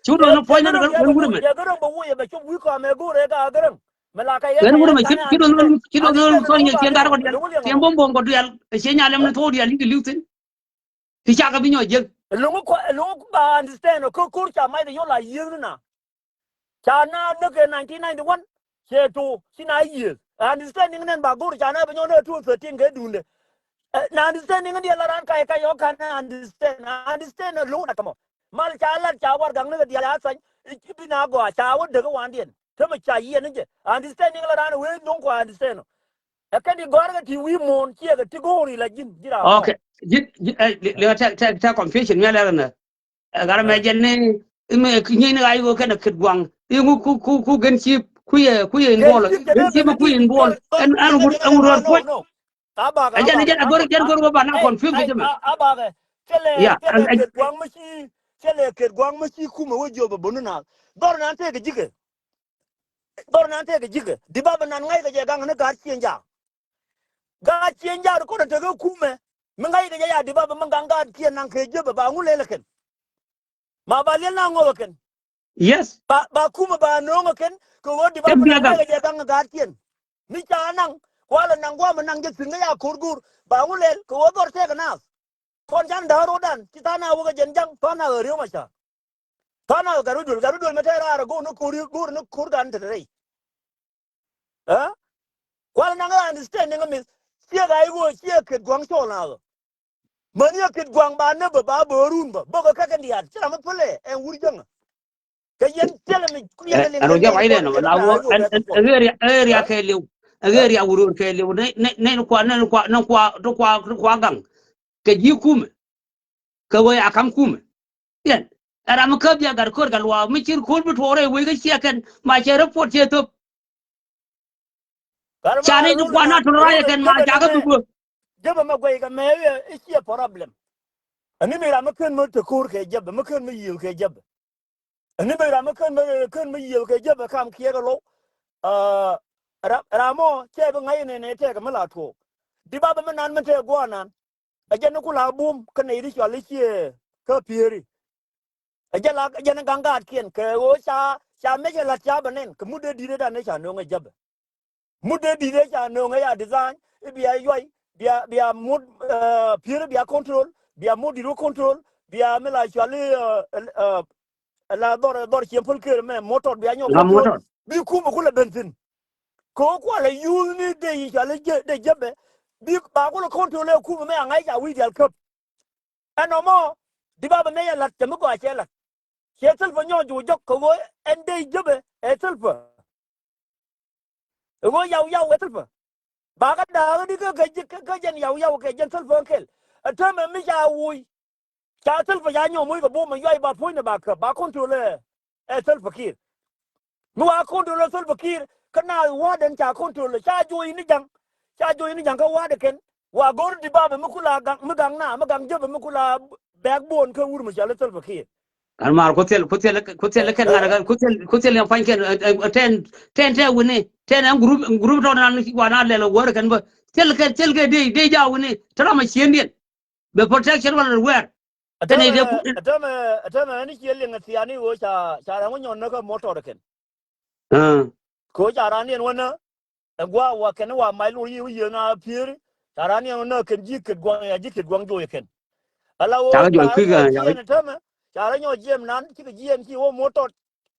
Ci wut ni puɔ̱ny ni ɣän wut ɛmɛ. Ɣän wut ɛmɛ ci, ci wut ni puɔ̱ny ni cien gat kɔ diaal. Cien buɔ̱m buɔ̱m kɔ diaal i̱ kɛ li̱w thi̱n. Ti cakɛ bi nyɔk jiäk. Lo̱ŋ kɔ, lo̱ŋ ba understand kä ko̱r ca mac kɛ yɔl a yiëëth ni na. Ca na näk kɛ nineteen ninety-one. Cɛ to ci na yiëëth. Understanding nɛn ba go̱r ca na bi nyɔk ni two thirteen kɛ duundɛ. Na understanding ni diɛ la ran kay kay yɔk kan understand. Understand lo̱ŋ na kɛ mɔ. Mal ca lat ca warɛgak ni kɛ diaal a thany. I̱ bi na gɔaa ca wä dek wandiɛn. Te mi ca yiɛn ni jɛ. Understanding la ran wee dhoŋ kɔ understand. Ɛ kɛn i̱ gɔ̱a̱r kɛ ti wi̱i̱ muɔ̱ɔ̱n ciɛ kɛ ti go̱o̱ri la ji̱n ji̱ raam. Okay. Ji̱, ji̱, ɛ, li, li, tɛ, tɛ, tɛ confusion mi alɛr nɛ. Ɛ, ɣa̱r mɛ jɛn ni, mi, nyieeny ni ɣa̱c ɣöö kɛn ɛ Ket Gua̱ŋ. I̱ ŋu ku, ku, ku Gen Chief, ku yɛ, ku yɛ involve. Gen Chief ku yɛ involve. Ɛn, ɛn ŋu, ɛn ŋu rɔɔd puɔ̱ny. Ɛ jɛn, ɛ jɛn, ɛ gör, jɛn gör wä ba na confuse kɛ jɛ mɛ. Ya, ɛ, ɛ, Ket Gua̱ŋ mi ci, cɛ lɛ Ket Gua̱ŋ mi ci kumɛ wä jiɔp ɛ bäni naath. Dhɔr nan tëëkɛ ji̱kɛ. Dhɔr nan tëëkɛ ji̱kɛ. Di bapɛ nan ŋa̱ckɛ jɛ gaŋ ni gaat cieŋ jaak. Gaat cieŋ jaak di kɔn ɛ tekɛ kumɛ. Mi ŋa̱ckɛ jɛ ya di bapɛ mi gaŋ gaat cieŋ naŋ kɛ jiäpɛ ba ŋu lɛl ɛ kɛn. Ma ba liɛl na ŋɔth ɛ kɛn. Yes. Ba, ba kumɛ ba nööŋ ɛ kɛn kɛ ɣöö di bapɛ nan ŋa̱ckɛ jɛ gaŋ gaat cieŋ. Mi ca naŋ kualɛ naŋ guamɛ naŋ jɛ thi̱n kä ya ko̱r go̱o̱r ba ŋu lɛl kɛ ɣöö dhɔr tëëkɛ naath. Kɔn can da̱a̱r ro̱dan ci tha̱a̱ŋ na wä kɛ jɛn ja̱ŋ tha̱a̱ŋ na ɣä riöm a ca. Tha̱a̱ŋ na ɣä gat wi̱c duël, gat wi̱c duël mɛ tɛɛr raar ɛ go̱o̱r ni ko̱r, go̱o̱r ni ko̱r gan te te rɛy. Ɛ? Kual naŋ ɛ understanding ɛ mith ciɛ ɣa̱c ɣöö ciɛ Ket Gua̱ŋ cɔɔl na ɣä. Mäni ɛ Ket Gua̱ŋ ba näbä ba bä run bä bä kɛ kɛ kɛn diaal ci ram mi pälɛ ɛn wur jäŋä. Kɛ yɛn thilɛ mi kuiɛn ɛ liŋ ɛn rɔ jɛ wac lɛn ɔ la wä ɛn ɛn area, area kɛ liw. Ɛn area wuror kɛ liw. Nɛ nɛ nɛ kua nɛ kua nɛ kua nɛ kua nɛ kua gaŋ. Kɛ ji̱ kumɛ. Kɛ wee a kam kumɛ. Yɛn ɛ ram mi käp jɛ gat ko̱r kɛ luaak mi cir ko̱r bi tuɔɔk rɛy wec kä ciɛ kɛn ma cɛ report cɛ thop. Ca ni ti kuan na tɔn rayɛ kɛn ma ca kä thop. Jepɛ mɛ guɛy kɛ mɛ i̱ ciɛ problem. Ani mi ram mi ken mi te ko̱r kɛ jepɛ mi ken mi yiëël kɛ jepɛ. Ani mi ram mi ken mi ken mi yiëël kɛ jepɛ kam kiɛ kɛ low. Ram mɔ cɛ bi ŋa̱c inɛnɛ tɛkɛ mi la tuɔɔk. Di bapɛ mi nan mi tɛk guɔ̱ɔ̱r nan. Ɛ jɛn ni ku la bum kä nɛy ti cɔal i̱ ciɛ kä piëëri. Ɛ jɛn la ɛ jɛn ni gaŋ gaatkiɛn kɛ ɣöö ca ca mec ɛ la̱t ca bɛ nɛn kɛ mut dee di̱t ɛ dan ni ca nööŋ ɛ jäpɛ. Mut dee di̱t ɛ ca nööŋ ɛ ya design i̱ bia yuay bia bia mut piëëri bia control bia mut di̱t wä control bia mi la cɔal i̱ ɛ la dhɔr dhɔr cieŋ päl ker mɛ motor bia nyɔk control. Bi kumɛ kulɛ ben thi̱n. Kɛ ɣöö kualɛ yuuth ni dee yi cɔal i̱ dee jäpɛ bi ba kulɛ control ɛ kumɛ mɛ a ŋa̱c ca wi̱i̱ diaal käp. Ɛn nɔmɔ di bapɛ mɛ yɛ la̱t cɛ mi gɔaa cɛ la̱t. Cɛ thilpä nyɔk juuk jɔk kɛ ɣöö ɛn dee jäpɛ ɛ thilpä. Ɛ ɣöö yaw yaw ɛ thilpä. Ba kä da̱a̱k di kä kä jɛn yaw yaw kɛ jɛn thilpä ɛn kɛl. Ɛ täämɛ mi ca wuuc. Ca thilpä ca nyɔk muc kɛ bum ɛ yuay ba puɔ̱nydɛ ba käp ba control ɛ thilpä kiir. Mi wa control ɛ thilpä kiir kä naath wa̱a̱dɛn ca control ɛ ca juɔc ni ja̱ŋ. Ca juɔc ni ja̱ŋ kä wa̱a̱dɛ kɛn wa go̱r di bapɛ mi kula gaŋ mi gaŋ na mi gaŋ jäpɛ mi kula backbone kä wur mi cɔal i̱ thilpä kiir. Kan maar ku thil ku thil ku thil kɛn ŋa̱t kɛn ku thil ku thil yɛn pa̱ny kɛn tɛn tɛn tɛn wini tɛn ɛn group group tɔn nan wa na lɛl wär kɛn bä thil kɛ thil kɛ dee dee ja wini tɛ ram a ciendiɛn. Bɛ protection wala wɛr. Tɛn ɛ dee ku tɛmɛ tɛmɛ ɛn ciɛ liŋ thiani wo ca ca ram wä nyɔn näkä motor kɛn. Kɛ ɣöö ca raan niɛn wänä ɛ gua̱a̱ wa kɛn wa mac lur yiëë wi̱i̱ yiëë na piëëri. Ca raan niɛn wänä kɛn ji̱ Ket Gua̱ŋ ya ji̱ Ket Gua̱ŋ joc kɛn. Ala ɣöö ca raan nyɔk jiɛn ɛ täämɛ ca raan nyɔk jiɛn nan cikɛ jiɛn ci wä motor.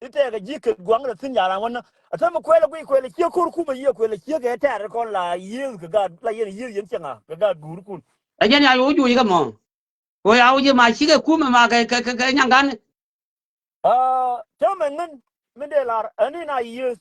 I̱ tɛɛkɛ ji̱ Ket Gua̱ŋ rɛ thi̱n ca raan wänä ɛ täämɛ kuɛlɛ guic kuɛlɛ ciek ko̱r kumɛ yiëë kuɛlɛ ciek ɛ tɛɛr kɔn la yiëëth kɛ gaat la yɛn yiëëth yɛn cieŋa kɛ gaat guurkun. Ɛ jɛn ya yo̱o̱ juuc kä mɔ. Ko ya wi̱c ma cikɛ kumɛ ma kɛ kɛ kɛ nyaŋ kan. Täämɛ ŋän mi dee lar ɛn in a yiëëth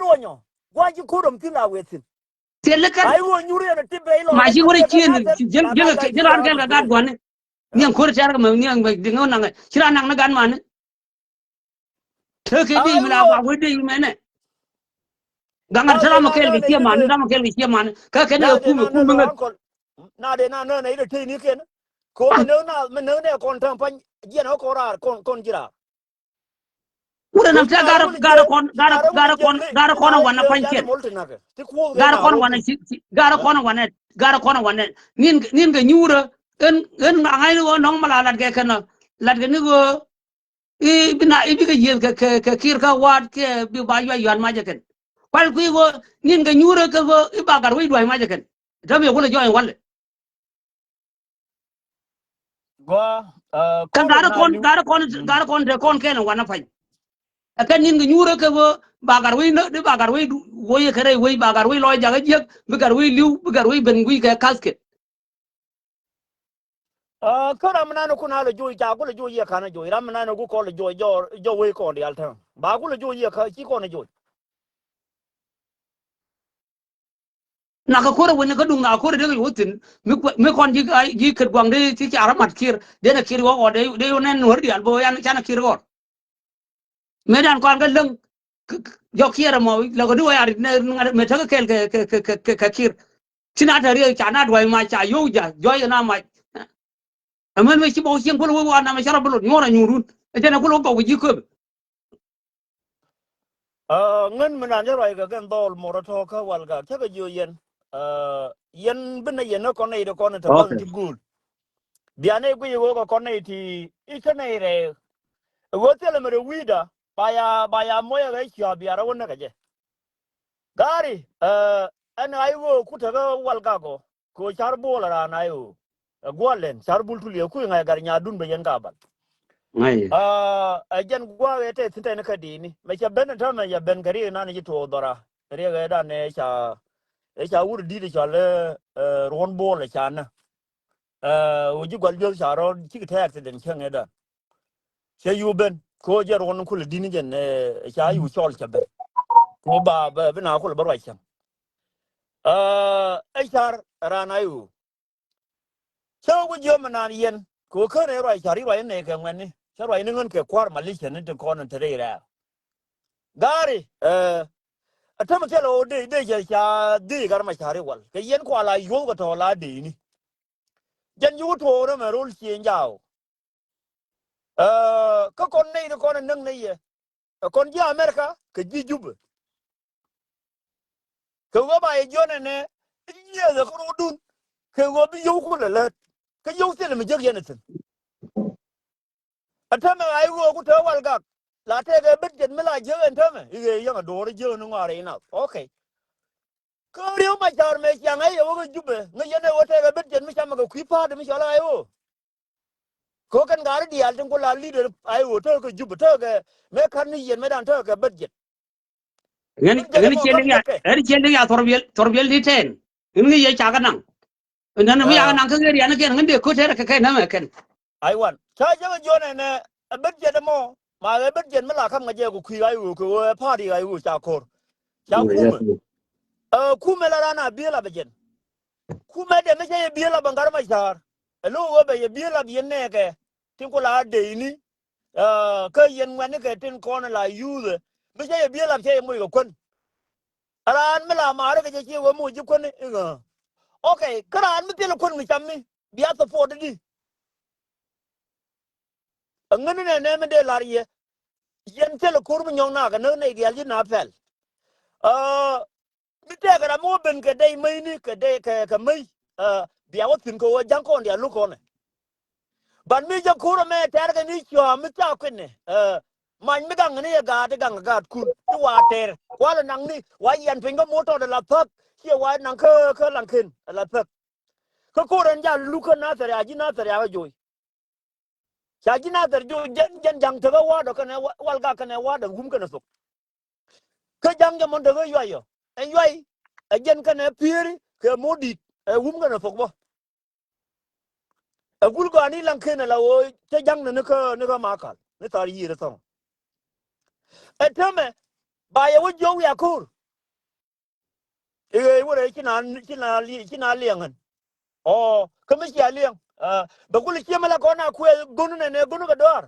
luɔnyɔ. Gua̱a̱c ji̱ ko̱r ɔm thi̱n la wëë thi̱n. Thil lä kɛn. Ay ɣöö nyuur yɛn a ti bɛy lɔ. Ma ci ŋuɔ̱t a cieen ji̱ ji̱ ji̱ ji̱ ji̱ raan kɛl kɛ gat gua̱ni. Nhiam ko̱r cɛr kɛ mɛ nhiam mɛ diŋ ɣän naŋɛ. Ci raan naŋ ni gat mani. Tekɛ dee mi la wa wee dee mi nɛ. Gaŋar ti ram kɛl kɛ cie mani, ram kɛl kɛ cie mani. Kä kɛn kɛ kum kum mi ŋäth. Na de na nä na ide tey ni ken. Ko mi nä na mi nä ne kɔn täm pany jiɛn ɔ kɔn raar kɔn kɔn ji̱ raar. Wurɛ nam tɛ garɛ garɛ kɔn garɛ garɛ kɔn garɛ kɔn wanɛ pany kiɛn. Garɛ kɔn wanɛ ci ci garɛ kɔn wanɛ garɛ kɔn wanɛ. Nin nin kɛ nyuurä. Ɣän ɣän ŋa̱ŋ ɣän ɣöö nɔŋ mi la lat kɛ kɛn ɔ lat kɛ ni ɣöö. I̱ bi na i̱ bikɛ yiëëth kɛ kɛ kɛ Kiir kä wa̱a̱t kɛ bi ba yuac yua̱t macɛ kɛn. Kual kui̱ ɣöö nin kɛ nyuurä kɛ ɣöö i̱ ba gat wec dua̱c macɛ kɛn. Täämɛ yɛ kulɛ jɔɔny walɛ. Kä gat kɔn gat kɔn gat kɔn te kɔn kɛn wanɛ pa̱ny. Ɛ kɛn nin kɛ nyuurä kɛ ɣöö ba gat wec näk di ba gat wec woc kɛ rɛy wec ba gat wec lɔc jakä jiäk bi gat wec li̱w bi gat wec ben gui̱c kɛ ka̱thkɛ. Kä ram mi nan kun a lɛ joc ca ku lɛ joc yɛ ka̱n a joc ram mi nan ku kɔn lɛ joc jɔ jɔ wec kɔn diaal täŋ ba ku lɛ joc yɛ ka̱n ci kɔn a joc. Nak kɛ ko̱r a wen kä duŋ na ko̱r a dee kɛ wä thi̱n mi kɔn ji̱ ji̱ kɛt guaŋ dee ci ca rɔ mat Kiir dee na Kiir wä ɣɔr dee wä nɛn nuɔ̱r diaal bä yan can a Kiir ɣɔr. Mëë dan kɔn kä läŋ jɔk kiɛɛr ɛmɔ lɛ kɛ duɔ̱ɔ̱c a rit nɛ ŋa̱t mëë täk kɛɛl kɛ kɛ kɛ kɛ Kiir. Ci na te riɛk ca na duɔ̱ɔ̱c mac ca yio̱w ja̱ jɔ̱ɔ̱c kɛ na mac. Ɛmɛn mëë ci bɔk cieŋ kuäl wee wa namɛ cä rɔ bi lot nyuɔ̱ɔ̱r a nyuurun ɛ jɛn ɛ kuäl wee gɔw kɛ ji̱ köpɛ. Ŋän mi nan cä ruac kɛ kɛn dhɔl mor ɛ tɔ̱ kä wal gak cä kɛ jiö yɛn. Yɛn bi nɛ yɛn ɛ kɔn nɛy ti kɔn ɛ te kɔn ti guul. Bianɛ guic ɛ ɣöö kɛ kɔn nɛy ti i̱ kä nɛy rɛy ɛ ɣöö thilɛ mi rɛ wi̱i̱da ba ya ba ya moc ɛ ɣɛ cia̱a̱ biarɛ wä näk ɛ jɛ. Gari ɛn ɣa̱c ɣöö ku tekä wal gak ɔ kɛ ɣöö ca̱r buɔl ɛ raan ɣa̱c ɣöö ɛ guɔl lɛn ca̱r bul tuliɛ kui̱ ŋa̱c gat nyadun bɛ yɛn ka bal. Ɛ jɛn gua̱a̱k ɛ tɛth thi̱n tɛn kä di̱i̱ni mɛ cɛ ben ɛ täämɛ cɛ ben kɛ riɛk nan ci tuɔɔk dhɔra riɛk ɛ dan ɛ ca ɛ ca wur di̱t ɛ cɔal ɛ ruɔ̱n buɔl ɛ ca nä. Ɛ ɣöö ji̱ gual juäth ca rɔ cikɛ te accident cäŋ ëëdan. Cɛ yu ben ko jɛ ruɔn kulɛ di̱n jɛn ɛ ca yu cɔl cɛ ben. Ko ba bi na kulɛ bä ruac cäŋ. Ɛ car ran a yu. Cä wä jiöm ɛ naan yɛn ko kän ɛ ruac car i̱ ruac inɛ kɛ ŋuɛni cä ruac ni ŋän kɛ kua̱r malicia ni ti kɔn in te rɛy rɛɛr. Gari ɛ ɛ täm kɛl ɣöö dee dee cɛ ca dhii gar ma car i̱ wal kɛ yɛn kua la yuɔ̱th kɛ tɔ̱ la dee ni. Jɛn ji̱ wä tuɔɔk rɛmɛ rol cieŋ jaw. Kä kɔn nɛy ti kɔn ɛ näk nɛy yɛ ɛ kɔn ji̱ America kɛ ji̱ Jubɛ. Kɛ ɣöö ba yɛ jiɔn ɛnɛ i̱ nyiëëth ɛ kɔn wä dun kɛ ɣöö bi yio̱w kulɛ lät kä yio̱w thilɛ mi jek yɛn ɛ thi̱n. Ɛ täämɛ ɣa̱c ɣöö ku te wal gak la tɛkɛ bit jɛt mi la jiäk ɛn täämɛ i̱ ɣëë yäŋ ɛ do̱r jiäk ni ŋɔaar i̱ nath. Okay. Kä riäw ma ca̱r mëë ciaŋ ɛ yɛ wä kä Jubɛ ŋäc yɛn ɛ wä tɛkɛ bit jɛt mi camɛ kɛ kui̱ pa̱a̱t mi cɔl ɛ ɣa̱c ɣöö. Kɛ ɣöö kɛn gaari diaal tin ku la leader ɛ ɣöö tekɛ Jubɛ tekɛ mëë ka̱n ni yɛn mëë dan tekɛ bit jɛt. Ŋän ŋän ciɛ liŋ ya ɣän ciɛ liŋ ya thɔrbiɛl thɔrbiɛl ni tɛn. Ŋän ŋäc yɛ ca kɛ naŋ. Ɛn nɛn mi ca kɛ naŋ kä ɣer yan kɛn ŋän dee ko̱t tɛr kɛ kɛ nɛmɛ kɛn. Aiwan ca jɛ kɛ jiɔn ɛnɛ ɛ bät jiɛt ɛmɔ ma ɛ bät jiɛt mi la ka̱m ŋa jɛ kɛ kui̱ ɣa̱c ɣöö kɛ ɣöö ɛ pa̱a̱t i̱ ɣa̱c ɣöö ca ko̱r. Ca kumɛ ɛ kumɛ la ran a biëël a bɛ jɛn. Kumɛ dee mi cɛ yɛ biëël a bɛ ŋa̱r ma ca̱a̱r ɛ lo̱k ɣöö bɛ yɛ biëël a bi yɛn nɛɛkɛ tin ku la a dee ini. Kä yɛn ŋuɛ̈tnikɛ tin kɔn la yuuthɛ mi cä yɛ biëël ap cä yɛ moc kɛ kuän. Raan mi la maari kɛ jɛ ciɛ wee moc ji̱ kuäni iŋä. Okay, kä raan mi thilɛ kuän mi cam mi bia support di. Aŋäni nɛ nɛ mi dee lar yɛ. Yɛn thilɛ ko̱r mi nyɔŋ nakä näk nɛy diaal ji̱ na pɛl. Aa, mi tɛkɛ ram mi wä ben kɛ dɛy mäyni kɛ dɛy kɛ, kɛ mäy. Aa, bia wä thi̱n kɛ wä ja̱ŋ kɔn diaal luk kɔnɛ. Ban mi jɛ ko̱r ɛmɛ tɛr kɛ ni cua mi ca kui̱nɛ. Aa, many mi gaŋ ni yɛ gaat i̱ gaŋ gaat kun i̱ wa tɛr kualɛ naŋ ni wa yɛn piny kä motor de la thäk. Ciɛ wa naŋ kä, kä laŋ ken la thäk. Kä ko̱r ɛn ja luk kä nathɛr ya ji̱ nathɛr ya kä joy. Ca ji̱ nathɛr joy jɛn, jɛn ja̱ŋ tekä wa̱a̱dɔ kɛnɛ wa-, walga kɛnɛ wa̱a̱dɔ wum kɛnɛ thok. Kä ja̱ŋ jɛ mɔn tekä yuay yɔ ɛn yuay. Ɛ jɛn kɛnɛ pieri kɛ mo̱o̱r di̱t ɛ wum kɛnɛ thok bä. Ɛ gul gɔaa ni laŋ ken ɛ la ɣöö cä ja̱ŋ ni, ni kä, ni kä makal ni thar yiëër ɛ thɔŋ. Ɛ täämɛ ba yɛ wä jiök wiak ko̱r. I̱ ɣöö i̱ wä rɛy ci na, ci na li-, ci na liɛŋ ɣän. Ɔ, kä mi cia liɛŋ. Aa, bɛ gul ciemɛ la kɔn a kuɛth go̱n nɛnɛ go̱n kɛ dɔaar.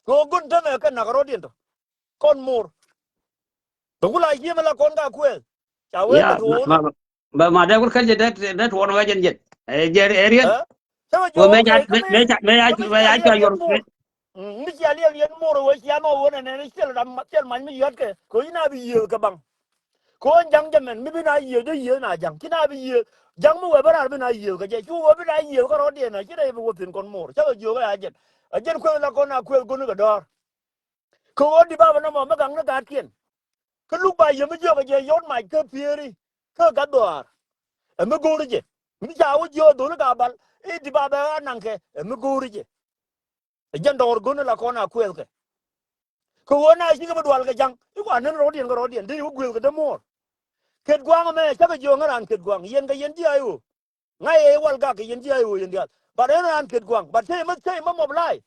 Kɛ ɣöö go̱n täämɛ kɛ nak rɔ̱diɛn tɔ kɔn mo̱o̱r. Bɛ gul a ciemɛ la kɔn ka kuɛth. Ca wee ya, kɛ ma, tuɔɔk ma, ni. Ma, ma dee wut kä jɛ dee, dee tuɔɔn wee jɛn jɛn. Ɛ, jɛ, ɛ, riɛn. Ɛ? Cä bɛ wä mɛ jɔɔk ca, kɛ mɛ, kä mɛ mi, ca, mɛ ca, kä mi mɛ cia ca liɛl cuar yɛn wä. Muɔr. Mm, mi cia liɛl yɛn muɔr wee cia ma wä nɛ nɛ ni ciɛl ram, ciɛl mac mi yɔt kɛ. Kɛ ɣöö ci na bi yiëë kɛ baŋ. Kɛ ɣöö ja̱ŋ jɛ mɛn mi bi na yiëë dee yiëë na ja̱ŋ. Ci na bi yiëë. Ja̱ŋ mi wee bä raar bi na yiëë kɛ jɛ. Cu wee bi na yiëë kä rɔɔdiɛn na ci rɛy bi wä thi̱n kɔn muɔr. Cä bɛ jiök ɛ a jɛn. A jɛn kueth la kɔn a kueth go̱n kɛ dɔ̱ɔ̱r. Kɛ ɣöö di bapɛ nɔmɔ mi gaŋ ni gaatkiɛn. Kä luk ba yɛ mi jiɔkɛ jɛ yɔt mac kä pieri kä gat dhɔaar. Ɛ mi go̱o̱ri jɛ mi ca wä jiɔk dho̱li ka bal i̱ di bapɛ ɣa̱ naŋkɛ ɛ mi go̱o̱ri jɛ. Ɛ jɛn dɔɔr go̱n la kɔn a kuɛɛthkɛ. Kɛ ɣöö na cikɛ bi dual kɛ ja̱ŋ i̱ wa nen rɔ̱diɛn kɛ rɔ̱diɛn dee i̱ wä guëëthkɛ dee muɔɔr. Ket gua̱a̱ŋ ɛmɛ cakɛ jiɔk ŋä raan ket gua̱a̱ŋ yɛn kɛ yɛn ji̱ a i̱ ɣöö. Ŋa̱c ëë wal gak kɛ yɛn ji̱ a i̱ ɣöö yɛn diaal. But ɣän raan ket gua̱a̱ŋ. But cä yɛ mä, cä yɛ mä mɔp la̱a̱c.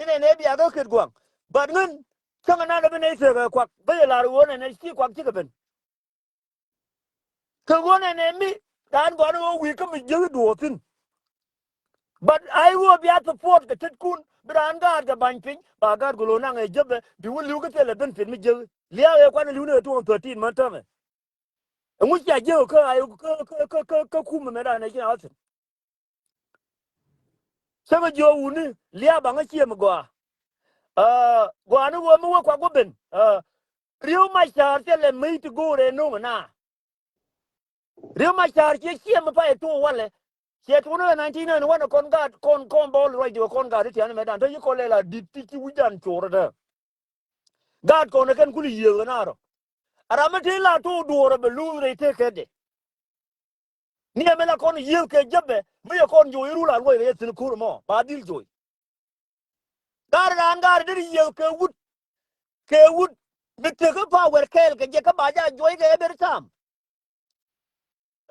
Inɛn ëë bia kä ket gua̱a̱ŋ. But ŋän cäŋɛ nan ɛ bi nɛy thek ɛ kuak. Bä yɛ la̱r ɣöö nɛn ɛ ci kuak cikɛ ben. Kɛ ɣöö nɛn ɛ mi raan gɔ̱a̱n ɣöö wi̱i̱ kä mi jiäk i̱ duɔɔk thi̱n. But a i̱ ɣöö bia support kɛ tetkun bi raan gaat kɛ ba̱ny piny ba gaat gɔ̱lo̱ naŋ ɛ jäpɛ bi wä li̱w kä thilɛ ben pit mi jiäk. Liaak ëë kuan ɛ li̱w ni ɛ two thousand thirteen män täämɛ. Ɛŋu cia jiök kä, kä, kä, kä, kä, kä kum ɛmɛ dan ɛ ci na wä thi̱n. Cäŋ ɛ jiök wuni lia̱a̱ baŋä ciëëm ɛ gɔaa. Aa, gɔaa ni ɣöö mi wä kuak wä ben. Aa, Riek Machar thilɛ mec ti go̱o̱r ɛ no̱o̱ŋ ɛ na. Riek Machar ciɛ ciëëm ɛ pay ɛ to̱o̱k walɛ. Ciɛ tuɔ̱nä ɛ nineteen ninety one ɛ kɔn gaat kɔn, kɔn bɔl ruacdɛ kɔn gaat ti tiani mɛ dan te ci kɔn lɛ la di̱t ti ci wi̱c dan cor ɛ te. Gaat kɔn ɛ kɛn kul yiëëk ɛ na rɔ. A ram mi te la to̱o̱k duɔ̱ɔ̱r ɛ bɛ luuth rɛy tëëk kɛtdɛ. Ni ɛmɛ la kɔn yiëël kɛ jäpɛ mi yɛ kɔn joc i̱ rul a luɔc kɛ yɛ thi̱n ko̱r ɛmɔ ba dhil joc. Gaari raan gaari deri yiëël kɛ wut, kɛ wut mi tek kä power kɛɛl kɛ jɛ kä ba ja joc kɛ every time.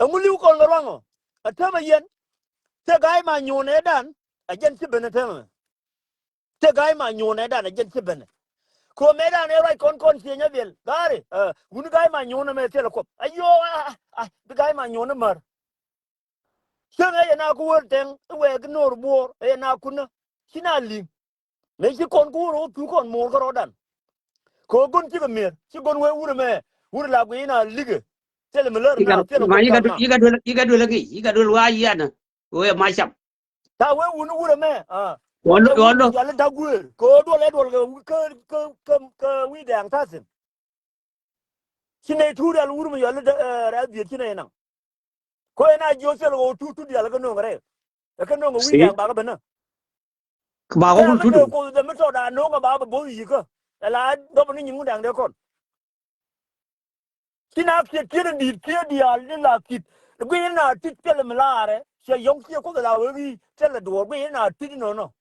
Ɛŋu li̱w kɔn kɛ ruaŋɔ? Ɛ täämɛ yɛn te ga̱a̱c ma nyuun ɛ dan ɛ jɛn ci ben ɛ täämɛ. Te ga̱a̱c ma nyuun ɛ dan ɛ jɛn ci ben ɛ. Kɛ ɣöö mëë dan ɛ ruac kɔn kɔn ciëny ɛ biɛl ga̱a̱ri. Ɛ, wuni ga̱a̱c ma nyuun ɛmɛ thilɛ kuɔth. Ayoo, a, a, a, bi ga̱a̱c ma nyuun ɛ mär. Cäŋ ɛ yɛn a ku wär tɛŋ i̱ wɛɛk i̱ no̱o̱r buɔɔr ɛ yɛn a kunä. Ci na li̱ŋ. Mëë ci kɔn ku wur ɣä thuk kɔn mo̱o̱r kärɔɔdan. Kɛ ɣöö go̱n cikɛ mi̱er ci go̱n wee wur ɛmɛ wur la guiy in a li̱kɛ. Thilɛ mi lär na thilɛ ma kuɔth yika kam duel, na. Yika duel, yika duel ŋi̱i̱c yika duel wa yianä. Wee ma cam. Ta wee wun wur ɛmɛ. Aa. Wɔn lo, wɔn lo. Yal in ta̱k guëër kɛ ɣöö duɔl ɛ duɔl kɛ, kɛ, kɛ, kɛ, kɛ wi̱i̱ dɛɛŋ ta̱thi̱n. Ci nɛy tuur yal wur mi yal in, ɛ, rɛ̈th biet ci nɛy naŋ. Ko ɛn a jiö thil ɣöö tut tut dial kä no̱o̱ŋ rɛy. Ɛ kä no̱o̱ŋ wi̱i̱ dɛŋ bakɛ ben nä. Kɛ bakɛ wul tut. Koth dɛ mi tɔt a no̱o̱ŋ ɛ ba bɛ bo̱th yi̱kä. Ɛ la dɔp ni nyin ŋun dɛŋ dee kɔn. Ci na kiet kiet in di̱i̱t kiet diaal ni la kiet. Guiy in a tit thil mi laarɛ. Ciɛ yɔ̱ŋ kiɛ koth ɛ la wee wi̱i̱ thil ɛ duɔɔr guiy in a tit inɔnɔ.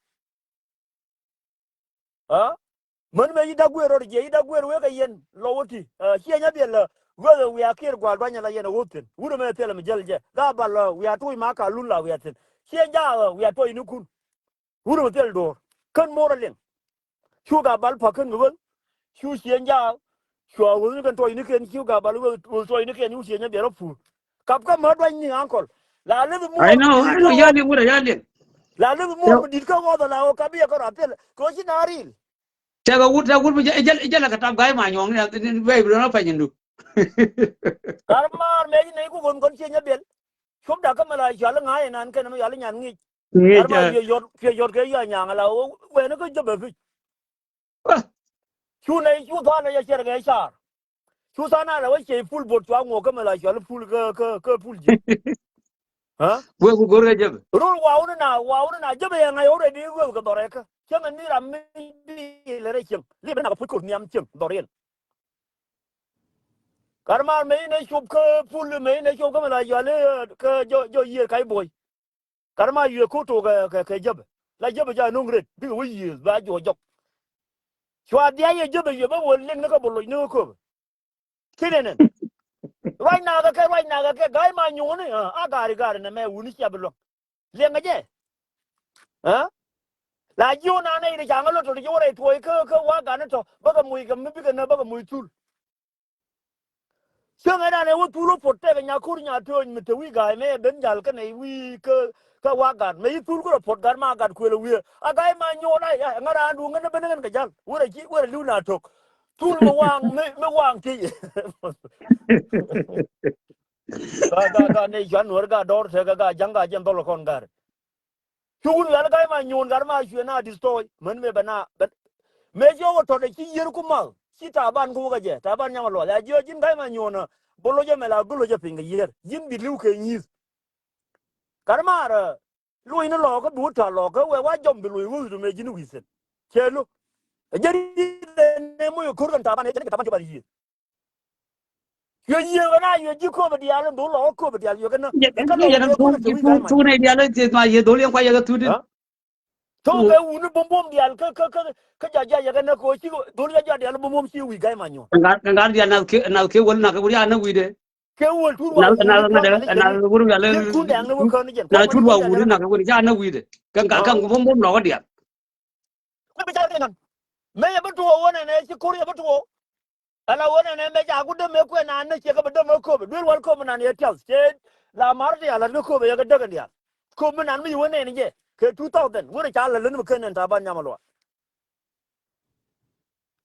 Aa? Män mëë yi da̱k guëër rɔt jiɛ yi da̱k guëër wek kɛ yɛn lɔ wä ti. Aa, ciɛ nya biɛl lä. Wek ɛ wiaa kiɛɛr gua̱a̱r duanyɛ la yɛn ɛ wä thi̱n. Wurɛ mɛ thilɛ mi jäl jɛ. Ga bal lä wiaa tuuc ma ka lun la wiaa thi̱n. Ciɛ jaak ɛ wiaa tuɔc ni kun. Wurɛ mɛ thil duɔ̱ɔ̱r. Kän mo̱o̱r ɛ liŋ. Cu ga bal pa̱k kän kɛ ɣöl. Cu ciɛ jaak. Cua ɣöl ni kɛn tuɔc ni kɛn cu ga bal ɣöl tuɔc ni kɛn cu ciɛ nya biɛl rɔ puur. Kap kä mä duany ni ankɔl. La lith muɔɔr. I know, I know, ya liŋ wurɛ ya liŋ. La lith muɔɔr mi di̱t kä ɣɔth la ɣöö kap yɛ kä rap thil kɛ ɣöö ci na ril. Tɛk a wut, tɛk wut mi jɛ, jɛ, jɛ la kɛ tap ga̱a̱c ma nyuɔ̱ŋ ni, ni, ni, bɛy bi dɔ̱n a pɛny indu. Gat maar mëë ci nɛy ku ɣöm kɔn cieny a biɛl. Cuɔp dak kä mɛ la cual ŋa̱c ɛnan kɛn mɛ cual nyan ŋic. Ŋic, gat maar, eh. Piɛ yɔt, piɛ yɔt kɛ yia nyaŋ la wɛn kä jɛ bɛ pic. Ah. Cu nɛy cu tha̱a̱n nɛ yɛ cɛr kɛ car. Cu tha̱a̱n na la wä ciey pul bot cua ŋuɔk kä mɛ la cual pul kä, kä, kä pul ji̱. Ɣä? Wek ku go̱r kɛ jɛ bɛ. Rol wa wun na, wa wun na jɛ bɛ yɛ ŋa̱c wä rɛ di wek kɛ dhɔrɛ kä. Cäŋ ni ram mi bi lɛ rɛ cieŋ. Li bɛ na kɛ puc kor nhiam cieŋ dhɔr yɛn. Gat maar mëë inɛ cop kä pul mëë inɛ cop kä mɛ la yɔal i̱ kä jɔ, jɔ yiëër kac buɔy. Gat maar yuëë ko̱ tok kɛ, kɛ, kɛ jäpɛ. La jäpɛ ja no̱ŋ ret bikɛ wä yiëëth ba juɔc jɔk. Cua dhiac yɛ jäpɛ yɛ bä wä liŋ ni kä bä loc ni kä köpɛ. Kinɛ nɛn. Ruac nakä kɛ, ruac nakä kɛ ga̱a̱c ma nyuuni a gaari gaari nɛ mɛ wuni cia bi luäŋ. Liɛŋ kɛ jɛ. Ɛ? La jiö na nɛ in ca ŋä lot tɔ ti jiö rɛy tuɔɔc kä, kä wa gan tɔ bäkɛ muc kɛ mi bikɛ nä bäkɛ muc thul. Cäŋ ɛ dan ɛ wä thul wä pot tɛk ɛ nya ko̱r nya tööny mi te wi̱i̱ ga̱a̱c mɛ ɛ ben jal kä nɛ wi̱i̱ kä, kä wa gat mɛ yi thul kä rɔ pot gat ma gat kuël ɛ wi̱i̱ a ga̱a̱c ma nyuɔn a ŋä raan duŋ ŋä ni ben ŋän kɛ jal wä rɛ ci wä rɛ li̱w na tok. Thul mi waŋ mi, mi waŋ ti. Ga, ga, ga nɛ cuan wär ga dɔr tekɛ ga ja̱ŋ ga jɛn dhɔl kɔn gar. Cu wun wial ga̱y ma nyuun gar ma cuɛ na destroy män mëë bɛ na bɛ. Mëë jiɔ wä tɔt ɛ ci yier ku mal ci Taban ku wä kɛ jɛ Taban nyam a luɔth a jiɔ ji̱n ga̱y ma nyuun a bolo jɛ mɛ la golo jɛ piny kɛ yier ji̱n bi li̱w kɛ nyi̱th. Gar ma rɛ. Luɔ̱c ni lɔɔkä bi wä ta̱a̱ lɔɔkä wee wa jɔm bi luɔ̱c wä wi̱i̱du mëë ji̱n wi̱i̱ thi̱n. Cɛ lo̱k. Ɛ jɛ ri̱t ɛ nɛ moc ɛ ko̱r kɛn Taban ɛ jɛn kɛ Taban cop a yiëë. Cuɛ yiëë wä na yuɛ ji̱ kööbä diaal in dhol lɔɔkä kööbä diaal yuɛ kɛ nä. Ɛ kä lɔɔkä ɛ ko̱r kɛ wi̱i̱ ga̱y ma nyuɔ̱n. Thuk nɛ diaal in thieth ma yiëë dhol yɛn kua yɛ kɛ thut in. Thok kɛ wuni buɔ̱m buɔ̱m diaal kä, kä, kä, kä ja̱ ja̱ yɛ kɛ nä kɛ ɣöö ci dhol ja̱ ja̱ diaal buɔ̱m buɔ̱m ci wi̱i̱ ga̱y ma nyuɔ̱n. Ŋa̱r, ŋa̱r diaal nath kɛ, nath kɛ wäl nak kɛ wuri a nä wi̱i̱dɛ. Kɛ wäl tur wa wuri kɔn ni jɛn. Kɛ kun dɛŋ ni wä kɔn ni jɛn. Na tur wa wuri nak kɛ wuri ca na wi̱i̱dɛ. Kɛ ŋa̱r kaŋ ku bom bom lɔkä diaal. Mɛ bi ca rɛ nan. Mɛ yɛ bi tuɔ wä nɛnɛ ci kur yɛ bi tuɔ. Ala wä nɛnɛ mɛ ca ku dämɛ kuɛ nan ni ciɛ kɛ bi dämɛ köp. Duel wal köp nan yɛ tiath. Cɛ la mar diaal lat kɛ köp yɛ kɛ däk diaal. Köp mi nan mi wä nɛn jɛ. Kɛ two thousand. Wä rɛ ca la län mi kɛ nɛn Taban nyam a luaak.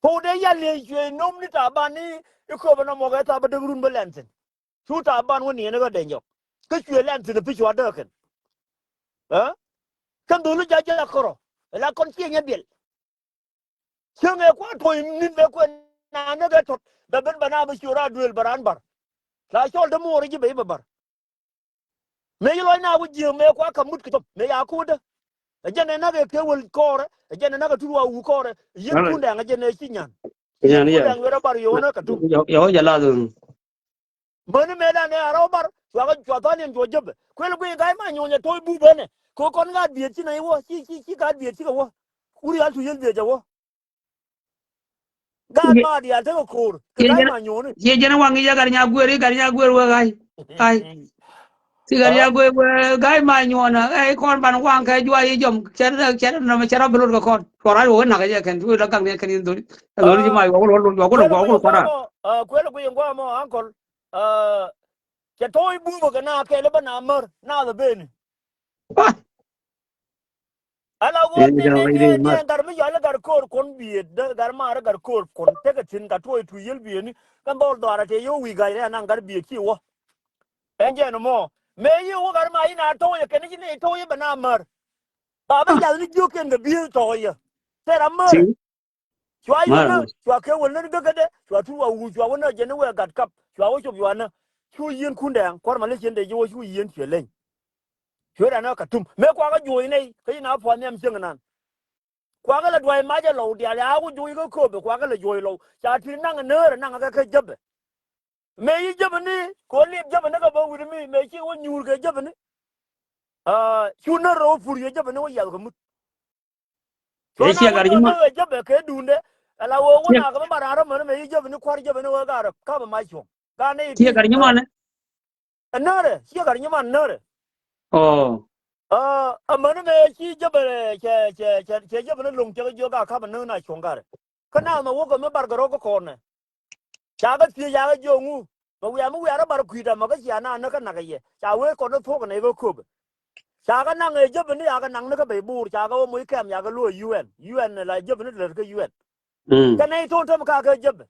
Kɛ wä dee yal ni cuɛ nom ni Taban ni i̱ köp nɔmɔ kɛ tha̱a̱ bä däk run bä lɛn thi̱n. Cu Taban wä niɛn kä Dɛnyɔk kä cuɛ lɛn thi̱n pi cua dääk kɛn. Ɛ kɛn dholi ja̱ ja̱ kärɔ ɛ la kɔn ciɛ nyɛ biɛl. Cieŋ ɛ kua tuɔ̱c ni̱n bɛ kuɛn na näk ɛ tɔt bɛ ben bɛ na bɛ ciö raar duëël bɛ raan bar. La cɔl dämuɔɔr ji̱ bɛ i̱ bɛ bar. Mëë ci lɔc na wä jiääk mëë kua ka̱m mut kɛ thop mëë ya ko̱o̱dä. Ɛ jɛn ɛ nak ɛ kɛ wäl kɔɔrɛ ɛ jɛn ɛ nak ɛ tut wa wuu kɔɔrɛ. Yiëth kun dɛŋ ɛ jɛn ɛ ci nyan. Yiëth kun dɛŋ wer ɛ bar yɔ̱ɔ̱n ɛ kɛ tum. Yɔ̱ɔ̱n jɛ lath. Mäni mëë dan ɛ a rɔw bar cua kɛ cua than yɛn cuɔ jepɛ kuël guiy ga̱y ma nyuɔ̱ny ɛ to̱c bup ɛnɛ. Kɛ kɔn gaat biëët ci nɛ iwä ci ci ci gaat biëët cikɛ wä. Wur yal tu yel biëët cɛ wä. Gaat ma diaal tekɛ ko̱o̱r kɛ ga̱y ma nyuɔ̱ni. Ciɛ jɛn waŋ i̱ jɛ gat nya guer i̱ gat nya guer wek ay. Ay. Ci gat nya guer wek ga̱y ma nyuɔ̱n ay kɔn ban waŋ kɛ juay i̱ jɔm cɛ cɛ nɔmɔ cɛ rɔ bi lot kɛ kɔn. Kɔn rac wek nak jɛ kɛn wek la gaŋ ni kɛn in dholi. Dholi ci ma yuɔk lot yuɔk lot yuɔk lot kɔn rac. Kuel guiy ŋuamɔ ankɔl. Cɛ to̱o̱c buupä kɛ na kɛl bä na mär na bä beni. Ala ɣöö ni ni ni ni gat mi yɔal i̱ gat ko̱o̱r kuɔn biëët dee gat maar i̱ gat ko̱o̱r kuɔn tekɛ thi̱n gat tuɔɔc tuc yel biëëni. Kɛn dhɔl dhɔaarä tëë yio̱w wi̱i̱ ga̱y rɛɛ naŋ gat biëët ci wä. Ɛn jɛn mɔ mëë yi wä gat ma yi na to̱o̱c ɛ kɛn i̱ ci ni to̱o̱c i̱ bɛ na mär. Ba bä jath ni jiökiɛn kɛ biëëth tɔ̱ɔ̱c yɛ. Tëë ram mär. Cua yio̱w ni cua kɛ wäl ni gäkädɛ cua tur wa wuuc cua wä ni jɛn ni wɛɛ gat kap cua wä cop cua ni. Cu yieen kun dɛɛŋ kuɔr ma lec yɛn dee ji̱ wä cu yieen cuɛ leny. Cuɛ rɛn ɛ Katum mëë kuakä juɔ̱ɔ̱c nɛy kä yi na pua̱th nhiam cieŋ nan. Kuakä la dua̱c mac ɛ lɔw diaal ya wä juɔ̱ɔ̱c kä kööbɛ kuakä la juɔ̱ɔ̱c lɔw ca ti naŋ ɛ näär ɛ naŋ ɛ kɛ kä jäpɛ. Mëë yi jäpɛ ni kɛ wä liep jäpɛ ni kɛ bä wi̱r mi mëë ci wä nyuur kɛ jäpɛ ni. Cu när rɔ wä pur yɛ jäpɛ ni wä yiath kɛ mut. Cuɔn a wä nä wee jäpɛ kɛ duundɛ. Ala wee wä na kɛ bä mat an rɔ män mɛ yi jäpɛ ni kua̱r jäpɛ ni wee garɛ kapɛ mac cuɔ̱ŋ. Ganɛ yi ti. Ɛ närɛ ciɛ gat nyiman närɛ. Ɔ. Ɛ män mɛ ci jäpɛ cɛ cɛ cɛ cɛ jäpɛ ni lo̱ŋ cɛ kɛ jiök a kapɛ ni na cuɔ̱ŋ garɛ. Kä na mɛ wä kɛ mi bar kɛ rɔ kä kɔn nɛ. Ca kɛ thiec ca kɛ jiök ŋu. Mɛ wiaa mi wiaa rɔ bar kui̱dä mɛ kä cia na näk kä nak kɛ yɛ ca wee kɔn ni thuɔ̱k kɛ nɛ kɛ köpɛ. Ca kɛ naŋ ɛ jäpɛ ni ca kɛ naŋ ni kä bey buur ca kɛ wä moc kɛm ca kɛ lo̱o̱ U N U N la jäpɛ ni lät kä U N. Kɛ nɛy to̱n täm ka kɛ jäpɛ.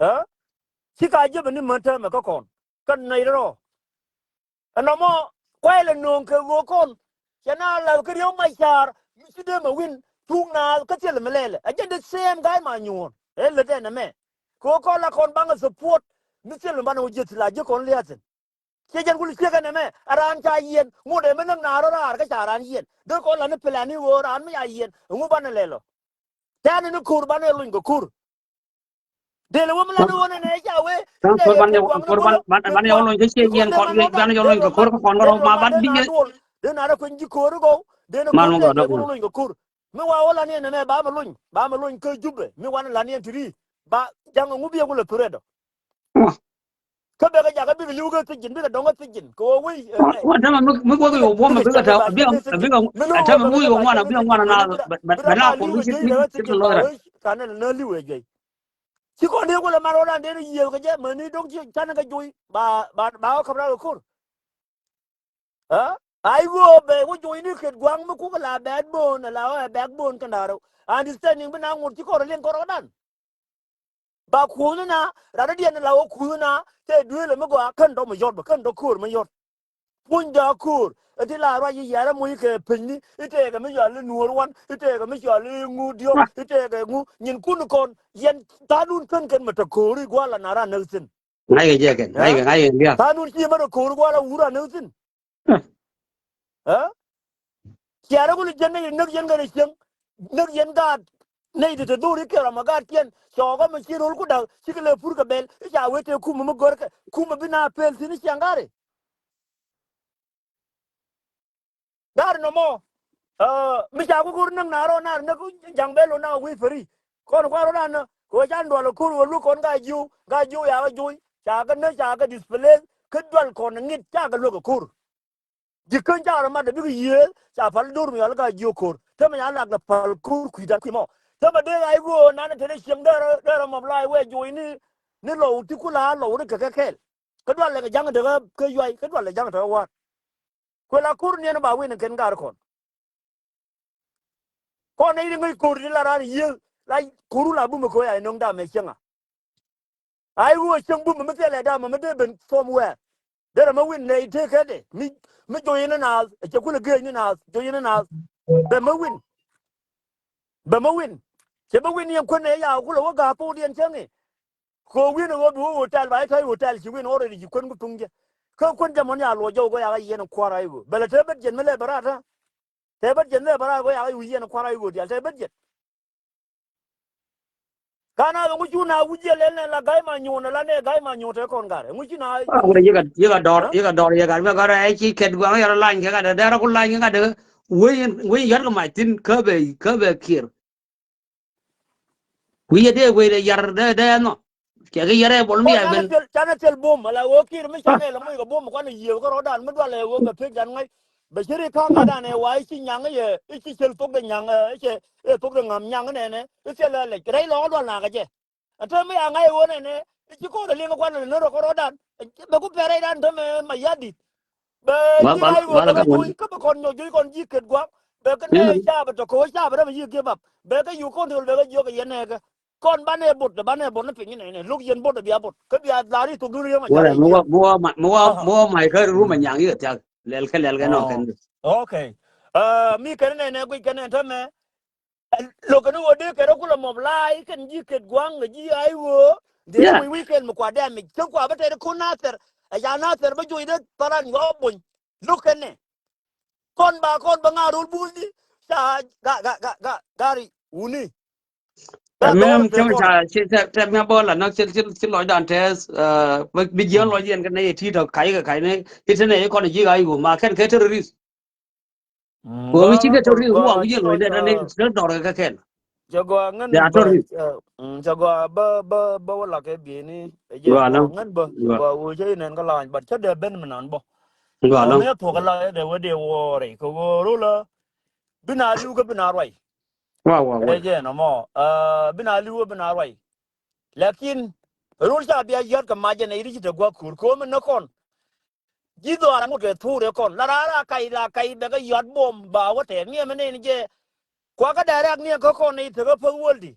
Ɛ? Ci ka ji̱ bɛ ni män täämɛ kä kɔn. Kä nɛy rɔ. Ɛnɔmɔ kuay lɛ nööŋ kɛ ɣöö kɔn. Cɛ na la̱th kä Riek Machar mi ci dee mɛ wi̱n. Cuŋ naath kä thil mi lɛlɛ. Ɛ jɛn the same guy ma nyuɔ̱ɔ̱n. Ɛ lät ɛn ɛmɛ. Kɛ ɣöö kɔn la kɔn baŋ ɛ support. Mi thil mi banɛ wä ji̱ thil a ji̱ kɔn lia̱thin. Ciɛ jɛn kul ciek ɛn ɛmɛ. Ɛ raan ca yiɛn. Ŋot ɛ mi näk naar raar kä ca raan yiɛn. Dee kɔn la ni plan i̱ ɣöö raan mi ca yiɛn. Ŋu banɛ lɛl ɔ. Tɛ̈ni ni ko̱r banɛ lony kɛ ko̱r. Dee lɛ wä mi lan wä nɛnɛ ca wee. Tɛ̈n ko̱r banɛ, ko̱r banɛ, banɛ yɔ lony kä ciɛ yɛn kɔn wiɛc banɛ yɔ lony kɛ ko̱r kä kɔn kɛ rɔ ma ban bi yɛ. Dee na rɛ kueny ji̱ ko̱r i̱ gɔw. Dee ni ko̱r tɛ̈ jɛ wä lony kɛ ko̱r. Mi wa wä lan yɛn nɛnɛ ba mi lony, ba mi lony kä Jubɛ. Mi wan lan yɛn tiri. Ba ja̱ŋ ŋu bi yɛ wä lɛ thurɛ dɔ. Kä bɛ kɛ jakä bikɛ li̱w kä thi̱c ji̱n, bikɛ dɔ̱ŋ kä thi̱c ji̱n kɛ ɣöö wec. Wa tämɛ mi, mi guɔth yo̱o̱ buɔ̱m bikɛ tɛ bikɛ, bikɛ, tämɛ mi yo̱o̱ ŋuan bikɛ ŋuan na bɛ, bɛ, bɛ na kuɔm mi cit, mi cit, cit kɛ lɔc rɛ. Kanɛ lɛ nä li̱w ɛ juey. Ci kɔn dee kulɛ man rɔɔdan den yiëë kɛ jɛ mäni do̱ŋ ci canɛ kɛ juey ba, ba, ba wä käp rak kɛ ko̱r. Ɛ? Ay ɣöö bɛ wä juɔ̱cni ket gua̱a̱ŋ mi kukɛ la backbone, la wä ɛ backbone kɛn da̱rä. Understanding bi na ŋot ci kɔr liŋ kɔr rɔ̱dan. Ba kuuthni na, ran diɛn la wä kuuthni na, tɛ duëël mi gɔaa kän dɔ̱ mi yɔt bä, kän dɔ̱ ko̱r mi yɔt. Puny dɔ̱ ko̱r, ɛ ti la ruac i̱ yɛrɛ muc kɛ pinyni, i̱ tëëkɛ mi cɔal i̱ nuɔ̱ɔ̱r wan, i̱ tëëkɛ mi cɔal i̱ ŋu diɔ̱k, i̱ tëëkɛ ŋu nyin kun kɔn, yɛn tha̱a̱dun kän kɛn mi te ko̱r i̱ gua̱a̱r la na ran näk thi̱n. Ŋa̱ckɛ jɛ kɛn, ŋa̱ckɛ, ŋa̱ckɛ jɛ. Tha̱a̱n wun ci yɛ mät ɛ ko̱o̱r gua̱a̱r a wur a näk thi̱n. Ɛ? Ciaarɛ ku li jiɛn ni näk yɛn kɛn ɛ cieŋ. Näk yɛn gaat. Nɛy ti te dho̱r i̱ kɛ rɔm ɛ gaatkiɛn. Cɔɔk ɛ mi ci ro̱l ku da̱k. Cikɛ lɛ pur kɛ bɛl. I̱ ca wee tëë kumɛ mi gɔ̱rkɛ. Kumɛ bi na pɛl thi̱n i̱ ciaŋ ga̱ri. Dar nɔmɔ. Ɛ, mi ca ku ko̱r näk na rɔ nar näk ja̱ŋ bɛ lo na wi̱i̱ päri. Kɔn kua̱r rɔ na näk kɛ wä can dual ko̱r wä luk kɔn ka jiw, ka jiw ya kä juy. Ca kä näk ca kä displace. Kä dual kɔn ŋi̱t ca kä luäk ko̱r. Ji̱ kän ca rɔ mat dee bikɛ yiëël ca pal dur mi yɔal ka jiw ko̱r. Te mi ya lak dee pal ko̱r kui̱dan kui̱ mɔ. Te mi dee ɣa̱c ɣöö nanɛ te dee cieŋ dee rɔ, dee rɔ mɔp la̱a̱c wee juy ni, ni lɔw ti ku la lɔw ni kɛ kɛ kɛɛl. Kä dual lɛ kɛ ja̱ŋ dee kä yuay, kä dual lɛ ja̱ŋ te kä wa̱a̱t. Kuɛ la ko̱r niɛn ba win kɛn gar kɔn. Kɔn nɛy ri ŋäc ko̱r ti la raan yiëë la ko̱ru la bumɛ ko̱ ya inɔŋ damɛ cieŋa. Ay ɣöö cieŋ bumɛ mi thilɛ damɛ mi dee ben somewhere. Derɛ mi win nɛy tëëkɛ dee mi, mi joc in naath cɛ kulɛ geec ni naath joc in naath. Bɛ mi win. Bɛ mi win. Cɛ bi win yɛn kuän nɛ ya kulɛ wä ga̱a̱ thokdiɛn cäŋ i̱. Kɛ ɣöö wi̱n ɛ ɣöö bi wä hotel ba i̱ tɔ̱ hotel ci win already ci kuän ku thuŋ jɛ. Kä kuän jɛ mɔn ya luɔc jɔw kɛ ya kä yɛn kua̱r a i̱ ɣöö bɛ lɛ te bät jɛn mi lɛ bɛ rat tä. Te bät jɛn lɛ bɛ rat kɛ ya kä wi̱c yɛn kua̱r a i̱ ɣöö dial te bät jɛn. Ka na kɛ ŋuc cu na wi̱c jɛ lɛl nɛ la ga̱y ma nyuun ɛ la nɛ ga̱y ma nyuun te kɔn gar ɛ ŋuc ci na. Yeka dɔr, yeka dɔr, yeka mi gɔr ɛ ci kɛt guaŋ yɛr lany kɛ ŋa̱t ɛ dɛr ku lany kɛ ŋa̱t ɛ. Wec, wec yɔt kɛ mac thin kä bɛ, kä bɛ kiɛr. Ku yɛ dee wee dee yar dee dee nɔ. Cɛ kɛ yɛrɛ bol mi ya ben. Canɛ thil bom ala wee kiɛr mi canɛ la moc kɛ bom kuan yiëë kä rɔdan mi dual ɛ wee kɛ pek dan ŋa̱c. Bɛ ci ri ka̱ŋ ɛ dan ɛ wa i̱ ci nyaŋ i̱ yɛ i̱ ci cel thok de nyaŋ ɛ i̱ cɛ ɛ thok de ŋam nyaŋ nɛnɛ i̱ thil ɛ lɛc rɛy lɔɔk dual nakɛ jɛ. Ɛ te mi ya ŋa̱c ɛ wee nɛnɛ i̱ ci ko̱r ɛ liŋ kuan ɛ lɛ nör ɛ kä rɔdan. Bɛ ku pɛrɛ dan te mi ma yadit. Bɛ ji̱ ray wee bɛ kä juuc kä bɛ kɔn nyɔk juuc kɔn ji̱ ket gua̱a̱k. Bɛ kä nɛ caabä tɔ ko̱ caabä ram yi̱ give up. Bɛ kä yuk kɔn tiol bɛ kä jiök ɛ yɛn nɛɛkä. Kɔn banɛ bot, banɛ bot ni piny nɛnɛ lo̱k yɛn bot ɛ bia bot kä bia dhar i̱ thok dun riäŋ a car i̱ jiök. Mi wä, mi wä, mi wä, mi wä mac kä rum ɛ nyaŋ i̱ kɛ thiak lɛl kä lɛl kɛ nɔ kɛn. Okay. Ɛ, mi kɛn nɛnɛ guic kɛn nɛ tämɛ. Lo̱k kɛn ɣöö dee kɛn rɔ kulɛ mɔp la̱a̱c kɛn ji̱ ket gua̱a̱ŋ kɛ ji̱ ay ɣöö dee wi̱i̱ wi̱i̱ kɛn mi kua dɛm mic cä kua bä tɛt ko̱n Nathɛr. Ɛ ca Nathɛr bä joc dee paran yuɔ bony. Lo̱k kɛn nɛ kɔn ba kɔn bä ŋa̱a̱ ro̱l buulni. Ca ga ga ga ga gari wuni. Ɛmɛ mi cäŋ ca ci tɛp mi bä la näk ci ci lɔcdan tɛth. Bi jiäŋ lɔc yɛn kɛ nɛy ɛ ti̱i̱t tɔ kac kɛ kac ni i̱ te nɛy kɔn ji̱ ay ɣöö ma kɛn kɛ terrorist. Wä mi ci kɛ tori wä mi jɛ lɔcdɛ ni kɛ dɔr kɛ kɛn. Cɛ gɔaa ŋän bä, cɛ gɔaa bä bä bä wä lak kɛ bieni. Cɛ gɔaa ŋän bä, cɛ gɔaa wä cɛ inɛn kä lany but cɛ dee ben mi nan bä. Gɔaa lɔ. Ŋɛ thuɔk la dee wä dee wä rɛy kɛ wä rula. Bi na liw kä bi na ruay. Wa wa wa. Rɛy jɛ nɔmɔ. Bi na liw kä bi na ruay. Lakin rul ca bia yɔt kɛ macɛ nɛ iri ci te guak kur komi nä kɔn. Ji̱ dhɔaar aŋut kɛ thuur ɛ kɔn la raar a kac la kac bɛ kɛ yɔat bom ba wä tɛɛr niɛmɛ nɛn jɛ. Kuakä dɛrɛk niɛ kä kɔn ni tekä päth wäl di.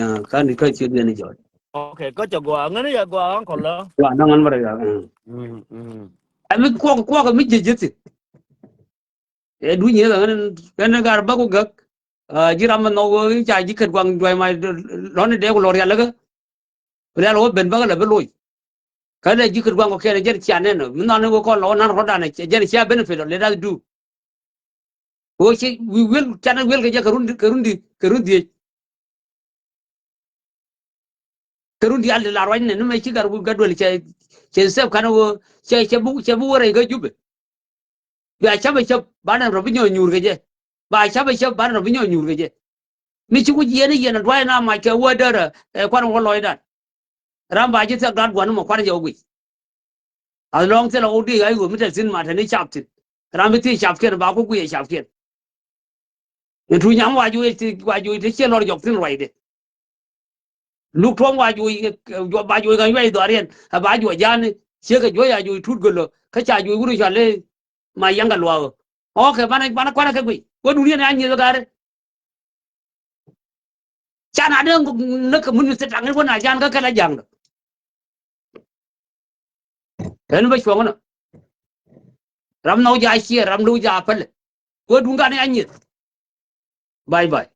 jɔɔc, ah, kan ni kä ciöt ni jɔɔc. Okay, kä cɛ gɔaa, ŋäni yɛ gɔaa, uncle lɔ. Wa na ŋän bä rɛ ya. Mm, mm. Ɛ mi kuɔk, kuɔk mi jiɛ jiɛ thin. Ɛ duny yɛ ŋän, ŋän gar bä ku gäk. Ah, ji̱ ram mi nhɔk wä, ca ji̱ kät guaŋ duay ma lɔni dee ku lɔ rial lä kä. Rial wä ben bä kä lɛ bi loc. Kä lɛ ji̱ kät guaŋ kɔ kɛn jɛn cia nɛn. Mi nhɔn ni wä kɔn lɔ nan rɔdan jɛn cia benefit, let us do. Wä ci wi̱i̱ wi̱el, canɛ wi̱el kɛ jɛ kɛ run, kɛ run di, kɛ run dhiec. Kɛ run diaal ti la ruacnɛ ni mɛ ci gat wi̱i̱ gat duel cɛ, cɛ sɛp kanɛ wä, cɛ, cɛ bi, cɛ bi wä rɛy kä Jubɛ. Bia cäpɛ cäp banɛ rɔ bi nyɔɔ nyuur kɛ jɛ. Ba cäpɛ cäp banɛ rɔ bi nyɔɔ nyuur kɛ jɛ. Mi ci ku jiɛn i̱ yɛn a duay na mac kɛ wä därä, ɛ, kuan wä lɔcdan. Ram ba ji̱ thiak duat gua̱n mɔ kuan jɛ wä guic. As long thilɛ wä di ɣa̱c ɣöö mi te thi̱n ma te ni cap thi̱n. Ram bi thiec capkiɛn ba ku guic ɛ capkiɛn. Ni tuuc nyam wa juɔc ti, wa juɔc ti ciɛ lɔr jɔk thi̱n ruacdɛ. Luk tuɔ̱m wa juɔc, ba juɔc ɣän yuac dhɔriɛn, ɛ ba juɔc ja̱a̱ni, ciek kɛ juɔc a juɔc tut gölö, kä ca juɔc wur cɔal i̱ ma yaŋ kɛ luaak ɣöö. Okay, banɛ, banɛ kuanɛ kɛ guic. Wä dunia ni a nyieth ɣä ga̱ri. Can a dee näk kɛ mun mi thit taŋ in wä na can kä kɛl a ja̱a̱ŋdä. Ɛn bä cuɔ̱ŋ nɔ. Ram nhɔk ja̱ ciɛ, ram lo̱k ja̱ pälɛ. Wä duŋ kan a nyieth. Bye bye.